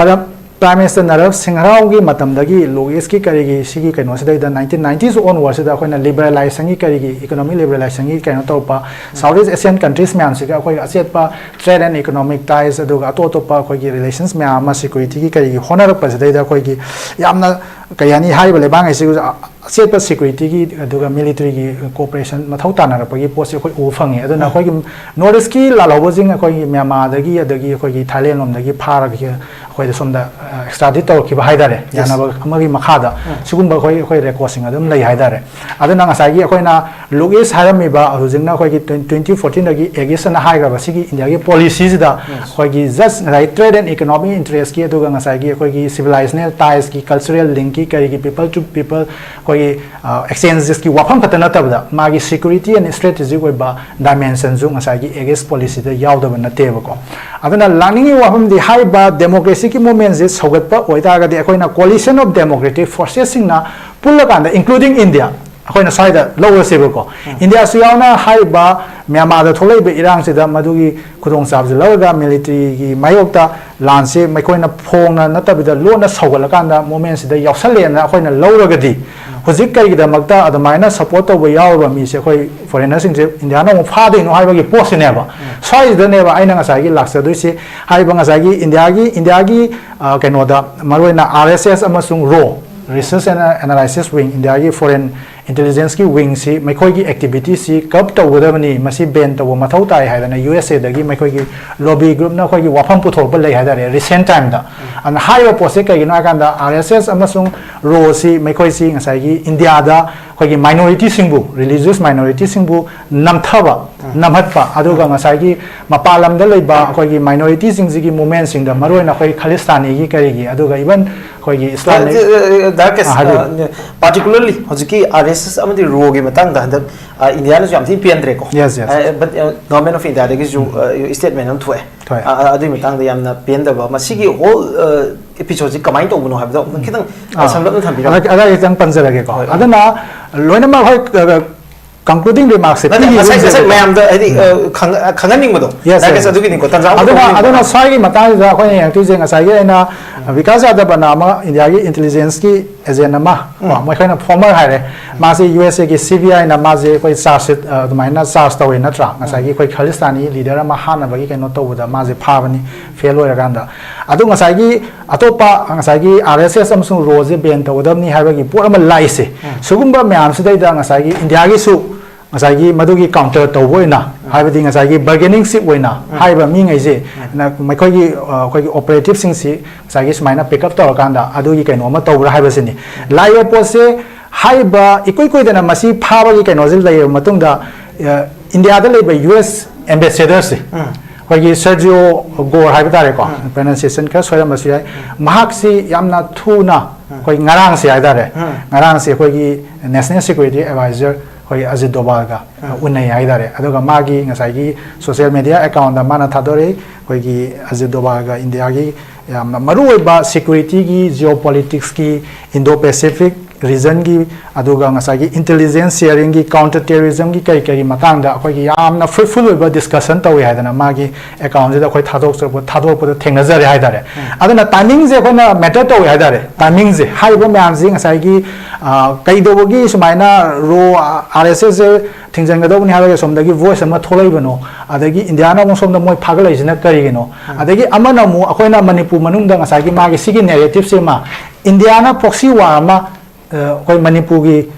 ꯄ꯭ꯔꯥꯏꯝ ꯃꯤꯅꯤꯁꯇꯔ ꯅꯔꯁꯤꯝꯍ ꯔꯥꯎꯒꯤ ꯃꯇꯝꯗꯒꯤ ꯂꯨꯛ ꯏꯁꯀꯤ ꯀꯔꯤꯒꯤ ꯁꯤꯒꯤ ꯀꯩꯅꯣꯁꯤꯗꯩꯗ ꯅꯥꯏꯟꯇꯤꯟ ꯅꯥꯏꯟꯇꯤꯁ ꯑꯣꯟꯋꯥꯔꯗꯁꯤꯗ ꯑꯩꯈꯣꯏꯅ ꯂꯤꯕꯔꯦꯂꯥꯏꯖꯦꯁꯟꯒꯤ ꯀꯔꯤꯒꯤ, ꯏꯀꯣꯅꯣꯃꯤꯛ ꯂꯤꯕꯔꯦꯂꯥꯏꯖꯦꯁꯟꯒꯤ ꯀꯩꯅꯣ ꯇꯧꯔꯛꯄ, ꯁꯥꯎꯠ ꯏꯁ ꯑꯦꯁꯤꯌꯥꯟ ꯀꯟꯇ꯭ꯔꯤꯁ ꯃꯌꯥꯝꯁꯤꯒ ꯑꯩꯈꯣꯏꯒꯤ ꯑꯆꯦꯠꯄ ꯇ꯭ꯔꯦꯗ ꯑꯦꯟ ꯏꯀꯣꯅꯣꯃꯤꯛ ꯇꯥꯏꯁ, ꯑꯗꯨꯒ ꯑꯇꯣꯞ ꯑꯇꯣꯞꯄ ꯑꯩꯈꯣꯏꯒꯤ ꯔꯤꯂꯦꯁꯟꯁ ꯃꯌꯥꯝ ꯑꯃ ꯁꯦꯀ꯭ꯌꯨꯔꯤꯇꯤꯒꯤ ꯀꯔꯤꯒꯤ ꯍꯣꯠꯅꯔꯛꯄꯁꯤꯗꯩꯗ ꯑꯩꯈꯣꯏꯒꯤ ꯌꯥꯝꯅ, ꯀꯩ ꯍꯥꯏꯅꯤ, ꯍꯥꯏꯔꯤꯕ ꯂꯩꯕꯥꯛꯉꯩꯁꯤꯒ ꯑꯆꯦꯠꯄ ꯁꯦꯀ꯭ꯌꯨꯔꯤꯇꯤꯒꯤ ꯑꯗꯨꯒ ꯃꯤꯂꯤꯇꯔꯤꯒꯤ ꯀꯣꯑꯣꯄꯔꯦꯁꯟ ꯃꯊꯧ ꯇꯥꯅꯔꯛꯄꯒꯤ ꯄꯣꯠꯁꯤ ꯑꯩꯈꯣꯏ ꯎꯕ ꯐꯪꯉꯤ꯫ ꯑꯗꯨꯅ ꯑꯩꯈꯣꯏꯒꯤ ꯅꯣꯔꯠ ꯏꯁꯀꯤ ꯂꯥꯜꯍꯧꯕꯁꯤꯡ ꯑꯩꯈꯣꯏꯒꯤ ꯃ꯭ꯌꯥꯟꯃꯥꯔꯗꯒꯤ, ꯑꯗꯒꯤ ꯑꯩꯈꯣꯏꯒꯤ ꯊꯥꯏꯂꯦꯟ ꯂꯣꯝꯗꯒꯤ ꯐꯥꯔꯒ ꯑꯩꯈꯣꯏꯗ ꯁꯣꯝꯗ, ꯑ, ꯑꯦꯛꯁꯇ꯭ꯔꯥꯗꯤꯠ ꯇꯧꯔꯛꯈꯤꯕ ꯍꯥꯏꯇꯥꯔꯦ, ꯌꯥꯅꯕ ꯑꯃꯒꯤ ꯃꯈꯥꯗ꯫ ꯁꯤꯒꯨꯝꯕ ꯑꯩꯈꯣꯏ, ꯑꯩꯈꯣꯏ ꯔꯦꯀꯣꯔꯠꯁꯤꯡ ꯑꯗꯨꯝ ꯂꯩ ꯍꯥꯏꯇꯥꯔꯦ꯫ ꯑꯗꯨꯅ ꯉꯁꯥꯏꯒꯤ ꯑꯩꯈꯣꯏꯅ ꯂꯨꯛ ꯏꯁ ꯍꯥꯏꯔꯝꯃꯤꯕ, ꯍꯧꯖꯤꯛꯅ ꯑꯩꯈꯣꯏꯒꯤ ꯇ꯭ꯋꯦꯟꯇꯤ ꯐꯣꯔꯇꯤꯟꯗꯒꯤ ꯑꯦꯛ ꯏꯁ ꯑꯅ ꯍꯥꯏꯈ꯭ꯔꯕ ꯁꯤꯒꯤ ꯏꯟꯗꯤꯌꯥꯒꯤ ꯄꯣꯂꯤꯁꯤꯁꯤꯗ ꯑꯩꯈꯣꯏꯒꯤ ꯖꯁ ꯉꯁꯥꯏ ꯇ꯭ꯔꯦꯗ ꯑꯦꯟ ꯏꯀꯣꯅꯣꯃꯤꯛ ꯏꯟꯇꯔꯦꯁꯀꯤ, ꯑꯗꯨꯒ ꯉꯁꯥꯏꯒꯤ ꯑꯩꯈꯣꯏꯒꯤ ꯁꯤꯚꯤꯂꯥꯏꯖꯦꯁꯅꯦꯜ ꯇꯥꯏꯁꯀꯤ, ꯀꯜꯆꯔꯦꯜ ꯂꯤꯡꯀꯤ, ꯀꯔꯤꯒꯤ, ꯄꯤꯄꯜ ꯇꯨ ꯄꯤꯄꯜ ꯑꯩꯈꯣꯏꯒꯤ, ꯑ, ꯑꯦꯛꯁꯆꯦꯟꯖꯦꯁꯀꯤ ꯋꯥꯐꯝ ꯈꯛꯇ ꯅꯠꯇꯕꯗ, ꯃꯥꯒꯤ ꯁꯦꯀ꯭ꯌꯨꯔꯤꯇꯤ ꯑꯦꯟ ꯁ꯭ꯇ꯭ꯔꯦꯇꯦꯖꯤꯛ ꯑꯣꯏꯕ ꯗꯥꯏꯃꯦꯟꯁꯟꯁꯨ ꯉꯁꯥꯏꯒꯤ ꯑꯦꯛ ꯏꯁ ꯄꯣꯂꯤꯁꯤꯗ ꯌꯥꯎꯗꯕ ꯅꯠꯇꯦꯕꯀꯣ꯫ ꯑꯗꯨꯅ ꯂꯥꯛꯅꯤꯡꯉꯤ ꯋꯥꯐꯝꯗꯤ, ꯍꯥꯏꯔꯤꯕ ꯗꯦꯃꯣꯀ꯭ꯔꯦꯁꯤꯒꯤ ꯃꯨꯚꯃꯦꯟꯁꯦ ꯁꯧꯒꯠꯄ ꯑꯣꯏꯇꯥꯔꯒꯗꯤ, ꯑꯩꯈꯣꯏꯅ coalition of democratic forcesꯁꯤꯡꯅ ꯄꯨꯜꯂꯀꯥꯟꯗ, including India, ꯑꯩꯈꯣꯏꯅ ꯁ꯭ꯋꯥꯏꯗ ꯂꯧꯔꯁꯦꯕꯀꯣ, ꯏꯟꯗꯤꯌꯥꯁꯨ ꯌꯥꯎꯅ ꯍꯥꯏꯔꯤꯕ ꯃ꯭ꯌꯥꯟꯃꯥꯔꯗ ꯊꯣꯛꯂꯛꯏꯕ ꯏꯔꯥꯡꯁꯤꯗ ꯃꯗꯨꯒꯤ ꯈꯨꯗꯣꯡꯆꯥꯕꯁꯤ ꯂꯧꯔꯒ ꯃꯤꯂꯤꯇꯔꯤꯒꯤ ꯃꯥꯌꯣꯛꯇ ꯂꯥꯟꯁꯦ ꯃꯈꯣꯏꯅ ꯐꯣꯡꯅ ꯅꯠꯇꯕꯤꯗ ꯂꯣꯟꯅ ꯁꯧꯒꯠꯂꯀꯥꯟꯗ ꯃꯣꯃꯦꯟꯁꯤꯗ ꯌꯥꯎꯁꯜꯂꯦꯅ ꯑꯩꯈꯣꯏꯅ ꯂꯧꯔꯒꯗꯤ, ꯍꯧꯖꯤꯛ ꯀꯔꯤꯒꯤꯗꯃꯛꯇ ꯑꯗꯨꯃꯥꯏꯅ ꯁꯞꯄꯣꯔꯠ ꯇꯧꯕ ꯌꯥꯎꯔꯕ ꯃꯤꯁꯦ ꯑꯩꯈꯣꯏ ꯐꯣꯔꯦꯟꯅꯔꯁꯤꯡꯁꯦ ꯏꯟꯗꯤꯌꯥꯅ ꯑꯃꯨꯛ ꯐꯥꯗꯣꯏꯅꯣ ꯍꯥꯏꯕꯒꯤ ꯄꯣꯠꯁꯤꯅꯦꯕ꯫ ꯁ꯭ꯋꯥꯏꯁꯤꯗꯅꯦꯕ ꯑꯩꯅ ꯉꯁꯥꯏꯒꯤ ꯂꯥꯛꯆꯗꯣꯏꯁꯦ꯫ ꯍꯥꯏꯔꯤꯕ ꯉꯁꯥꯏꯒꯤ ꯏꯟꯗꯤꯌꯥꯒꯤ, ꯏꯟꯗꯤꯌꯥꯒꯤ, ꯑ, ꯀꯩꯅꯣꯗ, ꯃꯔꯨꯑꯣꯏꯅ R S S ꯑꯃꯁꯨꯡ RAW, Research and Analysis Wing, ꯏꯟꯗꯤꯌꯥꯒꯤ ꯐꯣꯔꯦꯟ intelligence ꯀꯤ wing ꯁꯤ ꯃꯈꯣꯏꯒꯤ activity ꯁꯤ curb ꯇꯧꯒꯗꯕꯅꯤ, ꯃꯁꯤ ban ꯇꯧꯕ ꯃꯊꯧ ꯇꯥꯏ ꯍꯥꯏꯗꯅ ꯌꯨ ꯑꯦꯁ ꯑꯦ ꯗꯒꯤ ꯃꯈꯣꯏꯒꯤ lobby group ꯅ ꯑꯩꯈꯣꯏꯒꯤ ꯋꯥꯐꯝ ꯄꯨꯊꯣꯔꯛꯄ ꯂꯩ ꯍꯥꯏꯇꯥꯔꯦ recent time ꯗ꯫ ꯑꯗꯨꯅ ꯍꯥꯏꯔꯤꯕ ꯄꯣꯠꯁꯦ ꯀꯩꯒꯤꯅꯣ ꯍꯥꯏ ꯀꯥꯟꯗ, ꯑꯥꯔ ꯑꯦꯁ ꯑꯦꯁ ꯑꯃꯁꯨꯡ ꯔꯣ ꯁꯤ ꯃꯈꯣꯏꯁꯤ ꯉꯁꯥꯏꯒꯤ ꯏꯟꯗꯤꯌꯥꯗ ꯑꯩꯈꯣꯏꯒꯤ minority ꯁꯤꯡꯕꯨ, religious minority ꯁꯤꯡꯕꯨ ꯅꯝꯊꯕ, ꯅꯝꯍꯠꯄ, ꯑꯗꯨꯒ ꯉꯁꯥꯏꯒꯤ ꯃꯄꯥꯟ ꯂꯝꯗ ꯂꯩꯕ ꯑꯩꯈꯣꯏꯒꯤ minority ꯁꯤꯡꯁꯤꯒꯤ movement ꯁꯤꯡꯗ, ꯃꯔꯨꯑꯣꯏꯅ ꯑꯩꯈꯣꯏ ꯈꯂꯤꯁꯇꯥꯅꯤꯒꯤ ꯀꯔꯤꯒꯤ, ꯑꯗꯨꯒ even ꯑꯩꯈꯣꯏꯒꯤ ꯏꯁꯂꯥꯝ, ꯗꯥ ꯀꯦꯁ, ꯑꯥ, ꯍꯥꯏꯕꯤꯌꯨ꯫ ꯑ, particularly ꯍꯧꯖꯤꯛꯀꯤ ꯑꯥꯔ ꯑꯦꯁ ꯑꯦꯁ ꯑꯃꯗꯤ ꯔꯣꯒꯤ ꯃꯇꯥꯡꯗ ꯍꯟꯗꯛ, ꯑ, ꯏꯟꯗꯤꯌꯥꯅꯁꯨ ꯌꯥꯝ ꯊꯤꯅ ꯄꯦꯟꯗ꯭ꯔꯦꯀꯣ꯫ Yes, yes. ꯑ, but, ꯑ, Government of India ꯗꯒꯤꯁꯨ, ꯑ, statement ꯑꯃ ꯊꯣꯛꯑꯦ꯫ ꯊꯣꯛꯑꯦ꯫ ꯑ, ꯑ, ꯑꯗꯨꯒꯤ ꯃꯇꯥꯡꯗ ꯌꯥꯝꯅ ꯄꯦꯟꯗꯕ, ꯃꯁꯤꯒꯤ whole, ꯑ, episode ꯁꯤ ꯀꯃꯥꯏꯅ ꯇꯧꯕꯅꯣ ꯍꯥꯏꯕꯗꯣ ꯈꯤꯇꯪ, ꯑ, ꯑꯥ꯫ ꯁꯝꯂꯞꯅ ꯊꯝꯕꯤꯔꯝꯃꯨ꯫ ꯑꯗ, ꯑꯗ ꯈꯤꯇꯪ ꯄꯟꯖꯔꯒꯦꯀꯣ꯫ ꯍꯣꯏ, ꯍꯣꯏ꯫ ꯑꯗꯨꯅ ꯂꯣꯏꯅꯃꯛ ꯍꯣꯏ, ꯑ, concluding remarks ꯁꯦ ꯅꯠꯇꯦ, ꯄꯤꯈꯤꯒꯨꯝꯁꯦꯕꯀꯣ꯫ ꯉꯁꯥꯏ, ꯉꯁꯥꯏ ꯃꯌꯥꯝꯗ ꯍꯥꯏꯗꯤ, ꯎꯝ꯫ ꯑ, ꯈꯪ-, ꯑ, ꯈꯪꯍꯟꯅꯤꯡꯕꯗꯣ꯫ Yes, ꯗꯥ ꯀꯦꯁ, yes. ꯑꯗꯨꯒꯤꯅꯤꯀꯣ, ꯇꯟꯖꯥ ꯑꯃ ꯑꯗꯨꯅ, ꯂꯧꯍꯟꯅꯤꯡꯕ꯫ ꯑꯗꯨꯅ ꯁ꯭ꯋꯥꯏꯒꯤ ꯃꯇꯥꯡꯁꯤꯗ ꯑꯩꯈꯣꯏꯅ ꯌꯦꯡꯉꯛꯇꯣꯏꯁꯦ, ꯉꯁꯥꯏꯒꯤ ꯑꯩꯅ, ꯎꯝ꯫ ꯕꯤꯀꯥꯁ ꯌꯥꯗꯕꯅ ꯑꯃ ꯏꯟꯗꯤꯌꯥꯒꯤ intelligence ꯀꯤ agent ꯑꯃ, ꯎꯝ꯫ ꯀꯣ, ꯃꯈꯣꯏꯅ former ꯍꯥꯏꯔꯦ꯫ ꯃꯥꯁꯦ ꯌꯨ ꯑꯦꯁ ꯑꯦ ꯒꯤ ꯁꯤ ꯕꯤ ꯑꯥꯏ ꯅ ꯃꯥꯁꯦ ꯑꯩꯈꯣꯏ charge sheet, ꯑ, ꯑꯗꯨꯃꯥꯏꯅ charge ꯇꯧꯋꯦ ꯅꯠꯇ꯭ꯔꯥ? ꯉꯁꯥꯏꯒꯤ ꯎꯝ꯫ ꯑꯩꯈꯣꯏ ꯈꯥꯂꯤꯁꯇꯥꯅꯤ leader ꯑꯃ ꯍꯥꯠꯅꯕꯒꯤ ꯀꯩꯅꯣ ꯇꯧꯕꯗ ꯃꯥꯁꯦ ꯐꯥꯕꯅꯤ, fail ꯑꯣꯏꯔꯀꯥꯟꯗ꯫ ꯑꯗꯣ ꯉꯁꯥꯏꯒꯤ ꯑꯇꯣꯞꯄ, ꯉꯁꯥꯏꯒꯤ ꯑꯥꯔ ꯑꯦꯁ ꯑꯦꯁ ꯑꯃꯁꯨꯡ ꯔꯣ ꯁꯦ ban ꯇꯧꯒꯗꯕꯅꯤ ꯍꯥꯏꯕꯒꯤ ꯄꯣꯠ ꯑꯃ ꯂꯥꯛꯏꯁꯦ꯫ ꯎꯝ꯫ ꯁꯤꯒꯨꯝꯕ ꯃꯌꯥꯝꯁꯤꯗꯩꯗ ꯉꯁꯥꯏꯒꯤ ꯏꯟꯗꯤꯌꯥꯒꯤꯁꯨ ꯉꯁꯥꯏꯒꯤ ꯃꯗꯨꯒꯤ counter ꯇꯧꯕ ꯑꯣꯏꯅ, ꯎꯝ꯫ ꯍꯥꯏꯕꯗꯤ ꯉꯁꯥꯏꯒꯤ bargaining chip ꯑꯣꯏꯅ ꯎꯝ꯫ ꯍꯥꯏꯔꯤꯕ ꯃꯤꯉꯩꯁꯦ, ꯎꯝ꯫ ꯅ-, ꯃꯈꯣꯏꯒꯤ, ꯑ, ꯑꯩꯈꯣꯏꯒꯤ operatives ꯁꯤꯡꯁꯤ ꯉꯁꯥꯏꯒꯤ ꯁꯨꯃꯥꯏꯅ pick up ꯇꯧꯔꯀꯥꯟꯗ ꯑꯗꯨꯒꯤ ꯀꯩꯅꯣ ꯑꯃ ꯇꯧꯕ꯭ꯔꯥ ꯍꯥꯏꯕꯁꯤꯅꯤ꯫ ꯎꯝ꯫ ꯂꯥꯛꯏꯕ ꯄꯣꯠꯁꯦ ꯍꯥꯏꯔꯤꯕ ꯏꯀꯨꯏ ꯀꯨꯏꯗꯅ ꯃꯁꯤ ꯐꯥꯕꯒꯤ ꯀꯩꯅꯣꯁꯦ ꯂꯩꯔꯕ ꯃꯇꯨꯡꯗ, ꯑ, ꯏꯟꯗꯤꯌꯥꯗ ꯂꯩꯕ ꯌꯨ ꯑꯦꯁ ambassador ꯁꯦ, ꯎꯝ꯫ ꯑꯩꯈꯣꯏꯒꯤ ꯁꯔꯖꯤꯑꯣ ꯒꯣꯔ ꯍꯥꯏꯕ ꯇꯥꯔꯦꯀꯣ, ꯎꯝ꯫ Pronunciation ꯈꯔ ꯁꯣꯏꯔꯝꯕꯁꯨ ꯌꯥꯏ, ꯎꯝ꯫ ꯃꯍꯥꯛꯁꯤ ꯌꯥꯝꯅ ꯊꯨꯅ, ꯎꯝ꯫ ꯑꯩꯈꯣꯏ ꯉꯔꯥꯡꯁꯦ ꯍꯥꯏꯇꯥꯔꯦ, ꯎꯝ꯫ ꯉꯔꯥꯡꯁꯦ ꯑꯩꯈꯣꯏꯒꯤ National Security Advisor ꯑꯩꯈꯣꯏ ꯑꯖꯤꯠ ꯗꯣꯚꯥꯜꯒ ꯎꯝ꯫ ꯎꯅꯩ ꯍꯥꯏꯇꯥꯔꯦ꯫ ꯑꯗꯨꯒ ꯃꯥꯒꯤ ꯉꯁꯥꯏꯒꯤ social media account ꯇ ꯃꯥꯅ ꯊꯥꯗꯣꯔꯛꯏ, ꯑꯩꯈꯣꯏꯒꯤ ꯑꯖꯤꯠ ꯗꯣꯚꯥꯜꯒ ꯏꯟꯗꯤꯌꯥꯒꯤ ꯌꯥꯝꯅ ꯃꯔꯨꯑꯣꯏꯕ security ꯒꯤ, geopolitics ꯀꯤ, Indo Pacific region ꯒꯤ, ꯑꯗꯨꯒ ꯉꯁꯥꯏꯒꯤ intelligence sharing ꯒꯤ, counter terrorism ꯒꯤ ꯀꯔꯤ ꯀꯔꯤ ꯃꯇꯥꯡꯗ ꯑꯩꯈꯣꯏꯒꯤ ꯌꯥꯝꯅ fruitful ꯑꯣꯏꯕ discussion ꯇꯧꯏ ꯍꯥꯏꯗꯅ ꯃꯥꯒꯤ account ꯁꯤꯗ ꯑꯩꯈꯣꯏ ꯊꯥꯗꯣꯛꯆꯔꯛꯄ, ꯊꯥꯗꯣꯔꯛꯄꯗ ꯊꯦꯡꯅꯖꯔꯦ ꯍꯥꯏꯇꯥꯔꯦ꯫ ꯎꯝ꯫ ꯑꯗꯨꯅ timing ꯁꯦ ꯑꯩꯈꯣꯏꯅ matter ꯇꯧꯏ ꯍꯥꯏꯇꯥꯔꯦ꯫ Timing ꯁꯦ, ꯍꯥꯏꯔꯤꯕ ꯃꯌꯥꯝꯁꯤ ꯉꯁꯥꯏꯒꯤ, ꯑ, ꯀꯩꯗꯧꯕꯒꯤ ꯁꯨꯃꯥꯏꯅ ꯔꯣ, ꯑꯥꯔ ꯑꯦꯁ ꯑꯦꯁ ꯁꯦ ꯊꯤꯡꯖꯤꯟꯒꯗꯧꯕꯅꯤ ꯍꯥꯏꯕꯒꯤ ꯑꯁꯣꯝꯗꯒꯤ voice ꯑꯃ ꯊꯣꯛꯂꯛꯏꯕꯅꯣ, ꯑꯗꯒꯤ ꯏꯟꯗꯤꯌꯥꯅ ꯑꯃꯨꯛ ꯁꯣꯝꯗ ꯃꯣꯏ ꯐꯥꯒꯠꯂꯛꯏꯁꯤꯅ ꯀꯔꯤꯒꯤꯅꯣ? ꯎꯝ꯫ ꯑꯗꯒꯤ ꯑꯃꯅ ꯑꯃꯨꯛ ꯑꯩꯈꯣꯏꯅ ꯃꯅꯤꯄꯨꯔ ꯃꯅꯨꯡꯗ ꯉꯁꯥꯏꯒꯤ ꯃꯥꯒꯤ ꯁꯤꯒꯤ narrative ꯁꯤꯃ ꯏꯟꯗꯤꯌꯥꯅ proxy war ꯑꯃ, ꯑ, ꯑꯩꯈꯣꯏ ꯃꯅꯤꯄꯨꯔꯒꯤ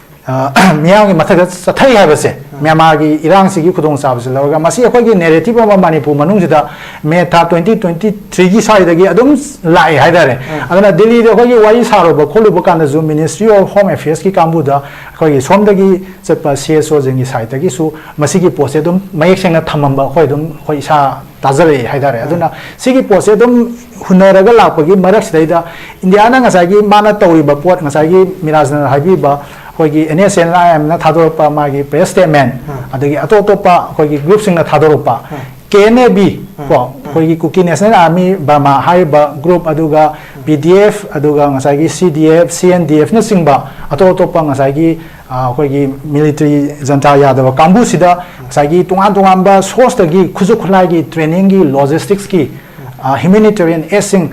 ꯃꯤꯌꯥꯝꯒꯤ ꯃꯊꯛꯇ ꯆꯠꯊꯩ ꯍꯥꯏꯕꯁꯦ, ꯃ꯭ꯌꯥꯟꯃꯥꯔꯒꯤ ꯏꯔꯥꯡꯁꯤꯒꯤ ꯈꯨꯗꯣꯡꯆꯥꯕꯁꯤ ꯂꯧꯔꯒ, ꯃꯁꯤ ꯑꯩꯈꯣꯏꯒꯤ ꯅꯦꯔꯦꯇꯤꯕ ꯑꯃ ꯃꯅꯤꯄꯨꯔ ꯃꯅꯨꯡꯁꯤꯗ ꯃꯦ ꯊꯥ ꯇ꯭ꯋꯦꯟꯇꯤ ꯇ꯭ꯋꯦꯟꯇꯤ ꯊ꯭ꯔꯤꯒꯤ ꯁ꯭ꯋꯥꯏꯗꯒꯤ ꯑꯗꯨꯝ ꯂꯥꯛꯑꯦ ꯍꯥꯏꯇꯥꯔꯦ꯫ ꯑꯗꯨꯅ ꯗꯤꯜꯂꯤꯗ ꯑꯩꯈꯣꯏꯒꯤ ꯋꯥꯔꯤ ꯁꯥꯔꯨꯕ ꯈꯣꯠꯂꯨꯕ ꯀꯥꯟꯗꯁꯨ Ministry of Home Affairsꯀꯤ ꯀꯥꯡꯕꯨꯗ ꯑꯩꯈꯣꯏꯒꯤ ꯁꯣꯝꯗꯒꯤ ꯆꯠꯄ C S Oꯁꯤꯡꯒꯤ sideꯇꯒꯤꯁꯨ ꯃꯁꯤꯒꯤ ꯄꯣꯠꯁꯦ ꯑꯗꯨꯝ ꯃꯌꯦꯛ ꯁꯦꯡꯅ ꯊꯝꯃꯝꯕ ꯑꯩꯈꯣꯏ ꯑꯗꯨꯝ, ꯑꯩꯈꯣꯏ ꯏꯁꯥ ꯇꯥꯖꯔꯛꯑꯦ ꯍꯥꯏꯇꯥꯔꯦ꯫ ꯑꯗꯨꯅ ꯁꯤꯒꯤ ꯄꯣꯠꯁꯦ ꯑꯗꯨꯝ ꯍꯨꯟꯅꯔꯒ ꯂꯥꯛꯄꯒꯤ ꯃꯔꯛꯁꯤꯗꯩꯗ ꯏꯟꯗꯤꯌꯥꯅ ꯉꯁꯥꯏꯒꯤ ꯃꯥꯅ ꯇꯧꯔꯤꯕ ꯄꯣꯠ, ꯉꯁꯥꯏꯒꯤ ꯃꯤꯔꯥꯖꯅ ꯍꯥꯏꯕꯤꯕ ꯑꯩꯈꯣꯏꯒꯤ N S N I M ꯅ ꯊꯥꯗꯣꯔꯛꯄ ꯃꯥꯒꯤ press statement, ꯑꯗꯒꯤ ꯑꯇꯣꯞ ꯑꯇꯣꯞꯄ ꯑꯩꯈꯣꯏꯒꯤ groupꯁꯤꯡꯅ ꯊꯥꯗꯣꯔꯛꯄ, K N A B ꯀꯣ, ꯑꯩꯈꯣꯏꯒꯤ Kuki National Army Burma ꯍꯥꯏꯔꯤꯕ group, ꯑꯗꯨꯒ P D F, ꯑꯗꯨꯒ ꯉꯁꯥꯏꯒꯤ C D F, C N D F ꯅꯆꯤꯡꯕ ꯑꯇꯣꯞ ꯑꯇꯣꯞꯄ ꯉꯁꯥꯏꯒꯤ, ꯑ, ꯑꯩꯈꯣꯏꯒꯤ military ꯖꯟꯇ꯭ꯔ ꯌꯥꯗꯕ ꯀꯥꯡꯕꯨꯁꯤꯗ ꯉꯁꯥꯏꯒꯤ ꯇꯣꯉꯥꯟ ꯇꯣꯉꯥꯟꯕ sourceꯇꯒꯤ ꯈꯨꯠꯁꯨ ꯈꯨꯠꯂꯥꯏꯒꯤ, trainingꯒꯤ, logisticsꯀꯤ, ꯑ, humanitarian aidꯁꯤꯡ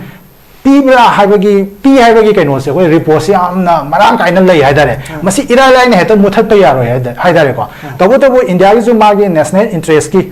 ꯄꯤꯕ꯭ꯔꯥ ꯍꯥꯏꯕꯒꯤ, ꯄꯤ ꯍꯥꯏꯕꯒꯤ ꯀꯩꯅꯣꯁꯦ ꯑꯩꯈꯣꯏ reportꯁꯦ ꯌꯥꯝꯅ ꯃꯔꯥꯡ ꯀꯥꯏꯅ ꯂꯩ ꯍꯥꯏꯇꯥꯔꯦ꯫ ꯃꯁꯤ ꯏꯔꯥꯏ ꯂꯥꯏꯅ ꯍꯦꯛꯇ ꯃꯨꯠꯊꯠꯄ ꯌꯥꯔꯣꯏ ꯍꯥꯏꯇꯥ-, ꯍꯥꯏꯇꯥꯔꯦꯀꯣ꯫ ꯇꯧꯕꯇꯕꯨ ꯏꯟꯗꯤꯌꯥꯒꯤꯁꯨ ꯃꯥꯒꯤ national interestꯀꯤ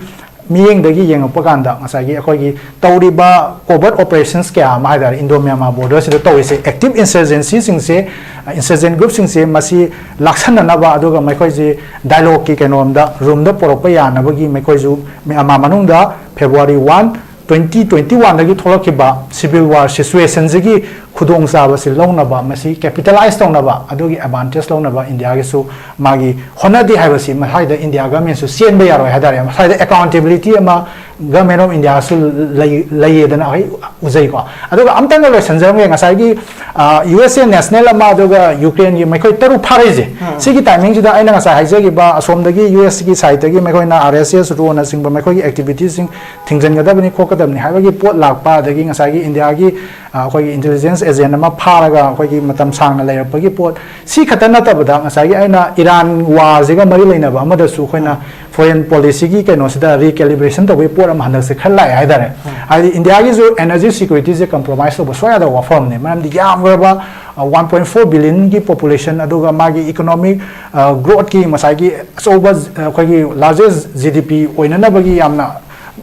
ꯃꯤꯠꯌꯦꯡꯗꯒꯤ ꯌꯦꯡꯉꯛꯄ ꯀꯥꯟꯗ ꯉꯁꯥꯏꯒꯤ ꯑꯩꯈꯣꯏꯒꯤ ꯇꯧꯔꯤꯕ covert operations ꯀꯌꯥ ꯑꯃ ꯍꯥꯏꯇꯥꯔꯦ, Indo Myanmar borderꯁꯤꯗ ꯇꯧꯔꯤꯁꯦ, active insurgencyꯁꯤꯡꯁꯦ, insurgent groupꯁꯤꯡꯁꯦ ꯃꯁꯤ ꯂꯥꯛꯁꯟꯅꯅꯕ, ꯑꯗꯨꯒ ꯃꯈꯣꯏꯁꯦ dialogueꯀꯤ ꯀꯩꯅꯣꯝꯗ, roomꯗ ꯄꯨꯔꯛꯄ ꯌꯥꯅꯕꯒꯤ ꯃꯈꯣꯏꯁꯨ ꯃ꯭ꯌꯥꯟꯃꯥꯔ ꯃꯅꯨꯡꯗ February one, twenty twenty oneꯗꯒꯤ ꯊꯣꯛꯂꯛꯈꯤꯕ civil war situationꯁꯤꯒꯤ ꯈꯨꯗꯣꯡꯆꯥꯕꯁꯤ ꯂꯧꯅꯕ, ꯃꯁꯤ capitalize ꯇꯧꯅꯕ, ꯑꯗꯨꯒꯤ advantage ꯂꯧꯅꯕ ꯏꯟꯗꯤꯌꯥꯒꯤꯁꯨ ꯃꯥꯒꯤ ꯍꯣꯠꯅꯗꯦ ꯍꯥꯏꯕꯁꯤ ꯃꯁꯥꯏꯗ ꯏꯟꯗꯤꯌꯥ governmentꯁꯨ ꯆꯦꯟꯕ ꯌꯥꯔꯣꯏ ꯍꯥꯏꯇꯥꯔꯦ꯫ ꯃꯁꯥꯏꯗ accountability ꯑꯃ Government of Indiaꯁꯨ ꯂꯩ-, ꯂꯩꯌꯦꯗꯅ ꯑꯩ ꯎꯖꯩꯀꯣ꯫ ꯑꯗꯨꯒ ꯑꯝꯇꯪꯒ ꯂꯣꯏꯁꯟꯖꯔꯝꯒꯦ, ꯉꯁꯥꯏꯒꯤ, ꯑ, U S A national ꯑꯃ, ꯑꯗꯨꯒ Ukraineꯒꯤ ꯃꯈꯣꯏ ꯇꯔꯨꯛ ꯐꯥꯔꯛꯏꯁꯦ, ꯁꯤꯒꯤ timingꯁꯤꯗ ꯑꯩꯅ ꯉꯁꯥꯏ ꯍꯥꯏꯖꯈꯤꯕ ꯑꯁꯣꯝꯗꯒꯤ U Sꯒꯤ sideꯇꯒꯤ ꯃꯈꯣꯏꯅ R S S RONꯅꯆꯤꯡꯕ ꯃꯈꯣꯏꯒꯤ activityꯁꯤꯡ ꯊꯤꯡꯖꯤꯟꯒꯗꯕꯅꯤ ꯈꯣꯠꯀꯗꯕꯅꯤ ꯍꯥꯏꯕꯒꯤ ꯄꯣꯠ ꯂꯥꯛꯄ, ꯑꯗꯒꯤ ꯉꯁꯥꯏꯒꯤ ꯏꯟꯗꯤꯌꯥꯒꯤ, ꯑ, ꯑꯩꯈꯣꯏꯒꯤ intelligence agent ꯑꯃ ꯐꯥꯔꯒ ꯑꯩꯈꯣꯏꯒꯤ ꯃꯇꯝ ꯁꯥꯡꯅ ꯂꯩꯔꯛꯄꯒꯤ ꯄꯣꯠ, ꯁꯤ ꯈꯛꯇ ꯅꯠꯇꯕꯗ ꯉꯁꯥꯏꯒꯤ ꯑꯩꯅ Iran warꯁꯤꯒ ꯃꯔꯤ ꯂꯩꯅꯕ ꯑꯃꯗꯁꯨ ꯑꯩꯈꯣꯏꯅ foreign policyꯒꯤ ꯀꯩꯅꯣꯁꯤꯗ recalibration ꯇꯧꯕꯒꯤ ꯄꯣꯠ ꯑꯃ ꯍꯟꯗꯛꯁꯦ ꯈꯔ ꯂꯥꯛꯑꯦ ꯍꯥꯏꯇꯥꯔꯦ꯫ ꯍꯥꯏꯗꯤ ꯏꯟꯗꯤꯌꯥꯒꯤꯁꯨ energy securityꯁꯦ compromise ꯇꯧꯕ ꯁꯨꯡꯌꯥ ꯌꯥꯗꯕ ꯋꯥꯐꯝꯅꯤ, ꯃꯔꯝꯗꯤ ꯌꯥꯝꯈ꯭ꯔꯕ, ꯑ, one point four billionꯒꯤ population, ꯑꯗꯨꯒ ꯃꯥꯒꯤ economic, ꯑ, growthꯀꯤ ꯉꯁꯥꯏꯒꯤ ꯑꯆꯧꯕ, ꯑ, ꯑꯩꯈꯣꯏꯒꯤ largest G D P ꯑꯣꯏꯅꯅꯕꯒꯤ ꯌꯥꯝꯅ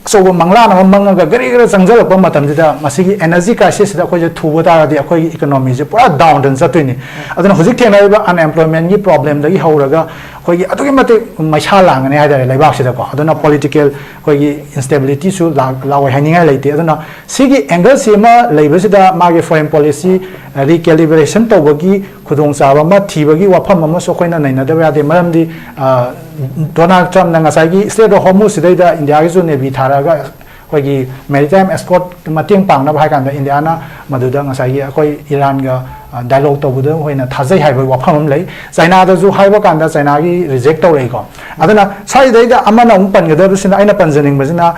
ꯑꯆꯧꯕ ꯃꯪꯂꯥꯟ ꯑꯃ ꯃꯪꯉꯒ ꯒꯔꯤ ꯒꯔ ꯆꯪꯁꯤꯜꯂꯛꯄ ꯃꯇꯝꯁꯤꯗ, ꯃꯁꯤꯒꯤ energy crisis ꯁꯤꯗ ꯑꯩꯈꯣꯏꯁꯦ ꯊꯨꯕ ꯇꯥꯔꯒꯗꯤ ꯑꯩꯈꯣꯏꯒꯤ economy ꯁꯦ ꯄꯨꯔꯥ down ꯗ ꯆꯠꯇꯣꯏꯅꯤ꯫ ꯑꯗꯨꯅ ꯍꯧꯖꯤꯛ ꯊꯦꯡꯅꯔꯤꯕ unemployment ꯒꯤ problem ꯗꯒꯤ ꯍꯧꯔꯒ ꯑꯩꯈꯣꯏꯒꯤ ꯑꯗꯨꯛꯀꯤ ꯃꯇꯤꯛ ꯃꯩꯁꯥ ꯂꯥꯡꯒꯅꯤ ꯍꯥꯏꯇꯥꯔꯦ ꯂꯩꯕꯥꯛꯁꯤꯗꯀꯣ꯫ ꯑꯗꯨꯅ political ꯑꯩꯈꯣꯏꯒꯤ instability ꯁꯨ ꯂꯥꯛ-, ꯂꯥꯛꯑꯣꯏ ꯍꯥꯏꯅꯤꯡꯉꯥꯏ ꯂꯩꯇꯦ꯫ ꯑꯗꯨꯅ ꯁꯤꯒꯤ angle ꯁꯤ ꯑꯃ ꯂꯩꯕꯁꯤꯗ ꯃꯥꯒꯤ foreign policy recalibration ꯇꯧꯕꯒꯤ ꯈꯨꯗꯣꯡꯆꯥꯕ ꯑꯃ ꯊꯤꯕꯒꯤ ꯋꯥꯐꯝ ꯑꯃꯁꯨ ꯑꯩꯈꯣꯏꯅ ꯅꯩꯅꯗꯕ ꯌꯥꯗꯦ꯫ ꯃꯔꯝꯗꯤ, ꯑ, ꯗꯣꯅꯥꯜꯗ ꯇ꯭ꯔꯝꯞꯅ ꯉꯁꯥꯏꯒꯤ Strait of Hormuz ꯁꯤꯗꯩꯗ ꯏꯟꯗꯤꯌꯥꯒꯤꯁꯨ navy ꯊꯥꯔꯛꯑꯒ ꯑꯩꯈꯣꯏꯒꯤ maritime escort ꯃꯇꯦꯡ ꯄꯥꯡꯅꯕ ꯍꯥꯏ ꯀꯥꯟꯗ ꯏꯟꯗꯤꯌꯥꯅ ꯃꯗꯨꯗ ꯉꯁꯥꯏꯒꯤ ꯑꯩꯈꯣꯏ ꯏꯔꯥꯟꯒ, ꯑ, dialogue ꯇꯧꯕꯗ ꯑꯣꯏꯅ ꯊꯥꯖꯩ ꯍꯥꯏꯕ ꯋꯥꯐꯝ ꯑꯃ ꯂꯩ꯫ ꯆꯥꯏꯅꯥꯗꯁꯨ ꯍꯥꯏꯕ ꯀꯥꯟꯗ ꯆꯥꯏꯅꯥꯒꯤ reject ꯇꯧꯔꯛꯏꯀꯣ꯫ ꯑꯗꯨꯅ ꯁ꯭ꯋꯥꯏꯗꯩꯗ ꯑꯃꯅ ꯑꯃꯨꯛ ꯄꯟꯒꯗꯕꯁꯤꯅ, ꯑꯩꯅ ꯄꯟꯖꯅꯤꯡꯕꯁꯤꯅ,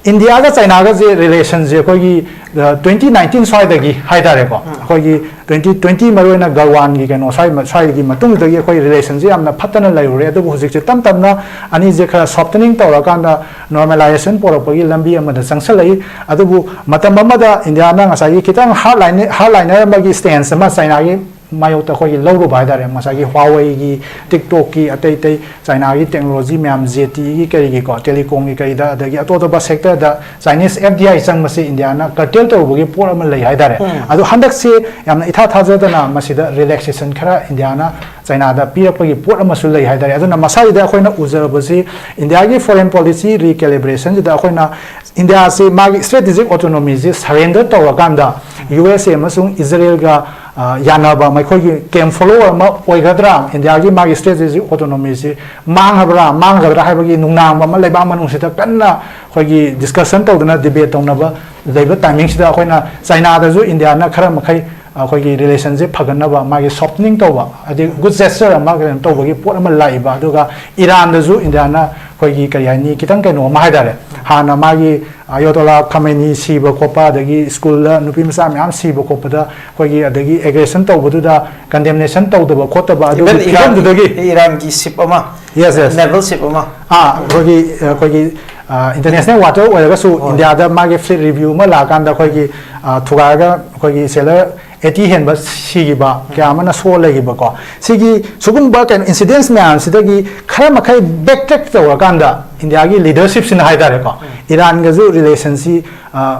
ꯏꯟꯗꯤꯌꯥꯒ ꯆꯥꯏꯅꯥꯒꯁꯦ relation ꯁꯦ ꯑꯩꯈꯣꯏꯒꯤ, ꯑ, twenty nineteen ꯁ꯭ꯋꯥꯏꯗꯒꯤ ꯍꯥꯏꯇꯥꯔꯦꯀꯣ, ꯑꯩꯈꯣꯏꯒꯤ twenty twenty ꯃꯔꯨꯑꯣꯏꯅ ꯒꯜꯋꯥꯟꯒꯤ ꯀꯩꯅꯣ ꯁ꯭ꯋꯥꯏ-, ꯁ꯭ꯋꯥꯏꯒꯤ ꯃꯇꯨꯡꯗꯒꯤ ꯑꯩꯈꯣꯏ relation ꯁꯦ ꯌꯥꯝꯅ ꯐꯠꯇꯅ ꯂꯩꯔꯨꯔꯦ꯫ ꯑꯗꯨꯕꯨ ꯍꯧꯖꯤꯛꯁꯦ ꯇꯞ ꯇꯞꯅ ꯑꯅꯤꯁꯦ ꯈꯔ softening ꯇꯧꯔꯀꯥꯟꯗ normalization ꯄꯣꯔꯛꯄꯒꯤ ꯂꯝꯕꯤ ꯑꯃꯗ ꯆꯪꯁꯜꯂꯛꯏ꯫ ꯑꯗꯨꯕꯨ ꯃꯇꯝ ꯑꯃꯗ ꯏꯟꯗꯤꯌꯥꯅ ꯉꯁꯥꯏꯒꯤ ꯈꯤꯇꯪ hardline-, hardliner ꯑꯃꯒꯤ stance ꯑꯃ ꯆꯥꯏꯅꯥꯒꯤ ꯃꯥꯌꯣꯛꯇ ꯑꯩꯈꯣꯏꯒꯤ ꯂꯧꯔꯨꯕ ꯍꯥꯏꯇꯥꯔꯦ꯫ ꯉꯁꯥꯏꯒꯤ Huawei ꯒꯤ, TikTok ꯀꯤ, ꯑꯇꯩ ꯑꯇꯩ ꯆꯥꯏꯅꯥꯒꯤ technology ꯃꯌꯥꯝ, ZTE ꯒꯤ ꯀꯔꯤꯒꯤꯀꯣ, telecom ꯒꯤ ꯀꯔꯤꯗ, ꯑꯗꯒꯤ ꯑꯇꯣꯞ ꯑꯇꯣꯞꯄ sector the Chinese F D I ꯆꯪꯕꯁꯦ Indian curtail ꯇꯧꯔꯨꯕꯒꯤ ꯄꯣꯠ ꯑꯃ ꯂꯩ ꯍꯥꯏꯇꯥꯔꯦ꯫ ꯑꯗꯣ ꯍꯟꯗꯛꯁꯦ ꯌꯥꯝꯅ ꯏꯊꯥ ꯊꯥꯖꯗꯅ ꯃꯁꯤꯗ relaxation ꯈꯔ ꯏꯟꯗꯤꯌꯥꯅ ꯆꯥꯏꯅꯥꯗ ꯄꯤꯔꯛꯄꯒꯤ ꯄꯣꯠ ꯑꯃꯁꯨ ꯂꯩ ꯍꯥꯏꯇꯥꯔꯦ꯫ ꯑꯗꯨꯅ ꯃꯁꯥꯒꯤꯗ ꯑꯩꯈꯣꯏꯅ ꯎꯖꯕꯁꯤ ꯏꯟꯗꯤꯌꯥꯒꯤ foreign policy recalibration ꯁꯤꯗ ꯑꯩꯈꯣꯏꯅ ꯏꯟꯗꯤꯌꯥꯁꯤ ꯃꯥꯒꯤ strategic autonomy ꯁꯤ surrender ꯇꯧꯔꯀꯥꯟꯗ U S A ꯑꯃꯁꯨꯡ ꯏꯖꯔꯦꯜꯒ, ꯑ, ꯌꯥꯅꯕ ꯃꯈꯣꯏꯒꯤ camp follower ꯑꯃ ꯑꯣꯏꯒꯗ꯭ꯔꯥ? ꯏꯟꯗꯤꯌꯥꯒꯤ ꯃꯥꯒꯤ strategic autonomy ꯁꯤ ꯃꯥꯡꯉꯕ꯭ꯔꯥ, ꯃꯥꯡꯒꯗ꯭ꯔꯥ ꯍꯥꯏꯕꯒꯤ ꯅꯨꯡꯅꯥꯡꯕ ꯑꯃ ꯂꯩꯕꯥꯛ ꯃꯅꯨꯡꯁꯤꯗ ꯀꯟꯅ ꯑꯩꯈꯣꯏꯒꯤ discussion ꯇꯧꯗꯅ, debate ꯇꯧꯅꯕ ꯂꯩꯕ timing ꯁꯤꯗ ꯑꯩꯈꯣꯏꯅ ꯆꯥꯏꯅꯥꯗꯁꯨ ꯏꯟꯗꯤꯌꯥꯅ ꯈꯔ ꯃꯈꯩ ꯑꯩꯈꯣꯏꯒꯤ relation ꯁꯦ ꯐꯒꯠꯅꯕ ꯃꯥꯒꯤ softening ꯇꯧꯕ, ꯍꯥꯏꯗꯤ good gesture ꯑꯃ ꯀꯩꯅꯣ ꯇꯧꯕꯒꯤ ꯄꯣꯠ ꯑꯃ ꯂꯥꯛꯏꯕ꯫ ꯑꯗꯨꯒ ꯏꯔꯥꯟꯗꯁꯨ ꯏꯟꯗꯤꯌꯥꯅ ꯑꯩꯈꯣꯏꯒꯤ, ꯀꯔꯤ ꯍꯥꯏꯅꯤ, ꯈꯤꯇꯪ ꯀꯩꯅꯣ ꯑꯃ ꯍꯥꯏꯇꯥꯔꯦ, ꯍꯥꯟꯅ ꯃꯥꯒꯤ ꯑꯌꯣꯇꯣꯂꯥ ꯈꯃꯦꯅꯤ ꯁꯤꯕ ꯈꯣꯠꯄ, ꯑꯗꯒꯤ school ꯗ ꯅꯨꯄꯤ ꯃꯆꯥ ꯃꯌꯥꯝ ꯁꯤꯕ ꯈꯣꯠꯄꯗ ꯑꯩꯈꯣꯏꯒꯤ, ꯑꯗꯒꯤ aggression ꯇꯧꯕꯗꯨꯗ condemnation ꯇꯧꯗꯕ ꯈꯣꯠꯇꯕ ꯑꯗꯨꯒꯤ Even ꯏꯔꯥꯟꯒꯤ, ꯐꯤꯕꯝꯗꯨꯗꯒꯤ ꯏꯔꯥꯟꯒꯤ ship ꯑꯃ, Yes, yes. Naval ship ꯑꯃ꯫ ꯑꯥ, ꯑꯩꯈꯣꯏꯒꯤ, ꯑꯩꯈꯣꯏꯒꯤ, ꯑ, international water ꯑꯣꯏꯔꯒꯁꯨ ꯍꯣꯏ꯫ ꯏꯟꯗꯤꯌꯥꯗ ꯃꯥꯒꯤ fleet review ꯑꯃ ꯂꯥꯛꯑꯀꯥꯟꯗ ꯑꯩꯈꯣꯏꯒꯤ, ꯑ, ꯊꯨꯒꯥꯏꯔꯒ ꯑꯩꯈꯣꯏꯒꯤ sailor eighty ꯍꯦꯟꯕ ꯁꯤꯈꯤꯕ, ꯀꯌꯥ ꯑꯃꯅ ꯁꯣꯛꯑ ꯂꯩꯈꯤꯕꯀꯣ꯫ ꯁꯤꯒꯤ ꯁꯤꯒꯨꯝꯕ ꯀꯩꯅꯣ incidents ꯃꯌꯥꯝꯁꯤꯗꯒꯤ ꯈꯔ ꯃꯈꯩ backtrack ꯇꯧꯔꯀꯥꯟꯗ ꯏꯟꯗꯤꯌꯥꯒꯤ ꯂꯤꯗꯔꯁꯤꯞꯁꯤꯅ ꯍꯥꯏꯇꯥꯔꯦꯀꯣ, ꯏꯔꯥꯟꯒꯁꯨ ꯔꯤꯂꯦꯁꯟꯁꯤ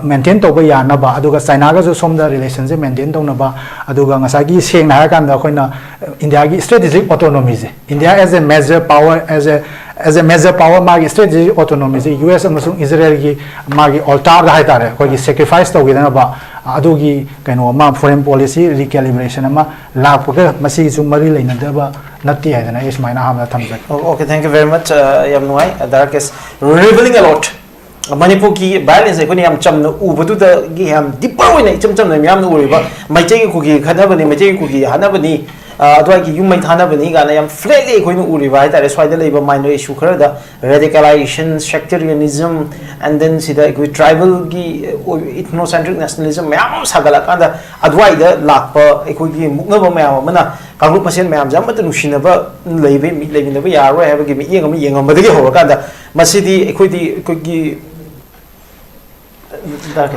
ꯃꯦꯟꯇꯦꯟ ꯇꯧꯕ ꯌꯥꯅꯕ, ꯑꯗꯨꯒ ꯆꯥꯏꯅꯥꯒꯁꯨ ꯁꯣꯝꯗ ꯔꯤꯂꯦꯁꯟꯁꯦ ꯃꯦꯟꯇꯦꯟ ꯇꯧꯅꯕ, ꯑꯗꯨꯒ ꯉꯁꯥꯏꯒꯤ ꯁꯦꯡꯅ ꯍꯥꯏꯔꯀꯥꯟꯗ ꯑꯩꯈꯣꯏꯅ ꯏꯟꯗꯤꯌꯥꯒꯤ ꯁ꯭ꯇ꯭ꯔꯦꯇꯦꯖꯤꯛ ꯑꯣꯇꯣꯅꯣꯃꯤꯁꯦ, India as a major power, as a as a major power, ꯃꯥꯒꯤ ꯁ꯭ꯇ꯭ꯔꯦꯇꯦꯖꯤꯛ ꯑꯣꯇꯣꯅꯣꯃꯤꯁꯦ ꯌꯨ ꯑꯦꯁ ꯑꯃꯁꯨꯡ ꯏꯖꯔꯦꯜꯒꯤ ꯃꯥꯒꯤ ꯑꯣꯜꯇꯥꯔꯗ ꯍꯥꯏꯇꯥꯔꯦ, ꯑꯩꯈꯣꯏꯒꯤ ꯁꯦꯀ꯭ꯔꯤꯐꯥꯏꯁ ꯇꯧꯈꯤꯗꯅꯕ ꯑꯗꯨꯒꯤ ꯀꯩꯅꯣ ꯑꯃ, ꯐꯣꯔꯦꯟ ꯄꯣꯂꯤꯁꯤ ꯔꯤꯀꯦꯂꯤꯕ꯭ꯔꯦꯁꯟ ꯑꯃ ꯂꯥꯛꯄꯒ ꯃꯁꯤꯒꯤꯁꯨ ꯃꯔꯤ ꯂꯩꯅꯗꯕ ꯅꯠꯇꯦ ꯍꯥꯏꯗꯅ ꯑꯩ ꯁꯨꯃꯥꯏꯅ ꯑꯍꯥꯟꯕꯗ ꯊꯝꯖꯒꯦ꯫ Okay, thank you very much. Uh, ꯌꯥꯝ ꯅꯨꯡꯉꯥꯏ, ꯗꯥꯔꯀꯦꯁ꯫ Revealing a lot. ꯃꯅꯤꯄꯨꯔꯒꯤ ꯚꯥꯏꯑꯣꯂꯦꯟꯁ ꯑꯩꯈꯣꯏꯅ ꯌꯥꯝ ꯆꯝꯅ ꯎꯕꯗꯨꯗꯒꯤ ꯌꯥꯝ ꯗꯤꯄꯔ ꯑꯣꯏꯅ ꯏꯆꯝ ꯆꯝꯅ ꯃꯤꯌꯥꯝꯅ ꯎꯔꯤꯕ ꯃꯩꯇꯩꯒꯤ ꯀꯨꯀꯤ ꯈꯠꯅꯕꯅꯤ, ꯃꯩꯇꯩꯒꯤ ꯀꯨꯀꯤ ꯍꯥꯠꯅꯕꯅꯤ, ꯑ, ꯑꯗꯨꯋꯥꯏꯒꯤ ꯌꯨꯝ ꯃꯩ ꯊꯥꯅꯕꯅꯤ ꯀꯥꯏꯅ ꯌꯥꯝ ꯐ꯭ꯂꯦꯠꯂꯤ ꯑꯩꯈꯣꯏꯅ ꯎꯔꯤꯕ ꯍꯥꯏꯇꯥꯔꯦ꯫ ꯁ꯭ꯋꯥꯏꯗ ꯂꯩꯕ ꯃꯥꯏꯅꯣꯔ ꯏꯁꯨ ꯈꯔꯗ ꯔꯦꯗꯤꯀꯦꯂꯥꯏꯖꯦꯁꯟ, ꯁꯦꯛꯇꯔꯤꯌꯅꯤꯖꯝ, ꯑꯦꯟ ꯗꯦꯟ ꯁꯤꯗ ꯑꯩꯈꯣꯏ ꯇ꯭ꯔꯥꯏꯕꯦꯜꯒꯤ ꯏꯊꯅꯣꯁꯦꯟꯇ꯭ꯔꯤꯛ ꯅꯦꯁꯅꯦꯂꯤꯖꯝ ꯃꯌꯥꯝ ꯑꯃ ꯁꯥꯒꯠꯂꯛꯀꯥꯟꯗ ꯑꯗꯨꯋꯥꯏꯗ ꯂꯥꯛꯄ ꯑꯩꯈꯣꯏꯒꯤ ꯃꯨꯛꯅꯕ ꯃꯌꯥꯝ ꯑꯃꯅ ꯀꯥꯡꯂꯨꯞ ꯃꯁꯦꯟ ꯃꯌꯥꯝꯁꯦ ꯑꯃꯠꯇ ꯅꯨꯡꯁꯤꯅꯕ ꯂꯩꯕ ꯂꯩꯃꯤꯟꯅꯕ ꯌꯥꯔꯔꯣꯏ ꯍꯥꯏꯕꯒꯤ ꯃꯤꯠꯌꯦꯡ ꯑꯃ ꯌꯦꯡꯉꯝꯕꯗꯒꯤ ꯍꯧꯔꯀꯥꯟꯗ ꯃꯁꯤꯗꯤ ꯑꯩꯈꯣꯏꯗꯤ ꯑꯩꯈꯣꯏꯒꯤ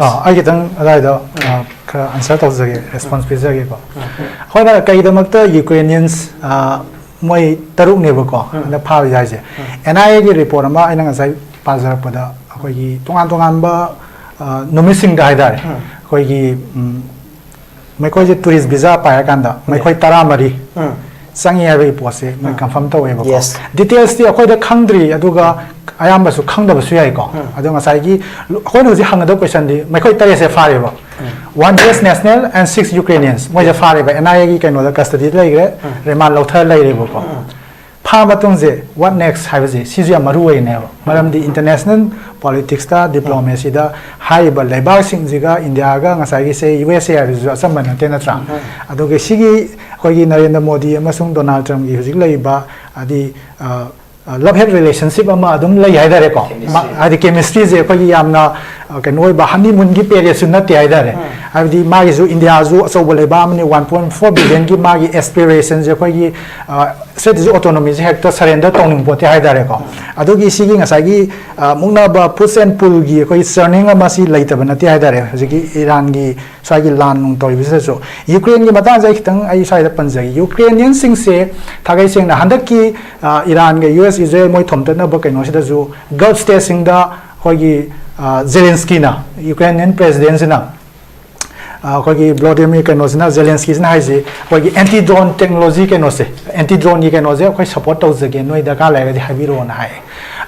ꯑꯥ, ꯑꯩ ꯈꯤꯇꯪ ꯑꯗꯨꯋꯥꯏꯗ, ꯑꯥ, ꯈꯔ ꯑꯟꯁꯔ ꯇꯧꯖꯒꯦ, ꯔꯦꯁꯄꯣꯟꯁ ꯄꯤꯖꯒꯦꯀꯣ꯫ ꯑꯩꯈꯣꯏꯅ ꯀꯩꯒꯤꯗꯃꯛꯇ ꯌꯨꯀ꯭ꯔꯦꯅꯤꯌꯟꯁ, ꯑꯥ, ꯃꯣꯏ ꯇꯔꯨꯛꯅꯦꯕꯀꯣ ꯍꯟꯗꯛ ꯐꯥꯔꯤꯁꯦ ꯍꯥꯏꯁꯦ, ꯑꯦꯟ ꯑꯥꯏ ꯑꯦꯒꯤ ꯔꯤꯄꯣꯔꯠ ꯑꯃ ꯑꯩꯅ ꯉꯁꯥꯏ ꯄꯥꯖꯔꯛꯄꯗ ꯑꯩꯈꯣꯏꯒꯤ ꯇꯣꯉꯥꯟ ꯇꯣꯉꯥꯟꯕ, ꯑꯥ, ꯅꯨꯃꯤꯠꯁꯤꯡꯗ ꯍꯥꯏꯇꯥꯔꯦ, ꯑꯩꯈꯣꯏꯒꯤ, ꯎꯝ, ꯃꯈꯣꯏꯁꯦ ꯇꯨꯔꯤꯁ ꯚꯤꯖꯥ ꯄꯥꯏꯔꯀꯥꯟꯗ ꯃꯈꯣꯏ ꯇꯔꯥꯃꯔꯤ ꯆꯪꯉꯤ ꯍꯥꯏꯕꯒꯤ ꯄꯣꯠꯁꯦ ꯃꯣꯏ ꯀꯟꯐꯥꯔꯝ ꯇꯧꯋꯦꯕꯀꯣ꯫ Yes. ꯗꯤꯇꯦꯜꯁꯇꯤ ꯑꯩꯈꯣꯏꯗ ꯈꯪꯗ꯭ꯔꯤ, ꯑꯗꯨꯒ ꯑꯌꯥꯝꯕꯁꯨ ꯈꯪꯗꯕꯁꯨ ꯌꯥꯏꯀꯣ꯫ ꯑꯗꯣ ꯉꯁꯥꯏꯒꯤ ꯑꯩꯈꯣꯏꯅ ꯍꯧꯖꯤꯛ ꯍꯪꯒꯗꯕ ꯀꯣꯏꯁꯟꯗꯤ ꯃꯈꯣꯏ ꯇꯔꯦꯠꯁꯦ ꯐꯥꯔꯦꯕ, one U S national and six Ukrainians, ꯃꯣꯏꯁꯦ ꯐꯥꯔꯦꯕ, ꯑꯦꯟ ꯑꯥꯏ ꯑꯦꯒꯤ ꯀꯩꯅꯣꯗ ꯀꯁꯇꯗꯤꯗ ꯂꯩꯈ꯭ꯔꯦ, ꯔꯤꯃꯥꯟ ꯂꯧꯊꯔ ꯂꯩꯔꯦꯕꯀꯣ꯫ ꯐꯥ ꯃꯇꯨꯡꯁꯦ what next ꯍꯥꯏꯕꯁꯦ ꯁꯤꯁꯨ ꯌꯥꯝ ꯃꯔꯨ ꯑꯣꯏꯅꯦꯕ, ꯃꯔꯝꯗꯤ ꯏꯟꯇꯔꯅꯦꯁꯅꯦꯜ ꯄꯣꯂꯤꯇꯤꯛꯁꯇ, ꯗꯤꯄ꯭ꯂꯣꯃꯦꯁꯤꯗ ꯍꯥꯏꯔꯤꯕ ꯂꯩꯕꯥꯛꯁꯤꯡꯁꯤꯒ ꯏꯟꯗꯤꯌꯥꯒ ꯉꯁꯥꯏꯒꯤꯁꯦ ꯌꯨ ꯑꯦꯁ ꯑꯦ ꯍꯥꯏꯕꯁꯤꯁꯨ ꯑꯆꯝꯕ ꯅꯠꯇꯦ ꯅꯠꯇ꯭ꯔꯥ? ꯑꯗꯨꯒ ꯁꯤꯒꯤ ꯑꯩꯈꯣꯏꯒꯤ ꯅꯔꯦꯟꯗ꯭ꯔ ꯃꯣꯗꯤ ꯑꯃꯁꯨꯡ ꯗꯣꯅꯥꯜꯗ ꯇ꯭ꯔꯝꯞꯀꯤ ꯍꯧꯖꯤꯛ ꯂꯩꯔꯤꯕ ꯍꯥꯏꯗꯤ, ꯑ, ꯑ, ꯂꯚ ꯍꯦꯠ ꯔꯤꯂꯦꯁꯟꯁꯤꯞ ꯑꯃ ꯑꯗꯨꯝ ꯂꯩ ꯍꯥꯏꯇꯥꯔꯦꯀꯣ꯫ ꯃ-, ꯍꯥꯏꯗꯤ ꯀꯦꯃꯤꯁꯇ꯭ꯔꯤꯁꯦ ꯑꯩꯈꯣꯏꯒꯤ ꯌꯥꯝꯅ ꯑ, ꯀꯩꯅꯣ ꯑꯣꯏꯕ ꯍꯅꯤꯃꯨꯟꯒꯤ ꯄꯦꯀꯦꯖꯁꯨ ꯅꯠꯇꯦ ꯍꯥꯏꯇꯥꯔꯦ꯫ ꯍꯥꯏꯕꯗꯤ ꯃꯥꯒꯤꯁꯨ ꯏꯟꯗꯤꯌꯥꯁꯨ ꯑꯆꯧꯕ ꯂꯩꯕꯥꯛ ꯑꯃꯅꯤ, ꯋꯥꯟ ꯄꯣꯏꯟ ꯐꯣꯔ ꯕꯤꯂꯤꯌꯟꯒꯤ ꯃꯥꯒꯤ ꯑꯦꯁꯄꯤꯔꯦꯁꯟꯁꯦ ꯑꯩꯈꯣꯏꯒꯤ ꯁ꯭ꯇꯦꯠꯁꯨ ꯑꯣꯇꯣꯅꯣꯃꯤꯁꯦ ꯍꯦꯛꯇ ꯁꯔꯦꯟꯗꯔ ꯇꯧꯅꯤꯡ ꯄꯣꯠꯇꯦ ꯍꯥꯏꯇꯥꯔꯦꯀꯣ꯫ ꯑꯗꯨꯒꯤ ꯁꯤꯒꯤ ꯉꯁꯥꯏꯒꯤ ꯑ, ꯃꯨꯛꯅꯕ ꯄꯨꯁ ꯑꯦꯟ ꯄꯨꯜꯒꯤ ꯑꯩꯈꯣꯏꯒꯤ ꯆꯔꯅꯤꯡ ꯑꯃ ꯁꯤ ꯂꯩꯇꯕ ꯅꯠꯇꯦ ꯍꯥꯏꯇꯥꯔꯦ꯫ ꯍꯧꯖꯤꯛꯀꯤ ꯏꯔꯥꯟꯒꯤ ꯁ꯭ꯋꯥꯏꯒꯤ ꯂꯥꯟ ꯅꯨꯡ ꯇꯧꯔꯤꯕꯁꯤꯗꯁꯨ ꯌꯨꯀ꯭ꯔꯦꯟꯒꯤ ꯃꯇꯥꯡꯁꯦ ꯑꯩ ꯈꯤꯇꯪ ꯑꯩ ꯁ꯭ꯋꯥꯏꯗ ꯄꯟꯖꯒꯦ꯫ ꯌꯨꯀ꯭ꯔꯦꯅꯤꯌꯟꯁꯤꯡꯁꯦ ꯊꯥꯒꯩ ꯁꯦꯡꯅ ꯍꯟꯗꯛꯀꯤ ꯑ, ꯏꯔꯥꯟꯒ ꯌꯨ ꯑꯦꯁ ꯏꯖꯔꯦꯜ ꯃꯣꯏ ꯊꯣꯝꯇꯠꯅꯕ ꯀꯩꯅꯣꯁꯤꯗꯁꯨ ꯒꯜꯐ ꯁ꯭ꯇꯦꯠꯁꯤꯡꯗ ꯑꯩꯈꯣꯏꯒꯤ ꯑ, ꯖꯦꯂꯦꯟꯁꯀꯤꯅ, ꯌꯨꯀ꯭ꯔꯦꯅꯤꯌꯟ ꯄ꯭ꯔꯦꯁꯤꯗꯦꯟꯁꯤꯅ ꯑ, ꯑꯩꯈꯣꯏꯒꯤ ꯕ꯭ꯂꯣꯗꯤꯃꯤꯔ ꯀꯩꯅꯣꯁꯤꯅ, ꯖꯦꯂꯦꯟꯁꯀꯤꯁꯤꯅ ꯍꯥꯏꯁꯤ ꯑꯩꯈꯣꯏꯒꯤ ꯑꯦꯟꯇꯤ ꯗ꯭ꯔꯣꯟ ꯇꯦꯛꯅꯣꯂꯣꯖꯤ ꯀꯩꯅꯣꯁꯦ, ꯑꯦꯟꯇꯤ ꯗ꯭ꯔꯣꯟꯒꯤ ꯀꯩꯅꯣꯁꯦ ꯑꯩꯈꯣꯏ ꯁꯞꯄꯣꯔꯠ ꯇꯧꯖꯒꯦ, ꯅꯣꯏ ꯗꯔꯀꯥꯔ ꯂꯩꯔꯒꯗꯤ ꯍꯥꯏꯕꯤꯔꯛꯑꯣꯅ ꯍꯥꯏ꯫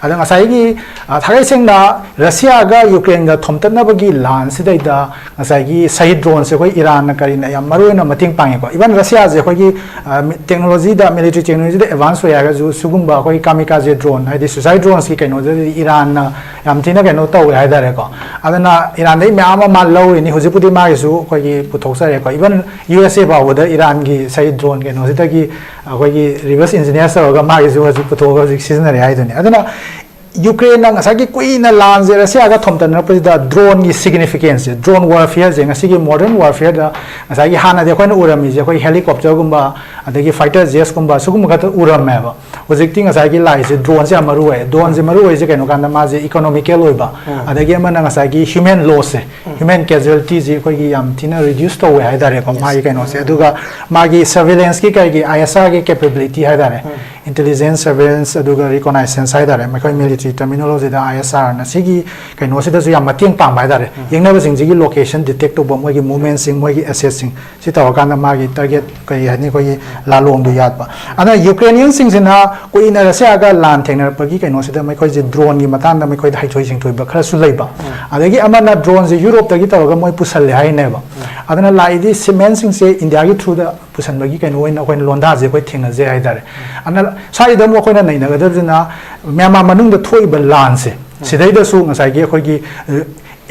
ꯑꯗ ꯉꯁꯥꯏꯒꯤ ꯑ, ꯊꯥꯒꯩ ꯁꯦꯡꯅ ꯔꯁꯤꯌꯥꯒ ꯌꯨꯀ꯭ꯔꯦꯟꯒ ꯊꯣꯝꯇꯠꯅꯕꯒꯤ ꯂꯥꯟꯁꯤꯗꯩꯗ ꯉꯁꯥꯏꯒꯤ ꯁꯍꯤꯗ ꯗ꯭ꯔꯣꯟꯁꯦ ꯑꯩꯈꯣꯏ ꯏꯔꯥꯟꯅ ꯀꯔꯤꯅ ꯌꯥꯝ ꯃꯔꯨ ꯑꯣꯏꯅ ꯃꯇꯦꯡ ꯄꯥꯡꯉꯦꯀꯣ꯫ ꯏꯚꯟ ꯔꯁꯤꯌꯥꯁꯦ ꯑꯩꯈꯣꯏꯒꯤ ꯑ, ꯃꯤ-, ꯇꯦꯛꯅꯣꯂꯣꯖꯤꯗ, ꯃꯤꯂꯤꯇꯔꯤ ꯇꯦꯛꯅꯣꯂꯣꯖꯤꯗ ꯑꯦꯗꯚꯥꯟꯁ ꯑꯣꯏ ꯍꯥꯏꯔꯒꯁꯨ ꯁꯤꯒꯨꯝꯕ ꯑꯩꯈꯣꯏꯒꯤ ꯀꯥꯃꯤꯀꯥꯖꯦ ꯗ꯭ꯔꯣꯟ, ꯍꯥꯏꯗꯤ ꯁꯨꯏꯁꯥꯏꯗ ꯗ꯭ꯔꯣꯟꯁꯀꯤ ꯀꯩꯅꯣꯗꯗꯤ ꯏꯔꯥꯟꯅ ꯌꯥꯝ ꯊꯤꯅ ꯀꯩꯅꯣ ꯇꯧꯋꯦ ꯍꯥꯏꯇꯥꯔꯦꯀꯣ꯫ ꯑꯗꯨꯅ ꯏꯔꯥꯟꯗꯩ ꯃꯌꯥꯝ ꯑꯃ ꯃꯥ ꯂꯧꯔꯤꯅꯤ꯫ ꯍꯧꯖꯤꯛꯄꯨꯗꯤ ꯃꯥꯒꯤꯁꯨ ꯑꯩꯈꯣꯏꯒꯤ ꯄꯨꯊꯣꯛꯆꯔꯦꯀꯣ꯫ ꯏꯚꯟ ꯌꯨ ꯑꯦꯁ ꯑꯦ ꯐꯥꯎꯕꯗ ꯏꯔꯥꯟꯒꯤ ꯁꯍꯤꯗ ꯗ꯭ꯔꯣꯟ ꯀꯩꯅꯣꯁꯤꯗꯒꯤ ꯑꯩꯈꯣꯏꯒꯤ ꯔꯤꯚꯔꯁ ꯏꯟꯖꯤꯅꯤꯌꯔ ꯇꯧꯔꯒ ꯃꯥꯒꯤꯁꯨ ꯍꯧꯖꯤꯛ ꯄꯨꯊꯣꯛꯑꯒ ꯍꯧꯖꯤꯛ ꯁꯤꯖꯤꯟꯅꯔꯦ ꯍꯥꯏꯗꯨꯅꯤ꯫ ꯑꯗꯨꯅ ꯌꯨꯀ꯭ꯔꯦꯟꯅ ꯉꯁꯥꯏꯒꯤ ꯀꯨꯏꯅ ꯂꯥꯟꯁꯦ ꯔꯁꯤꯌꯥꯒ ꯊꯣꯝꯇꯠꯅꯔꯛꯄꯁꯤꯗ ꯗ꯭ꯔꯣꯟꯒꯤ ꯁꯤꯒꯅꯤꯐꯤꯀꯦꯟꯁꯁꯦ, ꯗ꯭ꯔꯣꯟ ꯋꯥꯔꯐꯤꯌꯔꯁꯦ ꯉꯁꯤꯒꯤ ꯃꯣꯗꯔꯟ ꯋꯥꯔꯐꯤꯌꯔꯗ ꯉꯁꯥꯏꯒꯤ ꯍꯥꯟꯅꯗꯤ ꯑꯩꯈꯣꯏꯅ ꯎꯔꯝꯃꯤꯁꯦ ꯑꯩꯈꯣꯏ ꯍꯦꯂꯤꯀꯣꯞꯇꯔꯒꯨꯝꯕ, ꯑꯗꯒꯤ ꯐꯥꯏꯇꯔ ꯖꯦꯠꯁꯀꯨꯝꯕ ꯁꯤꯒꯨꯝꯕ ꯈꯛꯇ ꯎꯔꯝꯃꯦꯕ꯫ ꯍꯧꯖꯤꯛꯇꯤ ꯉꯁꯥꯏꯒꯤ ꯂꯥꯛꯏꯁꯦ ꯗ꯭ꯔꯣꯟꯁꯦ ꯌꯥꯝ ꯃꯔꯨ ꯑꯣꯏ꯫ ꯗ꯭ꯔꯣꯟꯁꯦ ꯃꯔꯨ ꯑꯣꯏꯁꯦ ꯀꯩꯅꯣ ꯀꯥꯟꯗ ꯃꯥꯁꯦ ꯏꯀꯣꯅꯣꯃꯤꯀꯦꯜ ꯑꯣꯏꯕ, ꯑꯗꯒꯤ ꯑꯃꯅ ꯉꯁꯥꯏꯒꯤ ꯍ꯭ꯌꯨꯃꯦꯟ ꯂꯣꯁꯁꯦ, ꯍ꯭ꯌꯨꯃꯦꯟ ꯀꯦꯖꯨꯑꯦꯂꯤꯇꯤꯁꯦ ꯑꯩꯈꯣꯏꯒꯤ ꯌꯥꯝ ꯊꯤꯅ ꯔꯤꯗ꯭ꯌꯨꯁ ꯇꯧꯋꯦ ꯍꯥꯏꯇꯥꯔꯦꯀꯣ, ꯃꯥꯒꯤ ꯀꯩꯅꯣꯁꯦ꯫ ꯑꯗꯨꯒ ꯃꯥꯒꯤ ꯁꯔꯚꯤꯂꯦꯟꯁꯀꯤ ꯀꯩꯒꯤ ꯑꯥꯏ ꯑꯦꯁ ꯑꯥꯔꯒꯤ ꯀꯦꯄꯦꯕꯤꯂꯤꯇꯤ ꯍꯥꯏꯇꯥꯔꯦ, ꯏꯟꯇꯦꯂꯤꯖꯦꯟꯁ ꯁꯔꯚꯤꯂꯦꯟꯁ ꯑꯗꯨꯒ ꯔꯤꯀꯣꯅꯥꯏꯁꯦꯟꯁ ꯍꯥꯏꯇꯥꯔꯦ, ꯑꯩꯈꯣꯏ ꯃꯤꯂꯤꯇꯔꯤ ꯇꯔꯃꯤꯅꯣꯂꯣꯖꯤꯗ ꯑꯥꯏ ꯑꯦꯁ ꯑꯥꯔꯅ ꯁꯤꯒꯤ ꯀꯩꯅꯣꯁꯤꯗꯁꯨ ꯌꯥꯝ ꯃꯇꯦꯡ ꯄꯥꯡꯕ ꯍꯥꯏꯇꯥꯔꯦ꯫ ꯌꯦꯛꯅꯕꯁꯤꯡꯁꯤꯒꯤ ꯂꯣꯀꯦꯁꯟ ꯗꯤꯇꯦꯛ ꯇꯧꯕ, ꯃꯣꯏꯒꯤ ꯃꯨꯞꯃꯦꯟꯁꯤꯡ, ꯃꯣꯏꯒꯤ ꯑꯦꯁꯦꯠꯁꯤꯡ, ꯁꯤ ꯇꯧꯔꯀꯥꯟꯗ ꯃꯥꯒꯤ ꯇꯥꯔꯒꯦꯠ ꯀꯔꯤ ꯍꯥꯏꯅꯤ, ꯑꯩꯈꯣꯏꯒꯤ ꯂꯥꯂꯣꯡꯗꯨ ꯌꯥꯠꯄ꯫ ꯑꯗꯨꯅ ꯌꯨꯀ꯭ꯔꯦꯅꯤꯌꯟꯁꯤꯡꯁꯤꯅ ꯀꯨꯏꯅ ꯔꯁꯤꯌꯥꯒ ꯂꯥꯟ ꯊꯦꯡꯅꯔꯛꯄꯒꯤ ꯀꯩꯅꯣꯁꯤꯗ ꯃꯈꯣꯏꯁꯦ ꯗ꯭ꯔꯣꯟꯒꯤ ꯃꯇꯥꯡꯗ ꯃꯈꯣꯏꯗ ꯍꯩꯊꯣꯏ ꯁꯤꯡꯊꯣꯏꯕ ꯈꯔꯁꯨ ꯂꯩꯕ꯫ ꯑꯗꯒꯤ ꯑꯃꯅ ꯗ꯭ꯔꯣꯟꯁꯦ ꯌꯨꯔꯣꯞꯇꯒꯤ ꯇꯧꯔꯒ ꯃꯣꯏ ꯄꯨꯁꯜꯂꯦ ꯍꯥꯏꯅꯦꯕ꯫ ꯑꯗꯨꯅ ꯂꯥꯛꯏꯗꯤ ꯁꯤꯞꯃꯦꯟꯁꯤꯡꯁꯦ ꯏꯟꯗꯤꯌꯥꯒꯤ ꯊ꯭ꯔꯨꯗ ꯄꯨꯁꯟꯕꯒꯤ ꯀꯩꯅꯣ ꯑꯣꯏꯅ ꯑꯩꯈꯣꯏꯅ ꯂꯣꯟꯗꯥꯁꯦ ꯑꯩꯈꯣꯏ ꯊꯦꯡꯅꯖꯩ ꯍꯥꯏꯇꯥꯔꯦ꯫ ꯑꯗꯨꯅ ꯁ꯭ꯋꯥꯏꯗ ꯑꯃꯨꯛ ꯑꯩꯈꯣꯏꯅ ꯅꯩꯅꯒꯗꯕꯁꯤꯅ ꯃ꯭ꯌꯥꯟꯃꯥꯔ ꯃꯅꯨꯡꯗ ꯊꯣꯛꯏꯕ ꯂꯥꯟꯁꯦ, ꯁꯤꯗꯩꯗꯁꯨ ꯉꯁꯥꯏꯒꯤ ꯑꯩꯈꯣꯏꯒꯤ, ꯑ,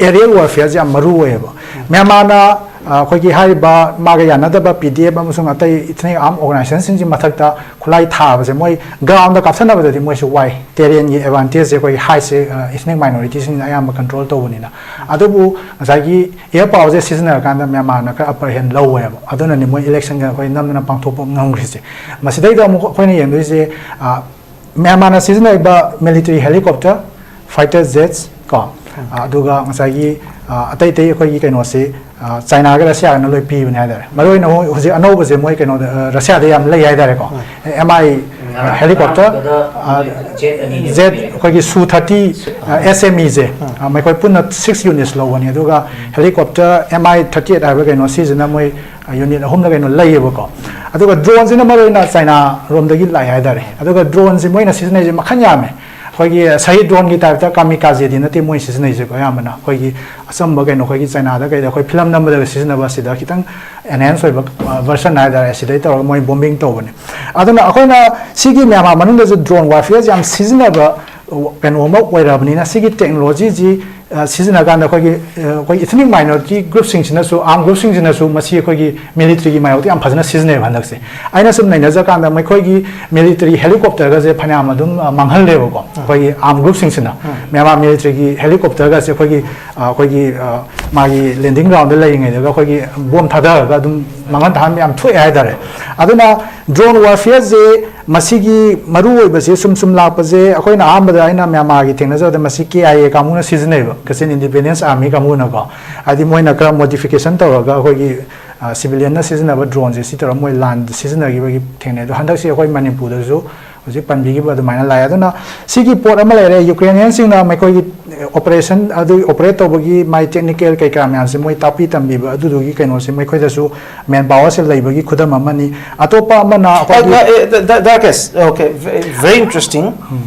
ꯑꯦꯔꯤꯌꯦꯜ ꯋꯥꯔꯐꯤꯌꯔꯁꯦ ꯌꯥꯝ ꯃꯔꯨ ꯑꯣꯏꯌꯦꯕ꯫ ꯃ꯭ꯌꯥꯟꯃꯥꯔꯅ ꯑꯩꯈꯣꯏꯒꯤ ꯍꯥꯏꯔꯤꯕ ꯃꯥꯒ ꯌꯥꯅꯗꯕ ꯄꯤ ꯗꯤ ꯑꯦꯐ ꯑꯃꯁꯨꯡ ꯑꯇꯩ ꯏꯊꯅꯤꯛ ꯑꯥꯔꯝ ꯑꯣꯔꯒꯅꯥꯏꯖꯦꯁꯟꯁꯤꯡꯁꯤ ꯃꯊꯛꯇ ꯈꯨꯠꯂꯥꯏ ꯊꯥꯕꯁꯦ ꯃꯣꯏ ꯒ꯭ꯔꯥꯎꯟꯗ ꯀꯥꯞꯁꯟꯅꯕꯗꯗꯤ ꯃꯣꯏꯁꯨ ꯋꯥꯏ꯫ ꯇꯦꯔꯦꯟꯒꯤ ꯑꯦꯗꯚꯥꯟꯇꯦꯖꯁꯦ ꯑꯩꯈꯣꯏꯒꯤ ꯍꯥꯏꯠꯁꯦ ꯏꯊꯅꯤꯛ ꯃꯥꯏꯅꯣꯔꯤꯇꯤꯁꯤꯡꯅ ꯑꯌꯥꯝꯕ ꯀꯟꯇ꯭ꯔꯣꯜ ꯇꯧꯕꯅꯤꯅ꯫ ꯑꯗꯨꯕꯨ ꯉꯁꯥꯏꯒꯤ ꯑꯦꯌꯔ ꯄꯥꯋꯔꯁꯦ ꯁꯤꯖꯤꯟꯅꯔꯀꯥꯟꯗ ꯃ꯭ꯌꯥꯟꯃꯥꯔꯅ ꯈꯔ ꯑꯄꯔ ꯍꯦꯟ ꯂꯧꯋꯦꯕ꯫ ꯑꯗꯨꯅꯅꯤ ꯃꯣꯏ ꯏꯂꯦꯛꯁꯟꯒ ꯑꯩꯈꯣꯏ ꯅꯝꯗꯅ ꯄꯥꯡꯊꯣꯛꯄ ꯉꯝꯈ꯭ꯔꯤꯁꯦ꯫ ꯃꯁꯤꯗꯩꯗ ꯑꯃꯨꯛ ꯑꯩꯈꯣꯏꯅ ꯌꯦꯡꯗꯣꯏꯁꯦ, ꯃ꯭ꯌꯥꯟꯃꯥꯔꯅ ꯁꯤꯖꯤꯟꯅꯔꯤꯕ ꯃꯤꯂꯤꯇꯔꯤ ꯍꯦꯂꯤꯀꯣꯞꯇꯔ, ꯐꯥꯏꯇꯔ ꯖꯦꯠꯁ ꯀꯣ, ꯑꯗꯨꯒ ꯉꯁꯥꯏꯒꯤ ꯑꯇꯩ ꯑꯇꯩ ꯑꯩꯈꯣꯏꯒꯤ ꯀꯩꯅꯣꯁꯤ, ꯆꯥꯏꯅꯥꯒ ꯔꯁꯤꯌꯥꯒꯅ ꯂꯣꯏ ꯄꯤꯕꯅꯦ ꯍꯥꯏꯇꯥꯔꯦ꯫ ꯃꯔꯨ ꯑꯣꯏꯅ ꯍꯧ-, ꯍꯧꯖꯤꯛ ꯑꯅꯧꯕꯁꯦ ꯃꯣꯏ ꯀꯩꯅꯣꯗ, ꯔꯁꯤꯌꯥꯗ ꯌꯥꯝ ꯂꯩ ꯍꯥꯏꯇꯥꯔꯦꯀꯣ꯫ ꯑꯦꯝ ꯑꯥꯏ ꯍꯦꯂꯤꯀꯣꯞꯇꯔ, ꯖꯦꯠ ꯑꯩꯈꯣꯏꯒꯤ ꯁꯨ ꯊꯥꯔꯇꯤ, ꯑꯦꯁ ꯑꯦꯝ ꯏꯁꯦ, ꯃꯈꯣꯏ ꯄꯨꯟꯅ ꯁꯤꯛꯁ ꯌꯨꯅꯤꯠꯁ ꯂꯧꯕꯅꯤ꯫ ꯑꯗꯨꯒ ꯍꯦꯂꯤꯀꯣꯞꯇꯔ ꯑꯦꯝ ꯑꯥꯏ ꯊꯥꯔꯇꯤ ꯑꯩꯠ ꯍꯥꯏꯕ ꯀꯩꯅꯣ, ꯁꯤꯁꯤꯅ ꯃꯣꯏ ꯌꯨꯅꯤꯠ ꯑꯍꯨꯝꯗ ꯀꯩꯅꯣ ꯂꯩꯌꯦꯕꯀꯣ꯫ ꯑꯗꯨꯒ ꯗ꯭ꯔꯣꯟꯁꯤꯅ ꯃꯔꯨ ꯑꯣꯏꯅ ꯆꯥꯏꯅꯥ ꯔꯣꯝꯗꯒꯤ ꯂꯥꯛꯑꯦ ꯍꯥꯏꯇꯥꯔꯦ꯫ ꯑꯗꯨꯒ ꯗ꯭ꯔꯣꯟꯁꯦ ꯃꯣꯏꯅ ꯁꯤꯖꯤꯟꯅꯩꯁꯦ ꯃꯈꯜ ꯌꯥꯝꯃꯦ꯫ ꯑꯩꯈꯣꯏꯒꯤ ꯁꯍꯤꯗ ꯗ꯭ꯔꯣꯟꯒꯤ ꯇꯥꯏꯞꯇ ꯀꯥꯃꯤꯀꯥꯖꯦꯗꯤ ꯅꯠꯇꯦ ꯃꯣꯏ ꯁꯤꯖꯤꯟꯅꯩꯁꯦꯀꯣ꯫ ꯑꯌꯥꯝꯕꯅ ꯑꯩꯈꯣꯏꯒꯤ ꯑꯆꯝꯕ ꯀꯩꯅꯣ, ꯑꯩꯈꯣꯏꯒꯤ ꯆꯥꯏꯅꯥꯗ ꯀꯩꯗ ꯑꯩꯈꯣꯏ ꯐꯤꯂꯝ ꯅꯝꯕꯗꯒ ꯁꯤꯖꯤꯟꯅꯕ ꯑꯁꯤꯗ ꯈꯤꯇꯪ ꯑꯦꯟꯍꯦꯟꯁ ꯑꯣꯏꯕ ꯚꯔꯁꯟ ꯍꯥꯏꯇꯥꯔꯦ, ꯑꯁꯤꯗꯩ ꯇꯧꯔꯒ ꯃꯣꯏ ꯕꯣꯝꯕꯤꯡ ꯇꯧꯕꯅꯦ꯫ ꯑꯗꯨꯅ ꯑꯩꯈꯣꯏꯅ ꯁꯤꯒꯤ ꯃ꯭ꯌꯥꯟꯃꯥꯔ ꯃꯅꯨꯡꯗꯁꯨ ꯗ꯭ꯔꯣꯟ ꯋꯥꯔꯐꯤꯌꯔꯁꯦ ꯌꯥꯝ ꯁꯤꯖꯤꯟꯅꯕ ꯀꯩꯅꯣ ꯑꯃ ꯑꯣꯏꯔꯕꯅꯤꯅ, ꯁꯤꯒꯤ ꯇꯦꯛꯅꯣꯂꯣꯖꯤꯁꯤ ꯁꯤꯖꯤꯟꯅ ꯀꯥꯟꯗ ꯑꯩꯈꯣꯏꯒꯤ, ꯑꯩꯈꯣꯏ ꯏꯊꯅꯤꯛ ꯃꯥꯏꯅꯣꯔꯤꯇꯤ ꯒ꯭ꯔꯨꯞꯁꯤꯡꯁꯤꯅꯁꯨ, ꯑꯥꯔꯝ ꯒ꯭ꯔꯨꯞꯁꯤꯡꯁꯤꯅꯁꯨ ꯃꯁꯤ ꯑꯩꯈꯣꯏꯒꯤ ꯃꯤꯂꯤꯇꯔꯤꯒꯤ ꯃꯥꯌꯣꯛꯇ ꯌꯥꯝ ꯐꯖꯅ ꯁꯤꯖꯤꯟꯅꯩꯕ ꯍꯟꯗꯛꯁꯦ꯫ ꯑꯩꯅ ꯁꯨꯝ ꯅꯩꯅꯖꯀꯥꯟꯗ ꯃꯈꯣꯏꯒꯤ ꯃꯤꯂꯤꯇꯔꯤ ꯍꯦꯂꯤꯀꯣꯞꯇꯔꯒꯁꯦ ꯐꯅꯌꯥꯝ ꯑꯗꯨꯝ ꯃꯥꯡꯍꯜꯂꯦꯕꯀꯣ꯫ ꯑꯩꯈꯣꯏꯒꯤ ꯑꯥꯔꯝ ꯒ꯭ꯔꯨꯞꯁꯤꯡꯁꯤꯅ ꯃ꯭ꯌꯥꯟꯃꯥꯔ ꯃꯤꯂꯤꯇꯔꯤꯒꯤ ꯍꯦꯂꯤꯀꯣꯞꯇꯔꯒꯁꯦ ꯑꯩꯈꯣꯏꯒꯤ, ꯑꯩꯈꯣꯏꯒꯤ ꯃꯥꯒꯤ ꯂꯦꯟꯗꯤꯡ ꯒ꯭ꯔꯥꯎꯟꯗ ꯂꯩꯔꯤꯉꯩꯗꯒ ꯑꯩꯈꯣꯏꯒꯤ ꯕꯣꯝ ꯊꯥꯗꯔꯒ ꯑꯗꯨꯝ ꯃꯥꯡꯍꯟ ꯇꯥꯍꯟꯕ ꯌꯥꯝ ꯊꯣꯛꯑꯦ ꯍꯥꯏꯇꯥꯔꯦ꯫ ꯑꯗꯨꯅ ꯗ꯭ꯔꯣꯟ ꯋꯥꯔꯐꯤꯌꯔꯁꯦ ꯃꯁꯤꯒꯤ ꯃꯔꯨ ꯑꯣꯏꯕꯁꯦ ꯁꯨꯝ ꯁꯨꯝ ꯂꯥꯛꯄꯁꯦ, ꯑꯩꯈꯣꯏꯅ ꯑꯍꯥꯟꯕꯗ ꯑꯩꯅ ꯃ꯭ꯌꯥꯟꯃꯥꯔꯒꯤ ꯊꯦꯡꯅꯖꯕꯗ ꯃꯁꯤ ꯀꯦ ꯑꯥꯏ ꯑꯦ ꯀꯥꯡꯕꯨꯅ ꯁꯤꯖꯤꯟꯅꯩꯕ, ꯀꯆꯤꯟ ꯏꯟꯗꯤꯄꯦꯟꯗꯦꯟꯁ ꯑꯥꯔꯃꯤ ꯀꯥꯡꯕꯨꯅꯀꯣ꯫ ꯍꯥꯏꯗꯤ ꯃꯣꯏꯅ ꯈꯔ ꯃꯣꯗꯤꯐꯤꯀꯦꯁꯟ ꯇꯧꯔꯒ ꯑꯩꯈꯣꯏꯒꯤ ꯁꯤꯚꯤꯂꯤꯌꯟꯅ ꯁꯤꯖꯤꯟꯅꯕ ꯗ꯭ꯔꯣꯟꯁꯦ ꯁꯤ ꯇꯧꯔꯒ ꯃꯣꯏ ꯂꯥꯟꯗ ꯁꯤꯖꯤꯟꯅꯈꯤꯕꯒꯤ ꯊꯦꯡꯅꯩ꯫ ꯑꯗꯣ ꯍꯟꯗꯛꯁꯤ ꯑꯩꯈꯣꯏ ꯃꯅꯤꯄꯨꯔꯗꯁꯨ ꯍꯧꯖꯤꯛ ꯄꯟꯕꯤꯈꯤꯕ ꯑꯗꯨꯃꯥꯏꯅ ꯂꯥꯛꯑꯦ꯫ ꯑꯗꯨꯅ ꯁꯤꯒꯤ ꯄꯣꯠ ꯑꯃ ꯂꯩꯔꯦ, ꯌꯨꯀ꯭ꯔꯦꯅꯤꯌꯟꯁꯤꯡꯅ ꯃꯈꯣꯏꯒꯤ ꯑꯣꯄꯔꯦꯁꯟ ꯑꯗꯨ ꯑꯣꯄꯔꯦꯠ ꯇꯧꯕꯒꯤ ꯃꯥꯏ ꯇꯦꯛꯅꯤꯀꯦꯜ ꯀꯩꯀꯥ ꯃꯌꯥꯝꯁꯦ ꯃꯣꯏ ꯇꯥꯛꯄꯤ ꯇꯝꯕꯤꯕ ꯑꯗꯨꯗꯨꯒꯤ ꯀꯩꯅꯣꯁꯦ ꯃꯈꯣꯏꯗꯁꯨ ꯃꯦꯟ ꯄꯥꯋꯔꯁꯦ ꯂꯩꯕꯒꯤ ꯈꯨꯗꯝ ꯑꯃꯅꯤ꯫ ꯑꯇꯣꯞꯄ ꯑꯃꯅ ꯑꯩꯈꯣꯏꯒꯤ ꯗꯥꯀꯦꯁ, okay, very interesting꯫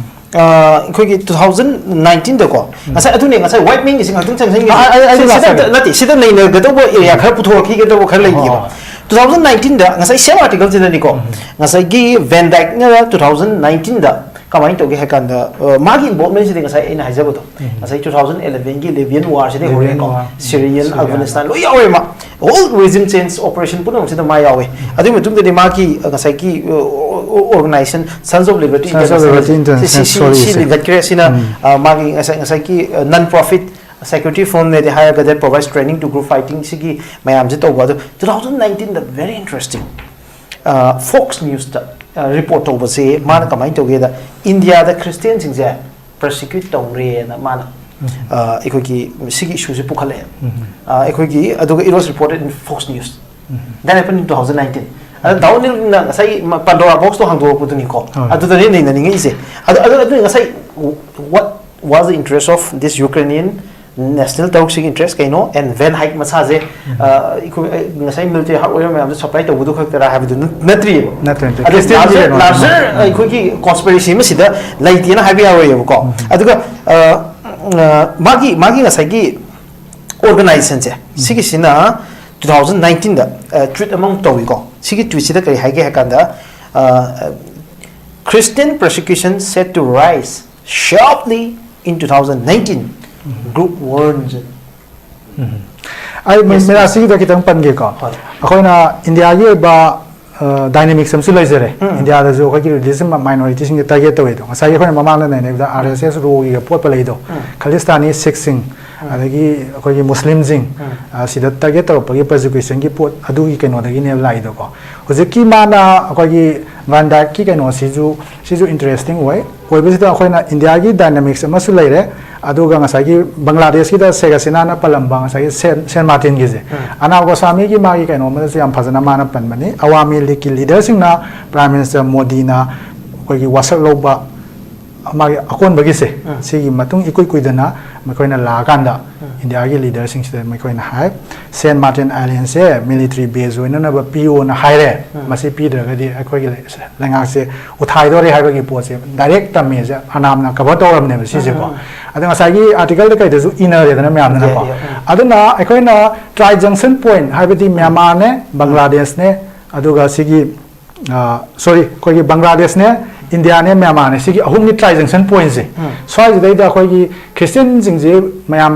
ꯑꯩꯈꯣꯏꯒꯤ ꯇꯨ ꯊꯥꯎꯖꯟ ꯅꯥꯏꯟꯇꯤꯟꯗꯀꯣ, ꯉꯁꯥꯏ ꯑꯗꯨꯅꯦ, ꯉꯁꯥꯏ ꯋꯥꯏꯠ ꯃꯦꯟꯒꯤꯁꯦ ꯉꯥꯛꯇꯪ ꯆꯪꯁꯤꯟꯒꯦ꯫ ꯑ, ꯑꯩ, ꯑꯩ ꯁꯤ-, ꯁꯤꯗ ꯂꯥꯛꯆꯒꯦ꯫ ꯅꯠꯇꯦ, ꯁꯤꯗ ꯅꯩꯅꯒꯗꯧꯕ ꯑꯦꯔꯤꯌꯥ ꯈꯔ ꯄꯨꯊꯣꯔꯛꯈꯤꯒꯗꯧꯕ ꯈꯔ ꯂꯩꯔꯤꯕ꯫ ꯇꯨ ꯊꯥꯎꯖꯟ ꯅꯥꯏꯟꯇꯤꯟꯗ ꯉꯁꯥꯏ ꯁꯦꯝ ꯑꯥꯔꯇꯤꯀꯜꯁꯤꯗꯅꯤꯀꯣ, ꯉꯁꯥꯏꯒꯤ ꯚꯦꯟ ꯗꯥꯏꯛꯅ ꯇꯨ ꯊꯥꯎꯖꯟ ꯅꯥꯏꯟꯇꯤꯟꯗ ꯀꯃꯥꯏꯅ ꯇꯧꯒꯦ ꯍꯥꯏ ꯀꯥꯟꯗ, ꯑ, ꯃꯥꯒꯤ involvement ꯁꯤꯗꯤ ꯉꯁꯥꯏ ꯑꯩꯅ ꯍꯥꯏꯖꯕꯗꯣ, ꯎꯝ꯫ ꯉꯁꯥꯏ two thousand eleven ꯒꯤ Libyan war ꯁꯤꯗꯩ Libyan ꯍꯧꯔꯦꯀꯣ꯫ War, ꯎꯝ, Syrian, Syria꯫ Afghanistan ꯂꯣꯏ ꯌꯥꯎꯔꯦ ꯃꯥ꯫ Whole regime change operation ꯄꯨꯝꯅꯃꯛꯁꯤꯗ ꯃꯥ ꯌꯥꯎꯋꯦ꯫ ꯑꯗꯨꯒꯤ ꯃꯇꯨꯡꯗꯗꯤ ꯃꯥꯒꯤ, ꯑ, ꯉꯁꯥꯏꯒꯤ, ꯑ, organization Sons of Liberty Sons of International Liberty International, ꯁꯤ, ꯁꯤ, sorry, ꯁꯤ ꯁꯤ꯫ ꯂꯤꯡꯈꯠꯈ꯭ꯔꯦ꯫ ꯁꯤꯅ, ꯎꯝ꯫ ꯑ, ꯃꯥꯒꯤ ꯉꯁꯥꯏ, ꯉꯁꯥꯏꯒꯤ, ꯑ, non profit security firm ꯅꯦꯗꯤ ꯍꯥꯏꯔꯒ that provides training to group fighting ꯁꯤꯒꯤ ꯃꯌꯥꯝꯁꯦ ꯇꯧꯕ꯫ ꯑꯗꯣ two thousand nineteen ꯗ very interesting, ꯑ, Fox News ꯇ, ꯑ, report ꯇꯧꯕꯁꯦ ꯃꯥꯅ ꯀꯃꯥꯏꯅ ꯇꯧꯒꯦꯗ, ꯏꯟꯗꯤꯌꯥꯗ ꯈ꯭ꯔꯤꯁꯇꯤꯌꯥꯟꯁꯤꯡꯁꯦ persecute ꯇꯧꯔꯦꯅ ꯃꯥꯅ, ꯎꯝ꯫ ꯑ, ꯑꯩꯈꯣꯏꯒꯤ ꯁꯤꯒꯤ issue ꯁꯦ ꯄꯨꯈꯠꯂꯛꯑꯦ꯫ ꯎꯝ꯫ ꯑ, ꯑꯩꯈꯣꯏꯒꯤ, ꯑꯗꯨꯒ it was reported in Fox News꯫ Um. That happened in two thousand nineteen꯫ ꯑꯗ ꯗꯥꯎ ꯅꯤꯜꯅ ꯉꯁꯥꯏ ꯃ-, Pandora box ꯇꯣ ꯍꯥꯡꯗꯣꯔꯛꯄꯗꯨꯅꯤꯀꯣ꯫ ꯍꯣꯏ꯫ ꯑꯗꯨꯗꯅꯦ ꯅꯩꯅꯅꯤꯡꯉꯛꯏꯁꯦ꯫ ꯑꯗꯨ, ꯑꯗꯨ, ꯑꯗꯨ ꯉꯁꯥꯏ what was the interest of this Ukrainian national ꯇꯧꯔꯛꯁꯤꯒꯤ interest ꯀꯩꯅꯣ? And Van Hike ꯃꯁꯥꯁꯦ, ꯎꯝ꯫ ꯑ, ꯑꯩꯈꯣꯏ, ꯑ, ꯉꯁꯥꯏ military hardware ꯃꯌꯥꯝꯗꯣ supply ꯇꯧꯕꯗꯨ ꯈꯛꯇꯔꯥ ꯍꯥꯏꯕꯗꯨ ꯅꯠ-, ꯅꯠꯇ꯭ꯔꯤꯕ꯫ ꯅꯠꯇ꯭ꯔꯦ, ꯅꯠꯇ꯭ꯔꯦ꯫ ꯑꯗꯨ ꯈ꯭ꯔꯤꯁꯇꯤꯌꯥꯟꯒꯤ larger, ꯀꯩꯅꯣ larger ꯑꯃ꯫ ꯑꯩꯈꯣꯏꯒꯤ conspiracy ꯑꯃ ꯁꯤꯗ ꯂꯩꯇꯦꯅ ꯍꯥꯏꯕ ꯌꯥꯔꯣꯏꯌꯦꯕꯀꯣ꯫ ꯎꯝ꯫ ꯑꯗꯨꯒ, ꯑ, ꯑ, ꯃꯥꯒꯤ, ꯃꯥꯒꯤ ꯉꯁꯥꯏꯒꯤ organization ꯁꯦ, ꯎꯝ꯫ ꯁꯤꯒꯤꯁꯤꯅ two thousand nineteen ꯗ, ꯑ, tweet ꯑꯃꯃꯨꯛ ꯇꯧꯏꯀꯣ꯫ ꯁꯤꯒꯤ tweet ꯁꯤꯗ ꯀꯔꯤ ꯍꯥꯏꯒꯦ ꯍꯥꯏ ꯀꯥꯟꯗ, ꯑ, "Christian persecution set to rise sharply in two thousand nineteen, group warns." ꯎꯝ꯫ ꯑꯩ ꯃꯤ-, Yes, ꯃꯤꯔꯥ yes꯫ ꯁꯤꯒꯤꯗ ꯈꯤꯇꯪ ꯄꯟꯒꯦꯀꯣ꯫ ꯍꯣꯏ꯫ ꯑꯩꯈꯣꯏꯅ ꯏꯟꯗꯤꯌꯥꯒꯤ ꯑꯣꯏꯕ, ꯑ, dynamics ꯑꯃꯁꯨ ꯂꯩꯖꯔꯦ꯫ ꯎꯝ꯫ ꯏꯟꯗꯤꯌꯥꯗꯁꯨ ꯑꯩꯈꯣꯏꯒꯤ religious minority ꯁꯤꯡꯁꯦ target ꯇꯧꯋꯦꯗꯣ꯫ ꯉꯁꯥꯏꯒꯤ ꯑꯩꯈꯣꯏꯅ ꯃꯃꯥꯡꯗ ꯅꯩꯅꯕꯗ R S S ꯔꯣꯒꯤꯒ ꯄꯣꯠꯄ ꯂꯩꯗꯣ꯫ ꯎꯝ꯫ ꯈꯂꯤꯁꯇꯥꯅꯤ ꯁꯤꯈꯁꯤꯡ, ꯎꯝ꯫ ꯑꯗꯒꯤ ꯑꯩꯈꯣꯏꯒꯤ ꯃꯨꯁꯂꯤꯝꯁꯤꯡ, ꯎꯝ꯫ ꯑ, ꯁꯤꯗ target ꯇꯧꯔꯛꯄꯒꯤ persecution ꯒꯤ ꯄꯣꯠ ꯑꯗꯨꯒꯤ ꯀꯩꯅꯣꯗꯒꯤꯅꯦꯕ ꯂꯥꯛꯏꯗꯣꯀꯣ꯫ ꯍꯧꯖꯤꯛꯀꯤ ꯃꯥꯅ ꯑꯩꯈꯣꯏꯒꯤ Van Dijk ꯀꯤ ꯀꯩꯅꯣꯁꯤꯁꯨ, ꯁꯤꯁꯨ interesting ꯑꯣꯏ꯫ ꯑꯣꯏꯕꯁꯤꯗ ꯑꯩꯈꯣꯏꯅ ꯏꯟꯗꯤꯌꯥꯒꯤ dynamics ꯑꯃꯁꯨ ꯂꯩꯔꯦ, ꯑꯗꯨꯒ ꯉꯁꯥꯏꯒꯤ ꯕꯪꯒ꯭ꯂꯥꯗꯦꯁꯀꯤꯗ ꯁꯦꯒ ꯍꯁꯤꯅꯥꯅ ꯄꯜꯂꯝꯕ ꯉꯁꯥꯏꯒꯤ ꯁꯦꯟ-, ꯁꯦꯟ ꯃꯥꯔꯇꯤꯟꯒꯤꯁꯦ꯫ ꯎꯝ꯫ ꯑꯅꯥꯕ ꯒꯣꯁꯥꯃꯤꯒꯤ ꯃꯥꯒꯤ ꯀꯩꯅꯣ ꯑꯃꯗꯁꯨ ꯌꯥꯝ ꯐꯖꯅ ꯃꯥꯅ ꯄꯟꯕꯅꯤ, ꯑꯋꯥꯃꯤ ꯂꯤꯒꯀꯤ leader ꯁꯤꯡꯅ Prime Minister ꯃꯣꯗꯤꯅ ꯑꯩꯈꯣꯏꯒꯤ ꯋꯥꯁꯛ ꯂꯧꯕ ꯃꯥꯒꯤ ꯑꯀꯣꯟꯕꯒꯤꯁꯦ, ꯎꯝ꯫ ꯁꯤꯒꯤ ꯃꯇꯨꯡ ꯏꯀꯨꯏ ꯀꯨꯏꯗꯅ ꯃꯈꯣꯏꯅ ꯂꯥꯛꯑꯀꯥꯟꯗ ꯎꯝ꯫ ꯏꯟꯗꯤꯌꯥꯒꯤ leader ꯁꯤꯡꯁꯤꯗ ꯃꯈꯣꯏꯅ ꯍꯥꯏ, "Saint Martin Island ꯁꯦ military base ꯑꯣꯏꯅꯅꯕ ꯄꯤꯌꯣꯅ ꯍꯥꯏꯔꯦ꯫ ꯎꯝ꯫ ꯃꯁꯤ ꯄꯤꯗ꯭ꯔꯒꯗꯤ ꯑꯩꯈꯣꯏꯒꯤ ꯂꯩ-, ꯂꯩꯉꯥꯛꯁꯦ ꯎꯊꯥꯏꯗꯣꯔꯦ" ꯍꯥꯏꯕꯒꯤ ꯄꯣꯠꯁꯦ direct ꯇꯝꯃꯦꯁꯦ ꯑꯅꯥꯝꯅ cover ꯇꯧꯔꯝꯅꯦꯕ ꯁꯤꯁꯦꯀꯣ꯫ ꯎꯝ, ꯎꯝ, ꯎꯝ꯫ ꯑꯗꯣ ꯉꯁꯥꯏꯒꯤ article ꯗ ꯀꯩꯗꯁꯨ ꯏꯅꯔꯦꯗꯅ ꯃꯌꯥꯝꯗꯅꯀꯣ꯫ ꯌꯥꯏ, ꯌꯥꯏ, ꯎꯝ꯫ ꯑꯗꯨꯅ ꯑꯩꯈꯣꯏꯅ tri junction point ꯍꯥꯏꯕꯗꯤ ꯃ꯭ꯌꯥꯟꯃꯥꯔꯅꯦ, ꯕꯪꯒ꯭ꯂꯥꯗꯦꯁꯅꯦ, ꯑꯗꯨꯒ ꯁꯤꯒꯤ, ꯑ, sorry, ꯑꯩꯈꯣꯏꯒꯤ ꯕꯪꯒ꯭ꯂꯥꯗꯦꯁꯅꯦ, ꯏꯟꯗꯤꯌꯥꯅꯦ, ꯃ꯭ꯌꯥꯟꯃꯥꯔꯅꯦ, ꯁꯤꯒꯤ ꯑꯍꯨꯝꯒꯤ ꯇ꯭ꯔꯥꯏꯖꯪꯁꯟ ꯄꯣꯏꯟꯠꯁꯦ, ꯁ꯭ꯋꯥꯏꯁꯤꯗꯩꯗ ꯑꯩꯈꯣꯏꯒꯤ ꯈ꯭ꯔꯤꯁꯇꯤꯌꯟꯁꯤꯡꯁꯦ ꯃꯌꯥꯝ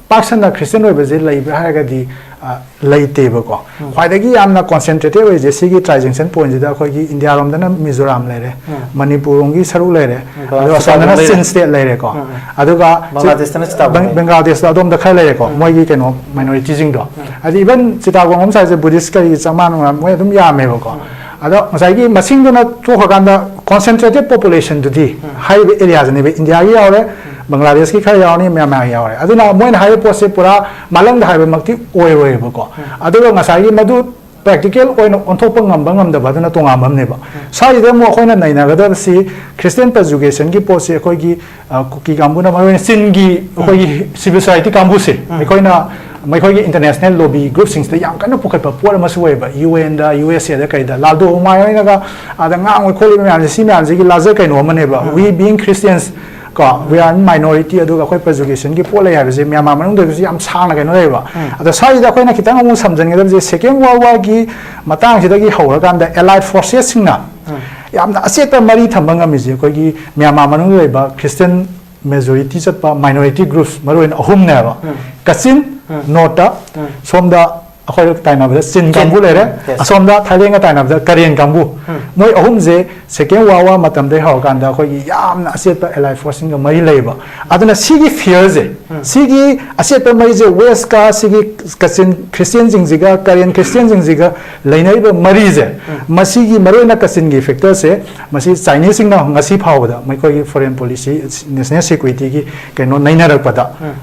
ꯄꯥꯛ ꯁꯟꯅ ꯈ꯭ꯔꯤꯁꯇꯤꯌꯟ ꯑꯣꯏꯕꯁꯦ ꯂꯩꯕ꯭ꯔꯥ ꯍꯥꯏꯔꯒꯗꯤ, ꯑ, ꯂꯩꯇꯦꯕꯀꯣ꯫ ꯎꯝ꯫ ꯈ꯭ꯋꯥꯏꯗꯒꯤ ꯌꯥꯝꯅ ꯀꯣꯟꯁꯦꯟꯇ꯭ꯔꯦꯇꯦꯗ ꯑꯣꯏꯔꯤꯁꯦ ꯁꯤꯒꯤ ꯇ꯭ꯔꯥꯏꯖꯪꯁꯟ ꯄꯣꯏꯟꯠꯁꯤꯗ ꯑꯩꯈꯣꯏꯒꯤ ꯏꯟꯗꯤꯌꯥꯔꯣꯝꯗꯅ ꯃꯤꯖꯣꯔꯥꯝ ꯂꯩꯔꯦ, ꯎꯝ꯫ ꯃꯅꯤꯄꯨꯔꯔꯣꯝꯒꯤ ꯁꯔꯨꯛ ꯂꯩꯔꯦ, ꯎꯝ꯫ ꯑꯗꯨꯒ ꯑꯁꯣꯝꯗꯅ ꯆꯤꯇꯥꯒꯣꯡ ꯂꯩꯔꯦ꯫ ꯆꯤꯟ ꯁ꯭ꯇꯦꯠ ꯂꯩꯔꯦꯀꯣ꯫ ꯎꯝ, ꯎꯝ꯫ ꯑꯗꯨꯒ ꯕꯪꯒ꯭ꯂꯥꯗꯦꯁꯇꯅ ꯆꯤꯇꯥꯒꯣꯡ ꯕꯪ-, ꯂꯩꯔꯦ꯫ ꯕꯪꯒ꯭ꯂꯥꯗꯦꯁꯇ ꯑꯗꯣꯝꯗ ꯈꯔ ꯂꯩꯔꯦꯀꯣ, ꯎꯝ꯫ ꯃꯣꯏꯒꯤ ꯀꯩꯅꯣ ꯃꯥꯏꯅꯣꯔꯤꯇꯤꯁꯤꯡꯗꯣ꯫ ꯎꯝ꯫ ꯍꯥꯏꯗꯤ ꯏꯚꯟ ꯆꯤꯇꯥꯒꯣꯡ ꯑꯃ ꯁꯥꯏꯁꯦ ꯕꯨꯙꯤꯁ ꯀꯔꯤ ꯆꯞ ꯃꯥꯟꯅꯅ ꯃꯣꯏ ꯑꯗꯨꯝ ꯌꯥꯝꯃꯦꯕꯀꯣ꯫ ꯎꯝ꯫ ꯑꯗꯣ ꯉꯁꯥꯏꯒꯤ ꯃꯁꯤꯡꯗꯨꯅ ꯊꯣꯛꯈ꯭ꯔꯀꯥꯟꯗ ꯀꯣꯟꯁꯦꯟꯇ꯭ꯔꯦꯇꯦꯗ ꯄꯣꯄꯨꯂꯦꯁꯟꯗꯨꯗꯤ ꯎꯝ꯫ ꯍꯥꯏꯔꯤꯕ ꯑꯦꯔꯤꯌꯥꯁꯤꯅꯦꯕ, ꯏꯟꯗꯤꯌꯥꯒꯤ ꯌꯥꯎꯔꯦ, ꯎꯝ꯫ ꯕꯪꯒ꯭ꯂꯥꯗꯦꯁꯀꯤ ꯈꯔ ꯌꯥꯎꯔꯅꯤ, ꯃ꯭ꯌꯥꯟꯃꯥꯔꯒꯤ ꯌꯥꯎꯔꯦ꯫ ꯑꯗꯨꯅ ꯃꯣꯏꯅ ꯍꯥꯏꯔꯤꯕ ꯄꯣꯠꯁꯦ ꯄꯨꯔꯥ ꯃꯥꯂꯪꯗ ꯍꯥꯏꯕꯃꯛꯇꯤ ꯑꯣꯏꯔꯣꯏꯕꯀꯣ꯫ ꯎꯝ꯫ ꯑꯗꯨꯒ ꯉꯁꯥꯏꯒꯤ ꯃꯗꯨ ꯄ꯭ꯔꯦꯛꯇꯤꯀꯦꯜ ꯑꯣꯏꯅ ꯑꯣꯟꯊꯣꯛꯄ ꯉꯝꯕ ꯉꯝꯗꯕ ꯑꯗꯨꯅ ꯇꯣꯉꯥꯟꯕ ꯑꯃꯅꯦꯕ꯫ ꯎꯝ꯫ ꯁ꯭ꯋꯥꯏꯁꯤꯗ ꯑꯃꯨꯛ ꯑꯩꯈꯣꯏꯅ ꯅꯩꯅꯒꯗꯕꯁꯤ ꯈ꯭ꯔꯤꯁꯇꯤꯌꯟ ꯄ꯭ꯔꯖꯨꯀꯦꯁꯟꯒꯤ ꯄꯣꯠꯁꯤ ꯑꯩꯈꯣꯏꯒꯤ, ꯑ, ꯀꯨꯀꯤ ꯀꯥꯡꯕꯨꯅ ꯃꯔꯨꯑꯣꯏꯅ ꯆꯤꯟꯒꯤ ꯎꯝ꯫ ꯑꯩꯈꯣꯏꯒꯤ ꯁꯤꯚꯤꯜ ꯁꯣꯁꯥꯏꯇꯤ ꯀꯥꯡꯕꯨꯁꯦ ꯎꯝ꯫ ꯑꯩꯈꯣꯏꯅ ꯃꯈꯣꯏꯒꯤ ꯏꯟꯇꯔꯅꯦꯁꯅꯦꯜ ꯂꯣꯕꯤ ꯒ꯭ꯔꯨꯞꯁꯤꯡꯁꯤꯗ ꯌꯥꯝ ꯀꯟꯅ ꯄꯨꯈꯠꯄ ꯄꯣꯠ ꯑꯃꯁꯨ ꯑꯣꯏꯌꯦꯕ꯫ ꯌꯨ ꯑꯦꯟꯗ, ꯌꯨ ꯑꯦꯁ ꯑꯦꯗ ꯀꯩꯗ ꯂꯥꯜꯗꯣ ꯍꯨꯃꯥꯌꯨꯟ ꯍꯣꯏꯅꯒ ꯑꯥꯗ ꯉꯥꯡꯉꯣꯏ ꯈꯣꯠꯂꯤꯕ ꯃꯌꯥꯝꯁꯦ, ꯁꯤ ꯃꯌꯥꯝꯁꯤꯒꯤ ꯂꯥꯖ ꯀꯩꯅꯣ ꯑꯃꯅꯦꯕ꯫ ꯎꯝ꯫ We being Christians, ꯀꯣ, we are minority, ꯑꯗꯨꯒ ꯑꯩꯈꯣꯏ ꯄ꯭ꯔꯖꯨꯀꯦꯁꯟꯒꯤ ꯄꯣꯠ ꯂꯩ ꯍꯥꯏꯕꯁꯦ ꯃ꯭ꯌꯥꯟꯃꯥꯔ ꯃꯅꯨꯡꯗꯁꯨ ꯌꯥꯝ ꯁꯥꯡꯅ ꯀꯩꯅꯣ ꯂꯩꯌꯦꯕ꯫ ꯎꯝ꯫ ꯑꯗꯣ ꯁ꯭ꯋꯥꯏꯁꯤꯗ ꯑꯩꯈꯣꯏꯅ ꯈꯤꯇꯪ ꯑꯃꯨꯛ ꯁꯝꯖꯟꯒꯗꯕꯁꯦ, ꯁꯦꯀꯦꯟ ꯋꯥꯔꯜ ꯋꯥꯔꯒꯤ ꯃꯇꯥꯡꯁꯤꯗꯒꯤ ꯍꯧꯔꯀꯥꯟꯗ ꯑꯦꯂꯥꯏꯠ ꯐꯣꯔꯁꯦꯁꯁꯤꯡꯅ ꯎꯝ꯫ ꯌꯥꯝꯅ ꯑꯆꯦꯠꯄ ꯃꯔꯤ ꯊꯝꯕ ꯉꯝꯃꯤꯁꯦ ꯑꯩꯈꯣꯏꯒꯤ ꯃ꯭ꯌꯥꯟꯃꯥꯔ ꯃꯅꯨꯡꯗ ꯂꯩꯕ ꯈ꯭ꯔꯤꯁꯇꯤꯌꯟ ꯃꯦꯖꯣꯔꯤꯇꯤ ꯆꯠꯄ ꯃꯥꯏꯅꯣꯔꯤꯇꯤ ꯒ꯭ꯔꯨꯞꯁ ꯃꯔꯨꯑꯣꯏꯅ ꯑꯍꯨꯝꯅꯦꯕ꯫ ꯎꯝ꯫ ꯀꯆꯤꯟ, ꯎꯝ꯫ ꯅꯣꯔꯠꯇ, ꯎꯝ꯫ ꯁꯣꯝꯗ ꯑꯩꯈꯣꯏ ꯇꯥꯏꯅꯕꯗ ꯆꯤꯟ ꯆꯤꯟ꯫ ꯀꯥꯡꯕꯨ ꯂꯩꯔꯦ, ꯌꯦꯁ꯫ ꯑꯁꯣꯝꯗ ꯊꯥꯏꯂꯦꯟꯒ ꯇꯥꯏꯅꯕꯗ ꯀꯔꯦꯟ ꯀꯥꯡꯕꯨ꯫ ꯎꯝ꯫ ꯃꯣꯏ ꯑꯍꯨꯝꯁꯦ ꯁꯦꯀꯦꯟ ꯋꯥꯔ ꯋꯥꯔ ꯃꯇꯝꯗꯒꯤ ꯍꯧꯔꯀꯥꯟꯗ ꯑꯩꯈꯣꯏꯒꯤ ꯌꯥꯝꯅ ꯑꯆꯦꯠꯄ ꯑꯦꯂꯥꯏꯠ ꯐꯣꯔꯁꯁꯤꯡꯒ ꯃꯔꯤ ꯂꯩꯕ꯫ ꯑꯗꯨꯅ ꯁꯤꯒꯤ ꯐꯤꯌꯔꯁꯦ, ꯎꯝ꯫ ꯁꯤꯒꯤ ꯑꯆꯦꯠꯄ ꯃꯔꯤꯁꯦ ꯋꯦꯁꯀ ꯁꯤꯒꯤ ꯀꯆꯤꯟ ꯈ꯭ꯔꯤꯁꯇꯤꯌꯟꯁꯤꯡꯁꯤꯒ, ꯀꯔꯦꯟ ꯈ꯭ꯔꯤꯁꯇꯤꯌꯟꯁꯤꯡꯁꯤꯒ ꯂꯩꯅꯔꯤꯕ ꯃꯔꯤꯁꯦ, ꯎꯝ꯫ ꯃꯁꯤꯒꯤ ꯃꯔꯨꯑꯣꯏꯅ ꯀꯆꯤꯟꯒꯤ ꯐꯦꯛꯇꯔꯁꯦ, ꯃꯁꯤ ꯆꯥꯏꯅꯤꯁꯁꯤꯡꯅ ꯉꯁꯤ ꯐꯥꯎꯕꯗ ꯃꯈꯣꯏꯒꯤ ꯐꯣꯔꯦꯟ ꯄꯣꯂꯤꯁꯤ, ꯅꯦꯁꯅꯦꯜ ꯁꯦꯀ꯭ꯌꯨꯔꯤꯇꯤꯒꯤ ꯀꯩꯅꯣ ꯅꯩꯅꯔꯛꯄꯗ, ꯎꯝ꯫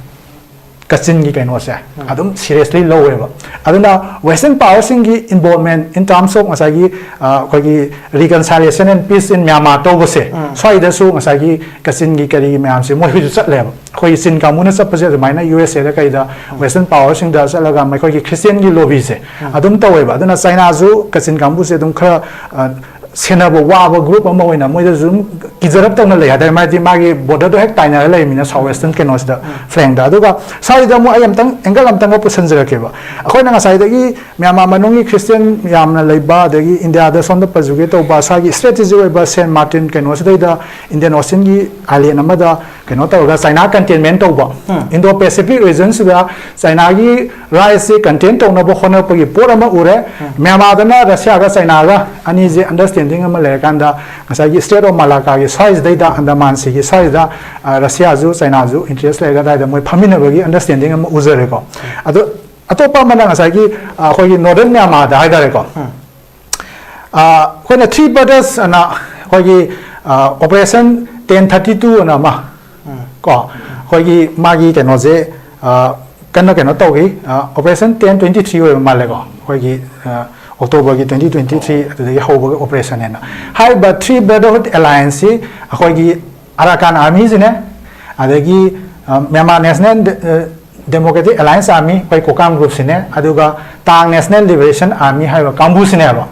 ꯀꯆꯤꯟꯒꯤ ꯀꯩꯅꯣꯁꯦ ꯎꯝ꯫ ꯑꯗꯨꯝ ꯁꯤꯔꯤꯌꯁꯂꯤ ꯂꯧꯋꯦꯕ꯫ ꯑꯗꯨꯅ western ꯄꯥꯋꯔꯁꯤꯡꯒꯤ involvement in terms of ꯉꯁꯥꯏꯒꯤ, ꯑ, ꯑꯩꯈꯣꯏꯒꯤ reconciliation and peace in Myanmar ꯇꯧꯕꯁꯦ, ꯎꯝ꯫ ꯁ꯭ꯋꯥꯏꯗꯁꯨ ꯉꯁꯥꯏꯒꯤ ꯀꯆꯤꯟꯒꯤ ꯀꯔꯤꯒꯤ ꯃꯌꯥꯝꯁꯦ ꯃꯣꯏ ꯍꯧꯖꯤꯛ ꯆꯠꯂꯦꯕ꯫ ꯑꯩꯈꯣꯏꯒꯤ ꯆꯤꯟ ꯀꯥꯡꯕꯨꯅ ꯆꯠꯄꯁꯦ ꯑꯗꯨꯃꯥꯏꯅ ꯌꯨ ꯑꯦꯁ ꯑꯦꯗ ꯀꯩꯗ ꯎꯝ꯫ ꯋꯦꯁꯇꯔꯟ ꯄꯥꯋꯔꯁꯤꯡꯗ ꯆꯠꯂꯒ ꯃꯈꯣꯏꯒꯤ ꯈ꯭ꯔꯤꯁꯇꯤꯌꯟꯒꯤ ꯂꯣꯕꯤꯁꯦ ꯎꯝ꯫ ꯑꯗꯨꯝ ꯇꯧꯋꯦꯕ꯫ ꯑꯗꯨꯅ ꯆꯥꯏꯅꯥꯁꯨ ꯀꯆꯤꯟ ꯀꯥꯡꯕꯨꯁꯦ ꯑꯗꯨꯝ ꯈꯔ, ꯑ, ꯁꯦꯟꯅꯕ ꯋꯥꯕ ꯒ꯭ꯔꯨꯞ ꯑꯃ ꯑꯣꯏꯅ ꯃꯣꯏꯗꯁꯨ ꯑꯗꯨꯝ ꯀꯤꯖꯔꯞ ꯇꯧꯅ ꯂꯩ ꯍꯥꯏꯇꯥꯔꯦ, ꯃꯔꯝꯗꯤ ꯃꯥꯒꯤ ꯕꯣꯔꯗꯔꯗꯣ ꯍꯦꯛ ꯇꯥꯏꯅꯔ ꯂꯩꯔꯃꯤꯅ ꯁꯥꯎꯠ ꯋꯦꯁꯇꯔꯟ ꯀꯩꯅꯣꯁꯤꯗ, ꯐ꯭ꯂꯦꯡꯗ꯫ ꯑꯗꯨꯒ ꯁ꯭ꯋꯥꯏꯁꯤꯗ ꯑꯃꯨꯛ ꯑꯩ ꯑꯝꯇꯪ ꯑꯦꯡꯒꯜ ꯑꯝꯇꯪꯒ ꯄꯨꯁꯟꯖꯔꯛꯀꯦꯕ꯫ ꯑꯩꯈꯣꯏꯅ ꯉꯁꯥꯏꯗꯒꯤ ꯃ꯭ꯌꯥꯟꯃꯥꯔ ꯃꯅꯨꯡꯒꯤ ꯈ꯭ꯔꯤꯁꯇꯤꯌꯟ ꯌꯥꯝꯅ ꯂꯩꯕ, ꯑꯗꯒꯤ ꯏꯟꯗꯤꯌꯥꯗ ꯁꯣꯝꯗ ꯄꯖꯨꯒꯦ ꯇꯧꯕ, ꯁ꯭ꯋꯥꯏꯒꯤ ꯏꯁꯇ꯭ꯔꯦꯇꯦꯖꯤꯛ ꯑꯣꯏꯕ ꯁꯦꯟ ꯃꯥꯔꯇꯤꯟ ꯀꯩꯅꯣꯁꯤꯗꯩꯗ, ꯏꯟꯗꯤꯌꯟ ꯑꯣꯁꯤꯌꯟꯒꯤ ꯑꯥꯏꯂꯦꯟ ꯑꯃꯗ ꯀꯩꯅꯣ ꯇꯧꯔꯒ ꯆꯥꯏꯅꯥ ꯀꯟꯇꯦꯟꯃꯦꯟ ꯇꯧꯕ, ꯏꯟꯗꯣ ꯄꯦꯁꯤꯐꯤꯛ ꯔꯤꯖꯟꯁꯤꯗ ꯆꯥꯏꯅꯥꯒꯤ ꯔꯥꯏꯁꯁꯦ ꯀꯟꯇꯦꯟ ꯇꯧꯅꯕ ꯍꯣꯠꯅꯔꯛꯄꯒꯤ ꯄꯣꯠ ꯑꯃ ꯎꯔꯦ꯫ ꯃ꯭ꯌꯥꯟꯃꯥꯔꯗꯅ ꯔꯁꯤꯌꯥꯒ ꯆꯥꯏꯅꯥꯒ ꯑꯅꯤꯁꯦ ꯑꯟꯗꯔꯁꯇꯦꯟꯗꯤꯡ ꯑꯃ ꯂꯩꯔꯀꯥꯟꯗ, ꯉꯁꯥꯏꯒꯤ ꯁ꯭ꯇꯦꯠ ꯑꯣꯐ ꯃꯂꯥꯀꯥꯒꯤ ꯁ꯭ꯋꯥꯏꯁꯤꯗꯩꯗ, ꯑꯟꯗꯃꯥꯟ ꯁꯤꯒꯤ ꯁ꯭ꯋꯥꯏꯁꯤꯗ, ꯑ, ꯔꯁꯤꯌꯥꯁꯨ ꯆꯥꯏꯅꯥꯁꯨ ꯏꯟꯇꯔꯦꯁ ꯂꯩꯔꯒ ꯑꯗꯥꯏꯗ ꯃꯣꯏ ꯐꯝꯃꯤꯟꯅꯕꯒꯤ ꯑꯟꯗꯔꯁꯇꯦꯟꯗꯤꯡ ꯑꯃ ꯎꯖꯔꯦꯀꯣ꯫ ꯑꯗꯣ ꯑꯇꯣꯞꯄ ꯑꯃꯅ ꯉꯁꯥꯏꯒꯤ, ꯑ, ꯑꯩꯈꯣꯏꯒꯤ ꯅꯣꯔꯗꯔꯟ ꯃ꯭ꯌꯥꯟꯃꯥꯔꯗ ꯍꯥꯏꯇꯥꯔꯦꯀꯣ꯫ ꯑ, ꯑꯩꯈꯣꯏꯅ ꯊ꯭ꯔꯤ ꯕ꯭ꯔꯗꯔꯁ ꯑꯅ ꯑꯩꯈꯣꯏꯒꯤ, ꯑ, ꯑꯣꯄꯔꯦꯁꯟ ꯇꯦꯟ ꯊꯥꯔꯇꯤ ꯇꯨ ꯑꯅ ꯑꯃ, ꯀꯣ, ꯑꯩꯈꯣꯏꯒꯤ ꯃꯥꯒꯤ ꯀꯩꯅꯣꯁꯦ, ꯑ, ꯀꯟꯅ ꯀꯩꯅꯣ ꯇꯧꯈꯤ꯫ ꯑ, ꯑꯣꯄꯔꯦꯁꯟ ꯇꯦꯟ ꯇ꯭ꯋꯦꯟꯇꯤ ꯊ꯭ꯔꯤ ꯑꯣꯏꯕ ꯃꯥꯜꯂꯦꯀꯣ, ꯑꯩꯈꯣꯏꯒꯤ, ꯑ, ꯑꯣꯛꯇꯣꯕꯔꯒꯤ ꯇ꯭ꯋꯦꯟꯇꯤ ꯇ꯭ꯋꯦꯟꯇꯤ ꯊ꯭ꯔꯤ ꯑꯗꯨꯗꯒꯤ ꯍꯧꯕꯒ ꯑꯣꯄꯔꯦꯁꯟꯅꯦꯅ꯫ ꯍꯥꯏꯔꯤꯕ ꯊ꯭ꯔꯤ ꯕ꯭ꯔꯗꯔꯍꯨꯗ ꯑꯦꯂꯥꯌꯟꯁꯁꯤ ꯑꯩꯈꯣꯏꯒꯤ ꯑꯔꯥꯀꯥꯟ ꯑꯥꯔꯃꯤꯁꯤꯅꯦ, ꯑꯗꯒꯤ, ꯑ, ꯃ꯭ꯌꯥꯟꯃꯥꯔ ꯅꯦꯁꯅꯦꯜ ꯗꯦ-, ꯑ, ꯗꯦꯃꯣꯀ꯭ꯔꯦꯇꯤꯛ ꯑꯦꯂꯥꯌꯟꯁ ꯑꯥꯔꯃꯤ, ꯑꯩꯈꯣꯏ ꯀꯣꯀꯥꯡ ꯒ꯭ꯔꯨꯞꯁꯤꯅꯦ, ꯑꯗꯨꯒ ꯇꯥꯡ ꯅꯦꯁꯅꯦꯜ ꯂꯤꯕꯔꯦꯁꯟ ꯑꯥꯔꯃꯤ ꯍꯥꯏꯕ ꯀꯥꯡꯕꯨꯁꯤꯅꯦꯕ꯫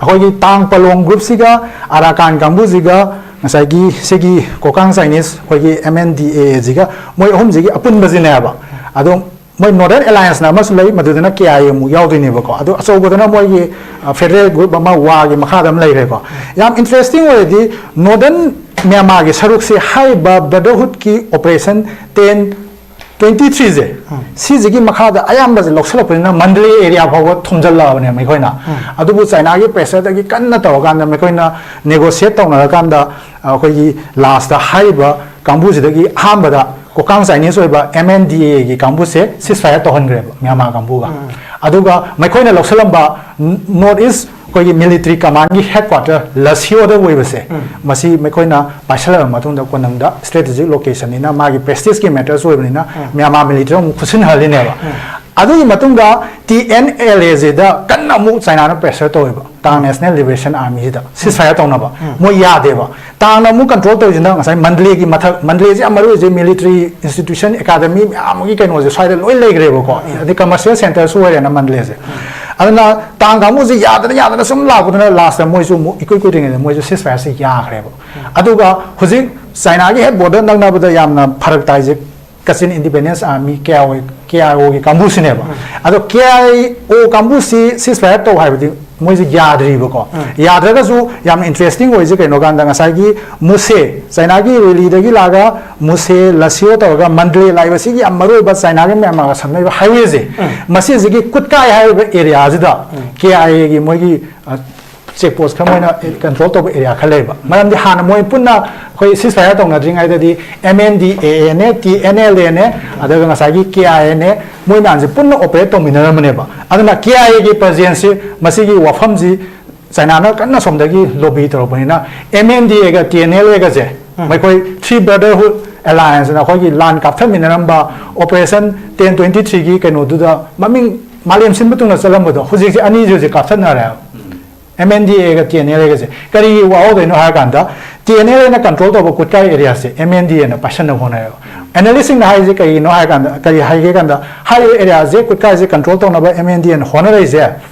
ꯑꯩꯈꯣꯏꯒꯤ ꯇꯥꯡ ꯄꯂꯣꯡ ꯒ꯭ꯔꯨꯞꯁꯤꯒ ꯑꯔꯥꯀꯥꯟ ꯀꯥꯡꯕꯨꯁꯤꯒ ꯉꯁꯥꯏꯒꯤ ꯁꯤꯒꯤ ꯀꯣꯀꯥꯡ ꯆꯥꯏꯅꯤꯁ ꯑꯩꯈꯣꯏꯒꯤ ꯑꯦꯝ ꯑꯦꯟ ꯗꯤ ꯑꯦ ꯑꯦꯁꯤꯒ, ꯃꯣꯏ ꯑꯍꯨꯝꯁꯤꯒꯤ ꯑꯄꯨꯟꯕꯁꯤꯅꯦꯕ꯫ ꯑꯗꯣ ꯃꯣꯏ ꯅꯣꯔꯗꯔꯟ ꯑꯦꯂꯥꯌꯟꯁꯅ ꯑꯃꯁꯨ ꯂꯩ, ꯃꯗꯨꯗꯅ ꯀꯦ ꯑꯥꯏ ꯑꯦ ꯑꯃꯨꯛ ꯌꯥꯎꯗꯣꯏꯅꯦꯕꯀꯣ꯫ ꯑꯗꯣ ꯑꯆꯧꯕꯗꯅ ꯃꯣꯏꯒꯤ, ꯑ, ꯐꯦꯗꯔꯦꯜ ꯒ꯭ꯔꯨꯞ ꯑꯃ ꯋꯥꯒꯤ ꯃꯈꯥꯗ ꯑꯃ ꯂꯩꯈ꯭ꯔꯦꯀꯣ꯫ ꯌꯥꯝ ꯏꯟꯇꯔꯦꯁꯇꯤꯡ ꯑꯣꯏꯔꯗꯤ ꯅꯣꯔꯗꯔꯟ ꯃ꯭ꯌꯥꯟꯃꯥꯔꯒꯤ ꯁꯔꯨꯛꯁꯦ ꯍꯥꯏꯔꯤꯕ ꯕ꯭ꯔꯗꯔꯍꯨꯗꯀꯤ ꯑꯣꯄꯔꯦꯁꯟ ꯇꯦꯟ ꯇ꯭ꯋꯦꯟꯇꯤ ꯊ꯭ꯔꯤꯁꯦ, ꯁꯤꯁꯤꯒꯤ ꯃꯈꯥꯗ ꯑꯌꯥꯝꯕꯁꯦ ꯂꯧꯁꯤꯜꯂꯛꯄꯅꯤꯅ ꯃꯟꯗꯂꯦ ꯑꯦꯔꯤꯌꯥ ꯐꯥꯎꯕ ꯊꯣꯝꯖꯤꯜꯂꯛꯑꯕꯅꯦ ꯃꯈꯣꯏꯅ꯫ ꯑꯗꯨꯕꯨ ꯆꯥꯏꯅꯥꯒꯤ ꯄ꯭ꯔꯦꯁꯔꯗꯒꯤ ꯀꯟꯅ ꯇꯧꯔꯀꯥꯟꯗ ꯃꯈꯣꯏꯅ ꯅꯦꯒꯣꯁꯤꯌꯦꯠ ꯇꯧꯅꯔꯀꯥꯟꯗ, ꯑ, ꯑꯩꯈꯣꯏꯒꯤ ꯂꯥꯁꯇ ꯍꯥꯏꯔꯤꯕ ꯀꯥꯡꯕꯨꯁꯤꯗꯒꯤ ꯑꯍꯥꯟꯕꯗ ꯀꯣꯀꯥꯡ ꯆꯥꯏꯅꯤꯁ ꯑꯣꯏꯕ ꯑꯦꯝ ꯑꯦꯟ ꯗꯤ ꯑꯦꯒꯤ ꯀꯥꯡꯕꯨꯁꯦ ꯁꯤꯁ ꯐꯥꯌꯔ ꯇꯧꯍꯟꯈ꯭ꯔꯦꯕ ꯃ꯭ꯌꯥꯟꯃꯥꯔ ꯀꯥꯡꯕꯨꯒ꯫ ꯑꯗꯨꯒ ꯃꯈꯣꯏꯅ ꯂꯧꯁꯤꯜꯂꯝꯕ ꯅꯣꯔꯠ ꯏꯁ ꯑꯩꯈꯣꯏꯒꯤ ꯃꯤꯂꯤꯇꯔꯤ ꯀꯃꯥꯟꯒꯤ ꯍꯦꯗꯀ꯭ꯋꯥꯇꯔ ꯂꯁꯤꯌꯣꯗ ꯑꯣꯏꯕꯁꯦ, ꯃꯁꯤ ꯃꯈꯣꯏꯅ ꯄꯥꯏꯁꯜꯂꯕ ꯃꯇꯨꯡꯗ ꯀꯣꯅꯨꯡꯗ ꯁ꯭ꯇ꯭ꯔꯦꯇꯦꯖꯤꯛ ꯂꯣꯀꯦꯁꯟꯅꯤꯅ ꯃꯥꯒꯤ ꯄ꯭ꯔꯦꯁꯇꯤꯖꯀꯤ ꯃꯦꯇꯔꯁꯨ ꯑꯣꯏꯕꯅꯤꯅ ꯃ꯭ꯌꯥꯟꯃꯥꯔ ꯃꯤꯂꯤꯇꯔꯤ ꯑꯃꯨꯛ ꯈꯨꯠꯁꯤꯟꯍꯜꯂꯤꯅꯦꯕ꯫ ꯑꯗꯨꯒꯤ ꯃꯇꯨꯡꯗ ꯇꯤ ꯑꯦꯟ ꯑꯦꯜ ꯑꯦꯁꯤꯗ ꯀꯟꯅ ꯑꯃꯨꯛ ꯆꯥꯏꯅꯥꯅ ꯄ꯭ꯔꯦꯁꯔ ꯇꯧꯋꯦꯕ, ꯇꯥꯡ ꯅꯦꯁꯅꯦꯜ ꯂꯤꯕꯔꯦꯁꯟ ꯑꯥꯔꯃꯤꯁꯤꯗ ꯁꯤꯁ ꯐꯥꯌꯔ ꯇꯧꯅꯕ꯫ ꯃꯣꯏ ꯌꯥꯗꯦꯕ꯫ ꯇꯥꯡꯅ ꯑꯃꯨꯛ ꯀꯟꯇ꯭ꯔꯣꯜ ꯇꯧꯔꯤꯁꯤꯅ ꯉꯁꯥꯏ ꯃꯟꯗꯂꯦꯒꯤ ꯃꯊꯛ, ꯃꯟꯗꯂꯦꯁꯤ ꯌꯥꯝ ꯃꯔꯨ ꯑꯣꯏꯁꯦ ꯃꯤꯂꯤꯇꯔꯤ ꯏꯟꯁꯇꯤꯇ꯭ꯌꯨꯁꯟ, ꯑꯦꯀꯥꯗꯃꯤ ꯃꯌꯥꯝ ꯑꯃꯒꯤ ꯀꯩꯅꯣꯁꯦ ꯁ꯭ꯋꯥꯏꯗ ꯂꯣꯏ ꯂꯩꯈ꯭ꯔꯦꯕꯀꯣ, ꯑꯗꯩ ꯀꯃꯔꯁꯤꯌꯦꯜ ꯁꯦꯟꯇꯔꯁꯨ ꯑꯣꯏꯔꯦꯅ ꯃꯟꯗꯂꯦꯁꯦ꯫ ꯑꯗꯨꯅ ꯇꯥꯡ ꯀꯥꯡꯕꯨꯁꯤ ꯌꯥꯗꯅ ꯌꯥꯗꯅ ꯁꯨꯝ ꯂꯥꯛꯄꯗꯨꯅ ꯂꯥꯁꯇ ꯃꯣꯏꯁꯨ ꯑꯃꯨꯛ ꯏꯀꯨꯏ ꯀꯨꯏꯗ꯭ꯔꯤꯉꯩꯗ ꯃꯣꯏꯁꯨ ꯁꯤꯁ ꯐꯥꯏꯌꯔꯁꯤ ꯌꯥꯈ꯭ꯔꯦꯕ꯫ ꯑꯗꯨꯒ ꯍꯧꯖꯤꯛ ꯆꯥꯏꯅꯥꯒꯤ ꯍꯦꯛ ꯕꯣꯔꯗꯔ ꯅꯛꯅꯕꯗ ꯌꯥꯝꯅ ꯐꯔꯛ ꯇꯥꯏꯁꯦ ꯀꯆꯤꯟ independence army K I O ꯀꯦ ꯑꯥꯏ ꯑꯣꯒꯤ ꯀꯥꯡꯕꯨꯁꯤꯅꯦꯕ꯫ ꯑꯗꯣ ꯀꯦ ꯑꯥꯏ ꯑꯣ ꯀꯥꯡꯕꯨꯁꯤ ꯁꯤꯁ ꯐꯥꯏꯌꯔ ꯇꯧ ꯍꯥꯏꯕꯗꯤ ꯃꯣꯏꯁꯦ ꯌꯥꯗ꯭ꯔꯤꯕꯀꯣ꯫ ꯌꯥꯗ꯭ꯔꯒꯁꯨ ꯌꯥꯝꯅ ꯏꯟꯇꯔꯦꯁꯇꯤꯡ ꯑꯣꯏꯁꯦ ꯀꯩꯅꯣ ꯀꯥꯟꯗ ꯉꯁꯥꯏꯒꯤ ꯃꯨꯁꯦ ꯆꯥꯏꯅꯥꯒꯤ ꯔꯦꯂꯤꯗꯒꯤ ꯂꯥꯛꯑꯒ ꯃꯨꯁꯦ ꯂꯁꯤꯌꯣ ꯇꯧꯔꯒ ꯃꯟꯗꯂꯦ ꯂꯥꯛꯏꯕ ꯁꯤꯒꯤ ꯌꯥꯝ ꯃꯔꯨ ꯑꯣꯏꯕ ꯆꯥꯏꯅꯥꯒ ꯃ꯭ꯌꯥꯟꯃꯥꯔꯒ ꯁꯝꯅꯔꯤꯕ ꯍꯥꯏꯋꯦꯁꯦ, ꯃꯁꯤꯁꯤꯒꯤ ꯀꯨꯠꯀꯥꯏ ꯍꯥꯏꯔꯤꯕ ꯑꯦꯔꯤꯌꯥꯁꯤꯗ ꯀꯦ ꯑꯥꯏ ꯑꯦꯒꯤ ꯃꯣꯏꯒꯤ ꯆꯦꯛ ꯄꯣꯁ ꯈꯔ ꯃꯣꯏꯅ ꯀꯟꯇ꯭ꯔꯣꯜ ꯇꯧꯕ ꯑꯦꯔꯤꯌꯥ ꯈꯔ ꯂꯩꯕ꯫ ꯃꯔꯝꯗꯤ ꯍꯥꯟꯅ ꯃꯣꯏ ꯄꯨꯟꯅ ꯑꯩꯈꯣꯏ ꯁꯤꯁ ꯐꯥꯏꯌꯔ ꯇꯧꯅꯗ꯭ꯔꯤꯉꯩꯗꯗꯤ ꯑꯦꯝ ꯑꯦꯟ ꯗꯤ ꯑꯦ ꯑꯦꯅꯦ, ꯇꯤ ꯑꯦꯟ ꯑꯦꯜ ꯑꯦꯅꯦ, ꯑꯗꯨꯒ ꯉꯁꯥꯏꯒꯤ ꯀꯦ ꯑꯥꯏ ꯑꯦꯅꯦ, ꯃꯣꯏ ꯃꯌꯥꯝꯁꯦ ꯄꯨꯟꯅ ꯑꯣꯄꯔꯦꯠ ꯇꯧꯃꯤꯟꯅꯔꯝꯕꯅꯦꯕ꯫ ꯑꯗꯨꯅ ꯀꯦ ꯑꯥꯏ ꯑꯦꯒꯤ ꯄ꯭ꯔꯖꯦꯟꯁꯁꯤ ꯃꯁꯤꯒꯤ ꯋꯥꯐꯝꯁꯤ ꯆꯥꯏꯅꯥꯅ ꯀꯟꯅ ꯁꯣꯝꯗꯒꯤ ꯂꯣꯕꯤ ꯇꯧꯔꯛꯄꯅꯤꯅ ꯑꯦꯝ ꯑꯦꯟ ꯗꯤ ꯑꯦꯒ ꯇꯤ ꯑꯦꯟ ꯑꯦꯜ ꯑꯦꯒꯁꯦ ꯃꯈꯣꯏ ꯊ꯭ꯔꯤ ꯕ꯭ꯔꯗꯔꯍꯨꯗ ꯑꯦꯂꯥꯌꯟꯁꯅ ꯑꯩꯈꯣꯏꯒꯤ ꯂꯥꯟ ꯀꯥꯞꯊꯠꯃꯤꯟꯅꯔꯝꯕ ꯑꯣꯄꯔꯦꯁꯟ ꯇꯦꯟ ꯇ꯭ꯋꯦꯟꯇꯤ ꯊ꯭ꯔꯤꯒꯤ ꯀꯩꯅꯣꯗꯨꯗ ꯃꯃꯤꯡ ꯃꯥꯂꯦꯝ ꯁꯤꯟꯕ ꯊꯨꯡꯅ ꯆꯠꯂꯝꯕꯗꯣ ꯍꯧꯖꯤꯛꯁꯦ ꯑꯅꯤꯁꯦ ꯍꯧꯖꯤꯛ ꯀꯥꯞꯊꯠꯅꯔꯦꯕ꯫ ꯑꯦꯝ ꯑꯦꯟ ꯗꯤ ꯑꯦꯒ ꯇꯤ ꯑꯦꯟ ꯑꯦꯜ ꯑꯦꯒꯁꯦ ꯀꯔꯤꯒꯤ ꯋꯥꯍꯧꯗꯣꯏꯅꯣ ꯍꯥꯏꯔ ꯀꯥꯟꯗ ꯇꯤ ꯑꯦꯟ ꯑꯦꯜ ꯑꯦꯅ ꯀꯟꯇ꯭ꯔꯣꯜ ꯇꯧꯕ ꯀꯨꯠꯀꯥꯏ ꯑꯦꯔꯤꯌꯥꯁꯦ ꯑꯦꯝ ꯑꯦꯟ ꯗꯤ ꯑꯦꯅ ꯄꯥꯏꯁꯟꯅꯕ ꯍꯣꯠꯅꯩꯕ꯫ ꯑꯦꯅꯥꯂꯤꯁꯁꯤꯡꯅ ꯍꯥꯏꯔꯤꯁꯦ ꯀꯔꯤꯒꯤꯅꯣ ꯍꯥꯏꯔ ꯀꯥꯟꯗ ꯀꯔꯤ ꯍꯥꯏꯒꯦ ꯀꯥꯟꯗ ꯍꯥꯏꯔꯤꯕ ꯑꯦꯔꯤꯌꯥꯁꯦ ꯀꯨꯠꯀꯥꯏꯁꯦ ꯀꯟꯇ꯭ꯔꯣꯜ ꯇꯧꯅꯕ ꯑꯦꯝ ꯑꯦꯟ ꯗꯤ ꯑꯦꯅ ꯍꯣꯠꯅꯔꯛꯏꯁꯦ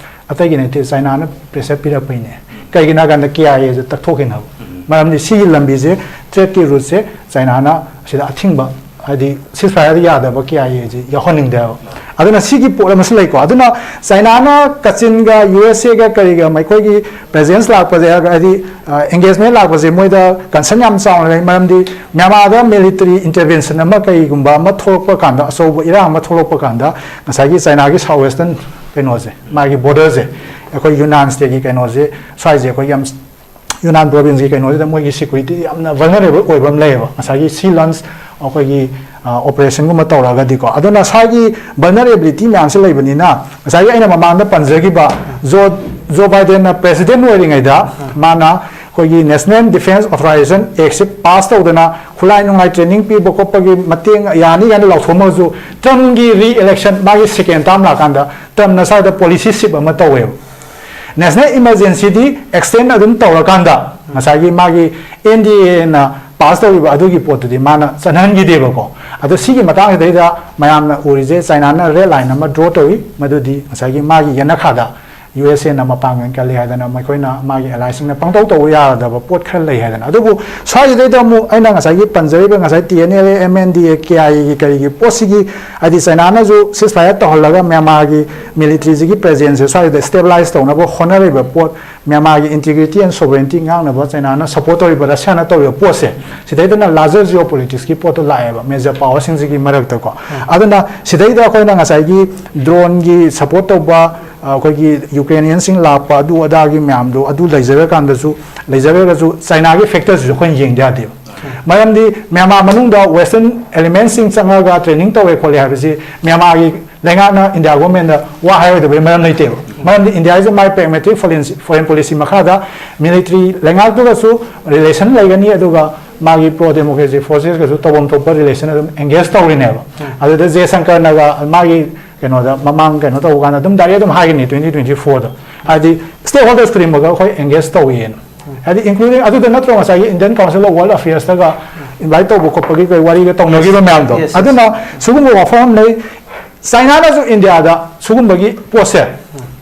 ꯑꯇꯩꯒꯤ ꯅꯠꯇꯦ, ꯆꯥꯏꯅꯥꯅ ꯄ꯭ꯔꯦꯁꯔ ꯄꯤꯔꯛꯄꯩꯅꯦ꯫ ꯀꯩꯒꯤꯅꯣ ꯍꯥꯏ ꯀꯥꯟꯗ ꯀꯦ ꯑꯥꯏ ꯑꯦꯁꯦ ꯇꯛꯊꯣꯛꯈꯤꯅꯕ꯫ ꯃꯔꯝꯗꯤ ꯁꯤꯒꯤ ꯂꯝꯕꯤꯁꯦ ꯇ꯭ꯔꯦꯗꯀꯤ ꯔꯨꯠꯁꯦ ꯆꯥꯏꯅꯥꯅ ꯁꯤꯗ ꯑꯊꯤꯡꯕ ꯍꯥꯏꯗꯤ ꯁꯤꯁ ꯐꯥꯏꯌꯔꯗ ꯌꯥꯗꯕ ꯀꯦ ꯑꯥꯏ ꯑꯦꯁꯦ ꯌꯥꯎꯍꯟꯅꯤꯡꯗꯦꯕ꯫ ꯑꯗꯨꯅ ꯁꯤꯒꯤ ꯄꯣꯠ ꯑꯃꯁꯨ ꯂꯩꯀꯣ꯫ ꯑꯗꯨꯅ ꯆꯥꯏꯅꯥꯅ ꯀꯆꯤꯟꯒ ꯌꯨ ꯑꯦꯁ ꯑꯦꯒ ꯀꯔꯤꯒ ꯃꯈꯣꯏꯒꯤ ꯄ꯭ꯔꯦꯖꯦꯟꯁ ꯂꯥꯛꯄꯁꯦ ꯍꯥꯏꯗꯤ ꯑꯦꯡꯒꯦꯖꯃꯦꯟ ꯂꯥꯛꯄꯁꯦ ꯃꯣꯏꯗ ꯀꯟꯁꯔꯟ ꯌꯥꯝ ꯆꯥꯎꯅ ꯂꯩ꯫ ꯃꯔꯝꯗꯤ ꯃ꯭ꯌꯥꯟꯃꯥꯔꯗ ꯃꯤꯂꯤꯇꯔꯤ ꯏꯟꯇꯔꯚꯦꯟꯁꯟ ꯑꯃ ꯀꯩꯒꯨꯝꯕ ꯑꯃ ꯊꯣꯛꯂꯛꯄ ꯀꯥꯟꯗ, ꯑꯆꯧꯕ ꯏꯔꯥꯡ ꯑꯃ ꯊꯣꯛꯂꯛꯄ ꯀꯥꯟꯗ ꯉꯁꯥꯏꯒꯤ ꯆꯥꯏꯅꯥꯒꯤ ꯁꯥꯎꯠ ꯋꯦꯁꯇꯔꯟ ꯀꯩꯅꯣꯁꯦ, ꯃꯥꯒꯤ ꯕꯣꯔꯗꯔꯁꯦ, ꯑꯩꯈꯣꯏ ꯌꯨꯅꯥꯟ ꯁ꯭ꯇꯦꯠꯀꯤ ꯀꯩꯅꯣꯁꯦ, ꯁ꯭ꯋꯥꯏꯁꯦ ꯑꯩꯈꯣꯏ ꯌꯥꯝ ꯌꯨꯅꯥꯟ ꯄ꯭ꯔꯣꯚꯤꯟꯁꯀꯤ ꯀꯩꯅꯣꯁꯤꯗ ꯃꯣꯏꯒꯤ ꯁꯦꯀ꯭ꯌꯨꯔꯤꯇꯤ ꯌꯥꯝꯅ ꯚꯜꯅꯔꯦꯕꯜ ꯑꯣꯏꯕ ꯑꯃ ꯂꯩꯌꯦꯕ, ꯉꯁꯥꯏꯒꯤ ꯁꯤ ꯂꯟꯁ ꯑꯩꯈꯣꯏꯒꯤ ꯑꯣꯄꯔꯦꯁꯟꯒꯨꯝꯕ ꯇꯧꯔꯒꯗꯤꯀꯣ꯫ ꯑꯗꯨꯅ ꯁ꯭ꯋꯥꯏꯒꯤ ꯚꯜꯅꯔꯦꯕꯤꯂꯤꯇꯤ ꯃꯌꯥꯝꯁꯦ ꯂꯩꯕꯅꯤꯅ ꯉꯁꯥꯏꯒꯤ ꯑꯩꯅ ꯃꯃꯥꯡꯗ ꯄꯟꯖꯈꯤꯕ ꯖꯣ ꯖꯣ ꯕꯥꯏꯗꯦꯟꯅ ꯄ꯭ꯔꯦꯁꯤꯗꯦꯟ ꯑꯣꯏꯔꯤꯉꯩꯗ ꯃꯥꯅ ꯑꯩꯈꯣꯏꯒꯤ ꯅꯦꯁꯅꯦꯜ ꯗꯤꯐꯦꯟꯁ ꯑꯣꯊꯣꯔꯥꯏꯖꯦꯁꯟ ꯑꯦꯛꯁꯦ ꯄꯥꯁ ꯇꯧꯗꯅ ꯈꯨꯠꯂꯥꯏ ꯅꯨꯡꯂꯥꯏ ꯇ꯭ꯔꯦꯅꯤꯡ ꯄꯤꯕ ꯈꯣꯠꯄꯒꯤ ꯃꯇꯦꯡ ꯌꯥꯅꯤ ꯀꯥꯏꯅ ꯂꯥꯎꯊꯣꯛꯑꯝꯃꯒꯁꯨ ꯇ꯭ꯔꯝꯒꯤ ꯔꯤ ꯏꯂꯦꯛꯁꯟ ꯃꯥꯒꯤ ꯁꯦꯀꯦꯟ ꯇꯥꯔꯝ ꯂꯥꯛꯀꯥꯟꯗ ꯇ꯭ꯔꯝꯅ ꯁ꯭ꯋꯥꯏꯗ ꯄꯣꯂꯤꯁꯤ ꯁꯤꯞ ꯑꯃ ꯇꯧꯋꯦꯕ꯫ ꯅꯦꯁꯅꯦꯜ ꯏꯃꯔꯖꯦꯟꯁꯤꯗꯤ ꯑꯦꯛꯁꯇꯦꯟ ꯑꯗꯨꯝ ꯇꯧꯔꯀꯥꯟꯗ ꯉꯁꯥꯏꯒꯤ ꯃꯥꯒꯤ ꯑꯦꯟ ꯗꯤ ꯑꯦꯅ ꯄꯥꯁ ꯇꯧꯈꯤꯕ ꯑꯗꯨꯒꯤ ꯄꯣꯠꯇꯨꯗꯤ ꯃꯥꯅ ꯆꯠꯅꯍꯟꯈꯤꯗꯦꯕꯀꯣ꯫ ꯑꯗꯣ ꯁꯤꯒꯤ ꯃꯇꯥꯡꯁꯤꯗꯩꯗ ꯃꯌꯥꯝꯅ ꯎꯔꯤꯁꯦ, ꯆꯥꯏꯅꯥꯅ ꯔꯦꯗ ꯂꯥꯏꯟ ꯑꯃ ꯗ꯭ꯔꯣ ꯇꯧꯏ, ꯃꯗꯨꯗꯤ ꯉꯁꯥꯏꯒꯤ ꯃꯥꯒꯤ ꯌꯦꯅꯈꯥꯗ ꯌꯨ ꯑꯦꯁ ꯑꯦꯅ ꯃꯄꯥꯡꯒꯜ ꯀꯜꯂꯤ ꯍꯥꯏꯗꯅ ꯃꯈꯣꯏꯅ, ꯃꯥꯒꯤ ꯑꯦꯂꯥꯏꯁꯤꯡꯅ ꯄꯪꯇꯧ ꯇꯧꯕ ꯌꯥꯔꯗꯕ ꯄꯣꯠ ꯈꯔ ꯂꯩ ꯍꯥꯏꯗꯅ꯫ ꯑꯗꯨꯕꯨ ꯁ꯭ꯋꯥꯏꯁꯤꯗꯩꯗ ꯑꯃꯨꯛ ꯑꯩꯅ ꯉꯁꯥꯏꯒꯤ ꯄꯟꯖꯔꯤꯕ ꯉꯁꯥꯏ T N L A, M N D A, K I ꯑꯦꯒꯤ ꯀꯔꯤꯒꯤ ꯄꯣꯠꯁꯤꯒꯤ, ꯍꯥꯏꯗꯤ ꯆꯥꯏꯅꯥꯅꯁꯨ ꯁꯤꯁ ꯐꯥꯏꯌꯔ ꯇꯧꯍꯜꯂꯒ ꯃ꯭ꯌꯥꯟꯃꯥꯔꯒꯤ ꯃꯤꯂꯤꯇ꯭ꯔꯤꯁꯤꯒꯤ ꯄ꯭ꯔꯦꯖꯦꯟꯁꯁꯦ ꯁ꯭ꯋꯥꯏꯗ ꯁ꯭ꯇꯦꯕꯤꯂꯥꯏꯁ ꯇꯧꯅꯕ ꯍꯣꯠꯅꯔꯤꯕ ꯄꯣꯠ, ꯃ꯭ꯌꯥꯟꯃꯥꯔꯒꯤ ꯏꯟꯇꯤꯒ꯭ꯔꯤꯇꯤ ꯑꯦꯟ ꯁꯣꯕꯔꯦꯟꯇꯤ ꯉꯥꯛꯅꯕ ꯆꯥꯏꯅꯥꯅ ꯁꯄꯣꯔꯠ ꯇꯧꯔꯤꯕ, ꯔꯁꯤꯌꯥꯅ ꯇꯧꯔꯤꯕ ꯄꯣꯠꯁꯦ, ꯁꯤꯗꯩꯗꯅ ꯂꯥꯔꯖꯔ ꯖꯤꯑꯣ ꯄꯣꯂꯤꯇꯤꯛꯁꯀꯤ ꯄꯣꯠꯇꯣ ꯂꯥꯛꯑꯦꯕ, ꯃꯦꯖꯔ ꯄꯥꯋꯔꯁꯤꯡꯁꯤꯒꯤ ꯃꯔꯛꯇꯀꯣ꯫ ꯑꯗꯨꯅ ꯁꯤꯗꯩꯗ ꯑꯩꯈꯣꯏꯅ ꯉꯁꯥꯏꯒꯤ ꯗ꯭ꯔꯣꯟꯒꯤ ꯁꯄꯣꯔꯠ ꯇꯧꯕ, ꯑ, ꯑꯩꯈꯣꯏꯒꯤ ꯌꯨꯀ꯭ꯔꯦꯅꯤꯌꯟꯁꯤꯡ ꯂꯥꯛꯄ, ꯑꯗꯨ ꯑꯗꯥꯒꯤ ꯃꯌꯥꯝꯗꯣ, ꯑꯗꯨ ꯂꯩꯖꯔꯀꯥꯟꯗꯁꯨ, ꯂꯩꯖꯔꯒꯁꯨ ꯆꯥꯏꯅꯥꯒꯤ ꯐꯦꯛꯇꯔꯁꯤꯁꯨ ꯑꯩꯈꯣꯏꯅ ꯌꯦꯡꯗ ꯌꯥꯗꯦꯕ꯫ ꯃꯔꯝꯗꯤ ꯃ꯭ꯌꯥꯟꯃꯥꯔ ꯃꯅꯨꯡꯗ ꯋꯦꯁꯇꯔꯟ ꯑꯦꯂꯤꯃꯦꯟꯁꯤꯡ ꯆꯪꯉꯒ ꯇ꯭ꯔꯦꯅꯤꯡ ꯇꯧꯋꯦ ꯈꯣꯠꯂꯦ ꯍꯥꯏꯕꯁꯤ ꯃ꯭ꯌꯥꯟꯃꯥꯔꯒꯤ ꯂꯩꯉꯥꯛꯅ ꯏꯟꯗꯤꯌꯥ ꯒꯣꯔꯃꯦꯟꯗ ꯋꯥ ꯍꯥꯏꯔꯣꯏꯗꯕꯒꯤ ꯃꯔꯝ ꯂꯩꯇꯦꯕ꯫ ꯃꯔꯝꯗꯤ ꯏꯟꯗꯤꯌꯥꯁꯦ ꯃꯥꯏ ꯄ꯭ꯔꯦꯒꯃꯦꯇꯤꯛ ꯐꯣꯔꯦꯟ, ꯐꯣꯔꯦꯟ ꯄꯣꯂꯤꯁꯤ ꯃꯈꯥꯗ ꯃꯤꯂꯤꯇ꯭ꯔꯤ ꯂꯩꯉꯥꯛꯇꯨꯒꯁꯨ ꯔꯤꯂꯦꯁꯟ ꯂꯩꯒꯅꯤ, ꯑꯗꯨꯒ ꯃꯥꯒꯤ ꯄ꯭ꯔꯣ ꯗꯦꯃꯣꯀ꯭ꯔꯦꯁꯤ ꯐꯣꯔꯁꯦꯁꯀꯁꯨ ꯇꯧꯐꯝ ꯊꯣꯛꯄ ꯔꯤꯂꯦꯁꯟ ꯑꯗꯨꯝ ꯑꯦꯡꯒꯦꯖ ꯇꯧꯔꯤꯅꯦꯕ꯫ ꯑꯗꯨꯗ ꯖꯦꯁꯪꯀꯔꯅꯒ ꯃꯥꯒꯤ ꯀꯩꯅꯣꯗ ꯃꯃꯥꯡ ꯀꯩꯅꯣ ꯇꯧꯕ ꯀꯥꯟꯗ ꯑꯗꯨꯝ ꯗꯥꯏꯔꯦꯛ ꯑꯗꯨꯝ ꯍꯥꯏꯒꯅꯤ, ꯇ꯭ꯋꯦꯟꯇꯤ ꯇ꯭ꯋꯦꯟꯇꯤ ꯐꯣꯔꯗ, ꯍꯥꯏꯗꯤ ꯁ꯭ꯇꯦꯛ ꯍꯣꯜꯗꯔꯁ ꯈꯨꯗꯤꯡꯃꯛꯀ ꯑꯩꯈꯣꯏ ꯑꯦꯡꯒꯦꯖ ꯇꯧꯋꯦꯅ꯫ ꯍꯥꯏꯗꯤ ꯏꯟꯀ꯭ꯂꯨꯗꯤꯡ ꯑꯗꯨꯗ ꯅꯠꯇ꯭ꯔꯣ ꯉꯁꯥꯏꯒꯤ ꯏꯟꯗꯤꯌꯟ ꯀꯥꯎꯟꯁꯤꯜ ꯑꯣꯐ ꯋꯥꯔꯜ ꯑꯐꯤꯌꯔꯁꯇꯒ ꯏꯟꯚꯥꯏꯠ ꯇꯧꯕ ꯈꯣꯠꯄꯒꯤ ꯀꯩ ꯋꯥꯔꯤꯒ ꯇꯧꯅꯈꯤꯕ ꯃꯌꯥꯝꯗꯣ꯫ Yes, yes. ꯑꯗꯨꯅ ꯁꯤꯒꯨꯝꯕ ꯋꯥꯐꯝ ꯑꯃ ꯂꯩ꯫ ꯆꯥꯏꯅꯥꯅꯁꯨ ꯏꯟꯗꯤꯌꯥꯗ ꯁꯤꯒꯨꯝꯕꯒꯤ ꯄꯣꯠꯁꯦ,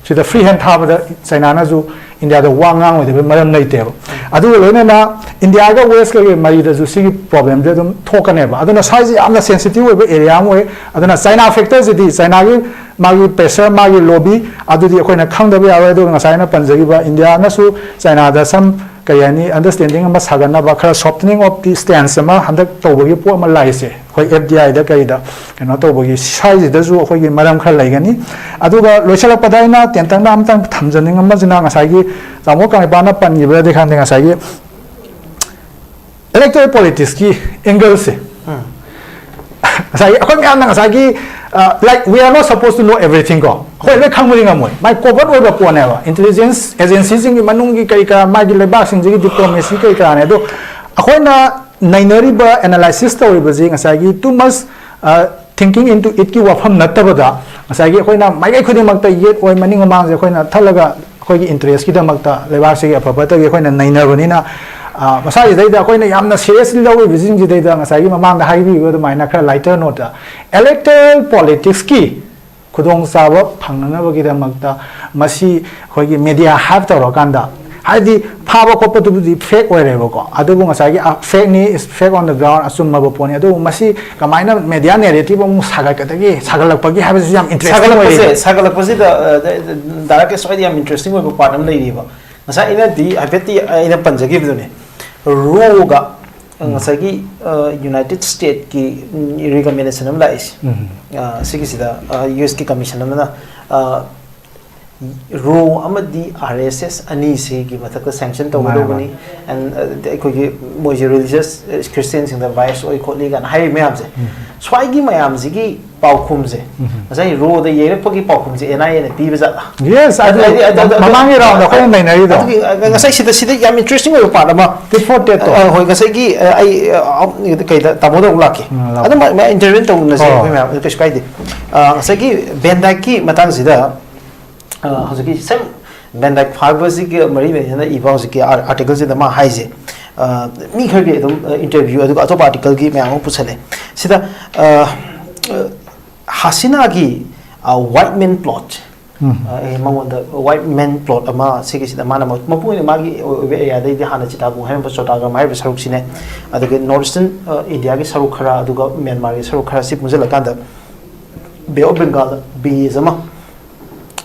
ꯁꯤꯗ ꯐ꯭ꯔꯤ ꯍꯦꯟ ꯊꯥꯕꯗ ꯆꯥꯏꯅꯥꯅꯁꯨ ꯏꯟꯗꯤꯌꯥꯗ ꯋꯥ ꯉꯥꯡꯉꯣꯏꯗꯕꯒꯤ ꯃꯔꯝ ꯂꯩꯇꯦꯕ꯫ ꯑꯗꯨꯒ ꯂꯣꯏꯅꯅ ꯏꯟꯗꯤꯌꯥꯒ ꯋꯦꯁꯀꯒꯤ ꯃꯔꯤꯗꯁꯨ ꯁꯤꯒꯤ ꯄ꯭ꯔꯣꯕ꯭ꯂꯦꯝꯁꯦ ꯑꯗꯨꯝ ꯊꯣꯛꯀꯅꯦꯕ꯫ ꯑꯗꯨꯅ ꯁ꯭ꯋꯥꯏꯁꯦ ꯌꯥꯝꯅ ꯁꯦꯟꯁꯤꯇꯤꯚ ꯑꯣꯏꯕ ꯑꯦꯔꯤꯌꯥ ꯑꯃ ꯑꯣꯏ꯫ ꯑꯗꯨꯅ ꯆꯥꯏꯅꯥ ꯐꯦꯛꯇꯔꯁꯤꯗꯤ, ꯆꯥꯏꯅꯥꯒꯤ ꯃꯥꯒꯤ ꯄ꯭ꯔꯦꯁꯔ, ꯃꯥꯒꯤ ꯂꯣꯕꯤ, ꯑꯗꯨꯗꯤ ꯑꯩꯈꯣꯏꯅ ꯈꯪꯗꯕ ꯌꯥꯔꯣꯏ꯫ ꯑꯗꯨꯒ ꯉꯁꯥꯏ ꯑꯩꯅ ꯄꯟꯖꯈꯤꯕ ꯏꯟꯗꯤꯌꯥꯅꯁꯨ ꯆꯥꯏꯅꯥꯗ ꯁꯝ, ꯀꯔꯤ ꯍꯥꯏꯅꯤ, ꯑꯟꯗꯔꯁ꯭ꯇꯦꯟꯗꯤꯡ ꯑꯃ ꯁꯥꯒꯠꯅꯕ, ꯈꯔ softening of the stance ꯑꯃ ꯍꯟꯗꯛ ꯇꯧꯕꯒꯤ ꯄꯣꯠ ꯑꯃ ꯂꯥꯛꯏꯁꯦ, ꯑꯩꯈꯣꯏ ꯑꯦꯐ ꯗꯤ ꯑꯥꯏꯗ ꯀꯔꯤꯗ ꯀꯩꯅꯣ ꯇꯧꯕꯒꯤ ꯁ꯭ꯋꯥꯏꯁꯤꯗꯁꯨ ꯑꯩꯈꯣꯏꯒꯤ ꯃꯔꯝ ꯈꯔ ꯂꯩꯒꯅꯤ꯫ ꯑꯗꯨꯒ ꯂꯣꯏꯁꯤꯜꯂꯛꯄꯗ ꯑꯩꯅ ꯇꯦꯟꯇꯛꯅ ꯑꯝꯇꯪ ꯊꯝꯖꯅꯤꯡꯕꯁꯤꯅ ꯉꯁꯥꯏꯒꯤ ꯇꯥꯃꯣ ꯀꯪꯂꯩꯄꯥꯛꯅ ꯄꯟꯈꯤꯕꯗꯤ ꯈꯪꯗꯦ, ꯉꯁꯥꯏꯒꯤ ꯏꯂꯦꯛꯇꯣꯔꯦꯜ ꯄꯣꯂꯤꯇꯤꯛꯁꯀꯤ ꯑꯦꯡꯒꯜꯁꯦ꯫ ꯉꯁꯥꯏꯒꯤ ꯑꯩꯈꯣꯏ ꯃꯌꯥꯝꯅ ꯉꯁꯥꯏꯒꯤ, ꯑ, like, we are not supposed to know everything ꯀꯣ, ꯑꯩꯈꯣꯏ ꯂꯣꯏ ꯈꯪꯕꯗꯤ ꯉꯝꯃꯣꯏ, ꯃꯥꯏ ꯀꯣꯚꯔꯠ ꯑꯣꯏꯕ ꯄꯣꯠꯅꯦꯕ꯫ ꯏꯟꯇꯦꯂꯤꯖꯦꯟꯁ ꯑꯦꯖꯦꯟꯁꯤꯁꯤꯡꯒꯤ ꯃꯅꯨꯡꯒꯤ ꯀꯔꯤ ꯀꯔꯥ, ꯃꯥꯒꯤ ꯂꯩꯕꯥꯛꯁꯤꯡꯁꯤꯒꯤ ꯗꯤꯄ꯭ꯂꯣꯃꯦꯁꯤ ꯀꯔꯤ ꯀꯔꯥꯅꯦ꯫ ꯑꯗꯣ ꯑꯩꯈꯣꯏꯅ ꯅꯩꯅꯔꯤꯕ, ꯑꯦꯅꯥꯂꯥꯏꯁꯤꯁ ꯇꯧꯔꯤꯕꯁꯤ ꯉꯁꯥꯏꯒꯤ too much, ꯑ, thinking into itꯀꯤ ꯋꯥꯐꯝ ꯅꯠꯇꯕꯗ, ꯉꯁꯥꯏꯒꯤ ꯑꯩꯈꯣꯏꯅ ꯃꯥꯏꯀꯩ ꯈꯨꯗꯤꯡꯃꯛꯇ ꯌꯦꯠ ꯑꯣꯏ, ꯃꯅꯤꯡ ꯃꯃꯥꯡꯁꯦ ꯑꯩꯈꯣꯏꯅ ꯊꯠꯂꯒ ꯑꯩꯈꯣꯏꯒꯤ ꯏꯟꯇꯔꯦꯁꯀꯤꯗꯃꯛꯇ, ꯂꯩꯕꯥꯛꯁꯤꯒꯤ ꯑꯐ ꯐꯠꯇꯒꯤ ꯑꯩꯈꯣꯏꯅ ꯅꯩꯅꯕꯅꯤꯅ, ꯑ, ꯃꯁꯥꯁꯤꯗꯩꯗ ꯑꯩꯈꯣꯏꯅ ꯌꯥꯝꯅ seriously ꯂꯧꯔꯤꯕꯁꯤꯡꯁꯤꯗꯩꯗ ꯉꯁꯥꯏꯒꯤ ꯃꯃꯥꯡꯗ ꯍꯥꯏꯕꯤꯕ ꯑꯗꯨꯃꯥꯏꯅ ꯈꯔ lighter note ꯇ electoral politics ꯀꯤ ꯈꯨꯗꯣꯡꯆꯥꯕ ꯐꯪꯅꯅꯕꯒꯤꯗꯃꯛꯇ ꯃꯁꯤ ꯑꯩꯈꯣꯏꯒꯤ media hype ꯇꯧꯔꯀꯥꯟꯗ, ꯍꯥꯏꯗꯤ ꯐꯥꯕ ꯈꯣꯠꯄꯗꯨꯕꯨꯗꯤ fake ꯑꯣꯏꯔꯦꯕꯀꯣ, ꯑꯗꯨꯕꯨ ꯉꯁꯥꯏꯒꯤ, ꯑ, fake ꯅꯤ, is fake on the ground, ꯑꯆꯨꯝꯃꯕ ꯄꯣꯠꯅꯤ, ꯑꯗꯨꯕꯨ ꯃꯁꯤ ꯀꯃꯥꯏꯅ media narrative ꯑꯃꯨꯛ ꯁꯥꯒꯠꯀꯗꯒꯦ, ꯁꯥꯒꯠꯂꯛꯄꯒꯤ ꯍꯥꯏꯕꯁꯤꯁꯨ ꯌꯥꯝ interesting ꯑꯣꯏꯔꯦ꯫ ꯁꯥꯒꯠꯂꯛꯄꯁꯦ ꯁꯥꯒꯠꯂꯛꯄꯁꯤꯗ ꯗꯥꯏꯔꯦꯛ ꯑꯩꯅ ꯌꯥꯝ interesting ꯑꯣꯏꯕ part ꯑꯃ ꯂꯩꯔꯤꯕ꯫ ꯉꯁꯥꯏ ꯑꯩꯅꯗꯤ ꯍꯥꯏꯐꯦꯠꯇꯤ ꯑꯩꯅ ꯄꯟꯖꯈꯤꯕꯗꯨꯅꯦ, ꯔꯣꯒ ꯉꯁꯥꯏꯒꯤ ꯌꯨꯅꯥꯏꯇꯦꯗ ꯁ꯭ꯇꯦꯠꯀꯤ recommendation ꯑꯃ ꯂꯥꯛꯏꯁꯦ꯫ ꯑ, ꯁꯤꯒꯤꯁꯤꯗ ꯌꯨ ꯑꯦꯁ ꯀꯤ ꯀꯃꯤꯁꯟ ꯑꯃꯅ, ꯑ, ꯔꯣ ꯑꯃꯗꯤ ꯑꯥꯔ ꯑꯦꯁ ꯑꯦꯁ ꯑꯅꯤꯁꯤꯒꯤ ꯃꯊꯛꯇ ꯁꯦꯡꯁꯟ ꯇꯧꯒꯗꯧꯕꯅꯤ꯫ ꯑꯦꯟ ꯑꯩꯈꯣꯏꯒꯤ ꯃꯣꯏꯁꯦ ꯔꯤꯂꯤꯖꯁ ꯈ꯭ꯔꯤꯁꯇꯤꯌꯟꯁꯤꯡꯗ ꯕꯥꯏꯁ ꯑꯣꯏ ꯈꯣꯠꯂꯤ ꯀꯥꯏꯅ ꯍꯥꯏꯔꯤ ꯃꯌꯥꯝꯁꯦ꯫ ꯁ꯭ꯋꯥꯏꯒꯤ ꯃꯌꯥꯝꯁꯤꯒꯤ ꯄꯥꯎꯈꯨꯝꯁꯦ, ꯉꯁꯥꯏ ꯔꯣꯗ ꯌꯩꯔꯛꯄꯒꯤ ꯄꯥꯎꯈꯨꯝꯁꯦ ꯑꯦꯟ ꯑꯥꯏ ꯑꯦꯅ ꯄꯤꯕ ꯖꯥꯠꯂ? Yes, ꯑꯗꯨ ꯑꯗꯨ- ꯑꯗꯨ- ꯑꯗꯨ- ꯑꯗꯨ- ꯃꯃꯥꯡꯒꯤ round ꯗ ꯑꯩꯈꯣꯏꯅ ꯅꯩꯅꯔꯤꯗꯣ꯫ ꯑꯗꯨꯒꯤ, ꯑ, ꯉꯁꯥꯏ ꯁꯤꯗ ꯁꯤꯗ ꯌꯥꯝ interesting ꯑꯣꯏꯕ part ꯑꯃ, Tit for tat ꯇꯣ꯫ ꯑ, ꯍꯣꯏ, ꯉꯁꯥꯏꯒꯤ, ꯑ, ꯑꯩ, ꯑ, ꯑ, ꯀꯩꯗ ꯇꯥꯃꯣꯗ ꯑꯃꯨꯛ ꯂꯥꯛꯀꯦ꯫ ꯎꯝ, ꯂꯥꯛꯑꯣ꯫ ꯑꯗꯨꯝ ꯃ- ꯃ- intervene ꯇꯧꯅꯁꯦ ꯍꯣꯏ꯫ ꯑꯩꯈꯣꯏ ꯃꯌꯥꯝ, ꯑꯗꯨ ꯀꯩꯁꯨ ꯀꯥꯏꯗꯦ꯫ ꯑ, ꯉꯁꯥꯏꯒꯤ ꯚꯦꯟ ꯗꯥꯏꯛꯀꯤ ꯃꯇꯥꯡꯁꯤꯗ, ꯑ, ꯍꯧꯖꯤꯛꯀꯤ ꯁꯦꯝ ꯚꯦꯟ ꯗꯥꯏꯛ ꯐꯥꯕꯁꯤꯒ ꯃꯔꯤ ꯂꯩꯅꯅ ꯏꯕ ꯍꯧꯖꯤꯛꯀꯤ ꯑꯥꯔ- article ꯁꯤꯗ ꯃꯥ ꯍꯥꯏꯁꯦ, ꯑ, ꯃꯤ ꯈꯔꯒꯤ ꯑꯗꯨꯝ, ꯑ, interview, ꯑꯗꯨꯒ ꯑꯇꯣꯞꯄ article ꯒꯤ ꯃꯌꯥꯝ ꯑꯃ ꯄꯨꯁꯜꯂꯦ꯫ ꯁꯤꯗ, ꯑ, ꯑ, ꯍꯥꯁꯤꯅꯥꯒꯤ, ꯑ, white man plot, ꯑ, ꯑꯩ ꯃꯉꯣꯟꯗ white man plot ꯑꯃ ꯁꯤꯒꯤꯁꯤꯗ ꯃꯥꯅ ꯃ- ꯃꯄꯨꯡ ꯑꯣꯏꯅ ꯃꯥꯒꯤ ꯑꯣꯏꯕ ꯑꯦꯔꯤꯌꯥꯗꯩꯗꯤ ꯍꯥꯟꯅ ꯆꯤꯇꯥꯒꯣꯡ ꯍꯥꯏꯔꯝꯕ ꯆꯣꯇꯥꯒ꯭ꯔꯥꯝ ꯍꯥꯏꯔꯤꯕ ꯁꯔꯨꯛꯁꯤꯅꯦ, ꯑꯗꯒꯤ ꯅꯣꯔꯠ ꯏꯁꯇꯔꯟ, ꯑ, ꯏꯟꯗꯤꯌꯥꯒꯤ ꯁꯔꯨꯛ ꯈꯔ, ꯑꯗꯨꯒ ꯃ꯭ꯌꯥꯟꯃꯥꯔꯒꯤ ꯁꯔꯨꯛ ꯈꯔ, ꯁꯤ ꯄꯨꯟꯁꯤꯜꯂꯀꯥꯟꯗ ꯕꯦ ꯑꯣꯐ ꯕꯦꯡꯒꯥꯜꯗ ꯕꯦꯁ ꯑꯃ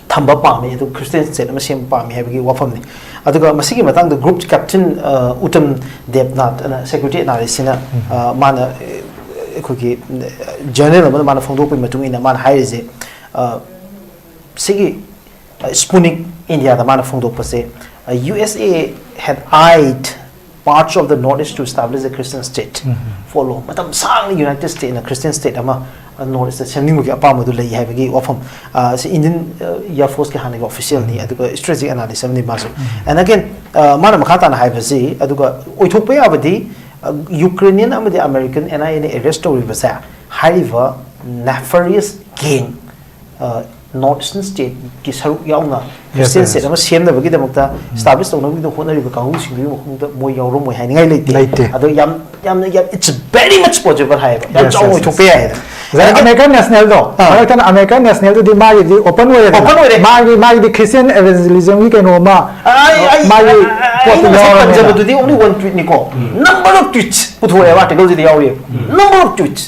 ꯊꯝꯕ ꯄꯥꯝꯃꯤ, ꯑꯗꯨꯒ ꯈ꯭ꯔꯤꯁꯇꯤꯌꯟ ꯁ꯭ꯇꯦꯠ ꯑꯃ ꯁꯦꯝꯕ ꯄꯥꯝꯃꯤ ꯍꯥꯏꯕꯒꯤ ꯋꯥꯐꯝꯅꯤ꯫ ꯑꯗꯨꯒ ꯃꯁꯤꯒꯤ ꯃꯇꯥꯡꯗ ꯒ꯭ꯔꯨꯞ ꯀꯦꯞꯇꯦꯟ, ꯑ, ꯎꯇꯝ ꯗꯦꯕꯅꯥꯊ ꯑꯅ ꯁꯦꯀ꯭ꯌꯨꯔꯤꯇꯤ ꯑꯦꯅꯥꯂꯤꯁꯁꯤꯅ, ꯑ, ꯃꯥꯅ, ꯑ, ꯑꯩꯈꯣꯏꯒꯤ ꯖꯔꯅꯦꯜ ꯑꯃꯗ ꯃꯥꯅ ꯐꯣꯡꯗꯣꯛꯄꯒꯤ ꯃꯇꯨꯡ ꯏꯟꯅ ꯃꯥꯅ ꯍꯥꯏꯔꯤꯁꯦ, ꯑ, ꯁꯤꯒꯤ, ꯑ, ꯁ꯭ꯄꯨꯅꯤꯛ ꯏꯟꯗꯤꯌꯥꯗ ꯃꯥꯅ ꯐꯣꯡꯗꯣꯛꯄꯁꯦ, ꯑ, "U S A had eyed parts of the North East to establish a Christian state for long." ꯃꯇꯝ ꯁꯥꯡꯅ ꯌꯨꯅꯥꯏꯇꯦꯗ ꯁ꯭ꯇꯦꯠꯅ ꯈ꯭ꯔꯤꯁꯇꯤꯌꯟ ꯁ꯭ꯇꯦꯠ ꯑꯃ, ꯑ, ꯅꯣꯔꯠ ꯏꯁꯇ ꯁꯦꯝꯅꯤꯡꯕꯒꯤ ꯑꯄꯥꯝꯕꯗꯨ ꯂꯩ ꯍꯥꯏꯕꯒꯤ ꯋꯥꯐꯝ, ꯑ, ꯁꯤ ꯏꯟꯗꯤꯌꯟ, ꯑ, ꯏꯌꯥꯔ ꯐꯣꯔꯁꯀꯤ ꯍꯥꯟꯅꯒꯤ ꯑꯣꯐꯤꯁꯤꯌꯦꯜꯅꯤ, ꯑꯗꯨꯒ ꯁ꯭ꯇ꯭ꯔꯦꯇꯦꯖꯤꯛ ꯑꯦꯅꯥꯂꯤꯁ ꯑꯃꯅꯤ ꯃꯥꯁꯨ꯫ ꯑꯦꯟ ꯑꯒꯦꯟ, ꯃꯥꯅ ꯃꯈꯥ ꯇꯥꯅ ꯍꯥꯏꯕꯁꯤ, ꯑꯗꯨꯒ ꯑꯣꯏꯊꯣꯛꯄ ꯌꯥꯕꯗꯤ, ꯑ, ꯌꯨꯀ꯭ꯔꯦꯅꯤꯌꯟ ꯑꯃꯗꯤ ꯑꯃꯦꯔꯤꯀꯟ ꯑꯦꯟ ꯑꯥꯏ ꯑꯦꯅ ꯑꯦꯔꯦꯁ ꯇꯧꯔꯤꯕꯁꯦ, ꯍꯥꯏꯔꯤꯕ nefarious gang, ꯑ, North Eastern Stateꯀꯤ ꯁꯔꯨꯛ ꯌꯥꯎꯅ Christian State ꯑꯃ ꯁꯦꯝꯅꯕꯒꯤꯗꯃꯛꯇ establish ꯇꯧꯅꯕꯒꯤꯗꯃꯛ ꯍꯣꯠꯅꯔꯤꯕ ꯀꯥꯡꯕꯨꯁꯤꯡꯗꯨꯒꯤ ꯃꯈꯣꯡꯗ ꯃꯣꯏ ꯌꯥꯎꯔꯝꯃꯣꯏ ꯍꯥꯏꯅꯤꯡꯉꯥꯏ ꯂꯩꯇꯦ꯫ ꯂꯩꯇꯦ꯫ ꯑꯗꯣ ꯌꯥꯝ ꯌꯥꯝꯅ ꯌꯥꯝ it's very much possible ꯍꯥꯏꯌꯦꯕ, ꯌꯥꯝ Yes, ꯆꯥꯎꯅ yes, ꯑꯣꯏꯊꯣꯛꯄ yes. ꯌꯥꯏꯌꯦꯕ꯫ ꯉꯁꯥꯏ American Nationalꯗꯣ, ꯑꯥ꯫ ꯃꯔꯛꯇꯅ American Nationalꯗꯨꯗꯤ ꯃꯥꯒꯤꯗꯤ open ꯑꯣꯏꯔꯦꯗꯅ꯫ Open ꯑꯣꯏꯔꯦ꯫ ꯃꯥꯒꯤ ꯃꯥꯒꯤꯗꯤ Christian evangelismꯒꯤ ꯀꯩꯅꯣ ꯑꯃ ꯑꯩ- ꯑꯩ- ꯃꯥꯒꯤ ꯑꯩ- ꯄꯣꯠꯇꯨ ꯑꯩꯅ ꯉꯁꯥꯏ ꯌꯥꯎꯔꯕꯅꯤꯅ꯫ ꯄꯟꯖꯕꯗꯨꯗꯤ only one tweetꯅꯤꯀꯣ꯫ Number of tweets ꯄꯨꯊꯣꯛꯑꯦꯕ articleꯁꯤꯗ ꯌꯥꯎꯔꯤꯕ꯫ Number of tweets꯫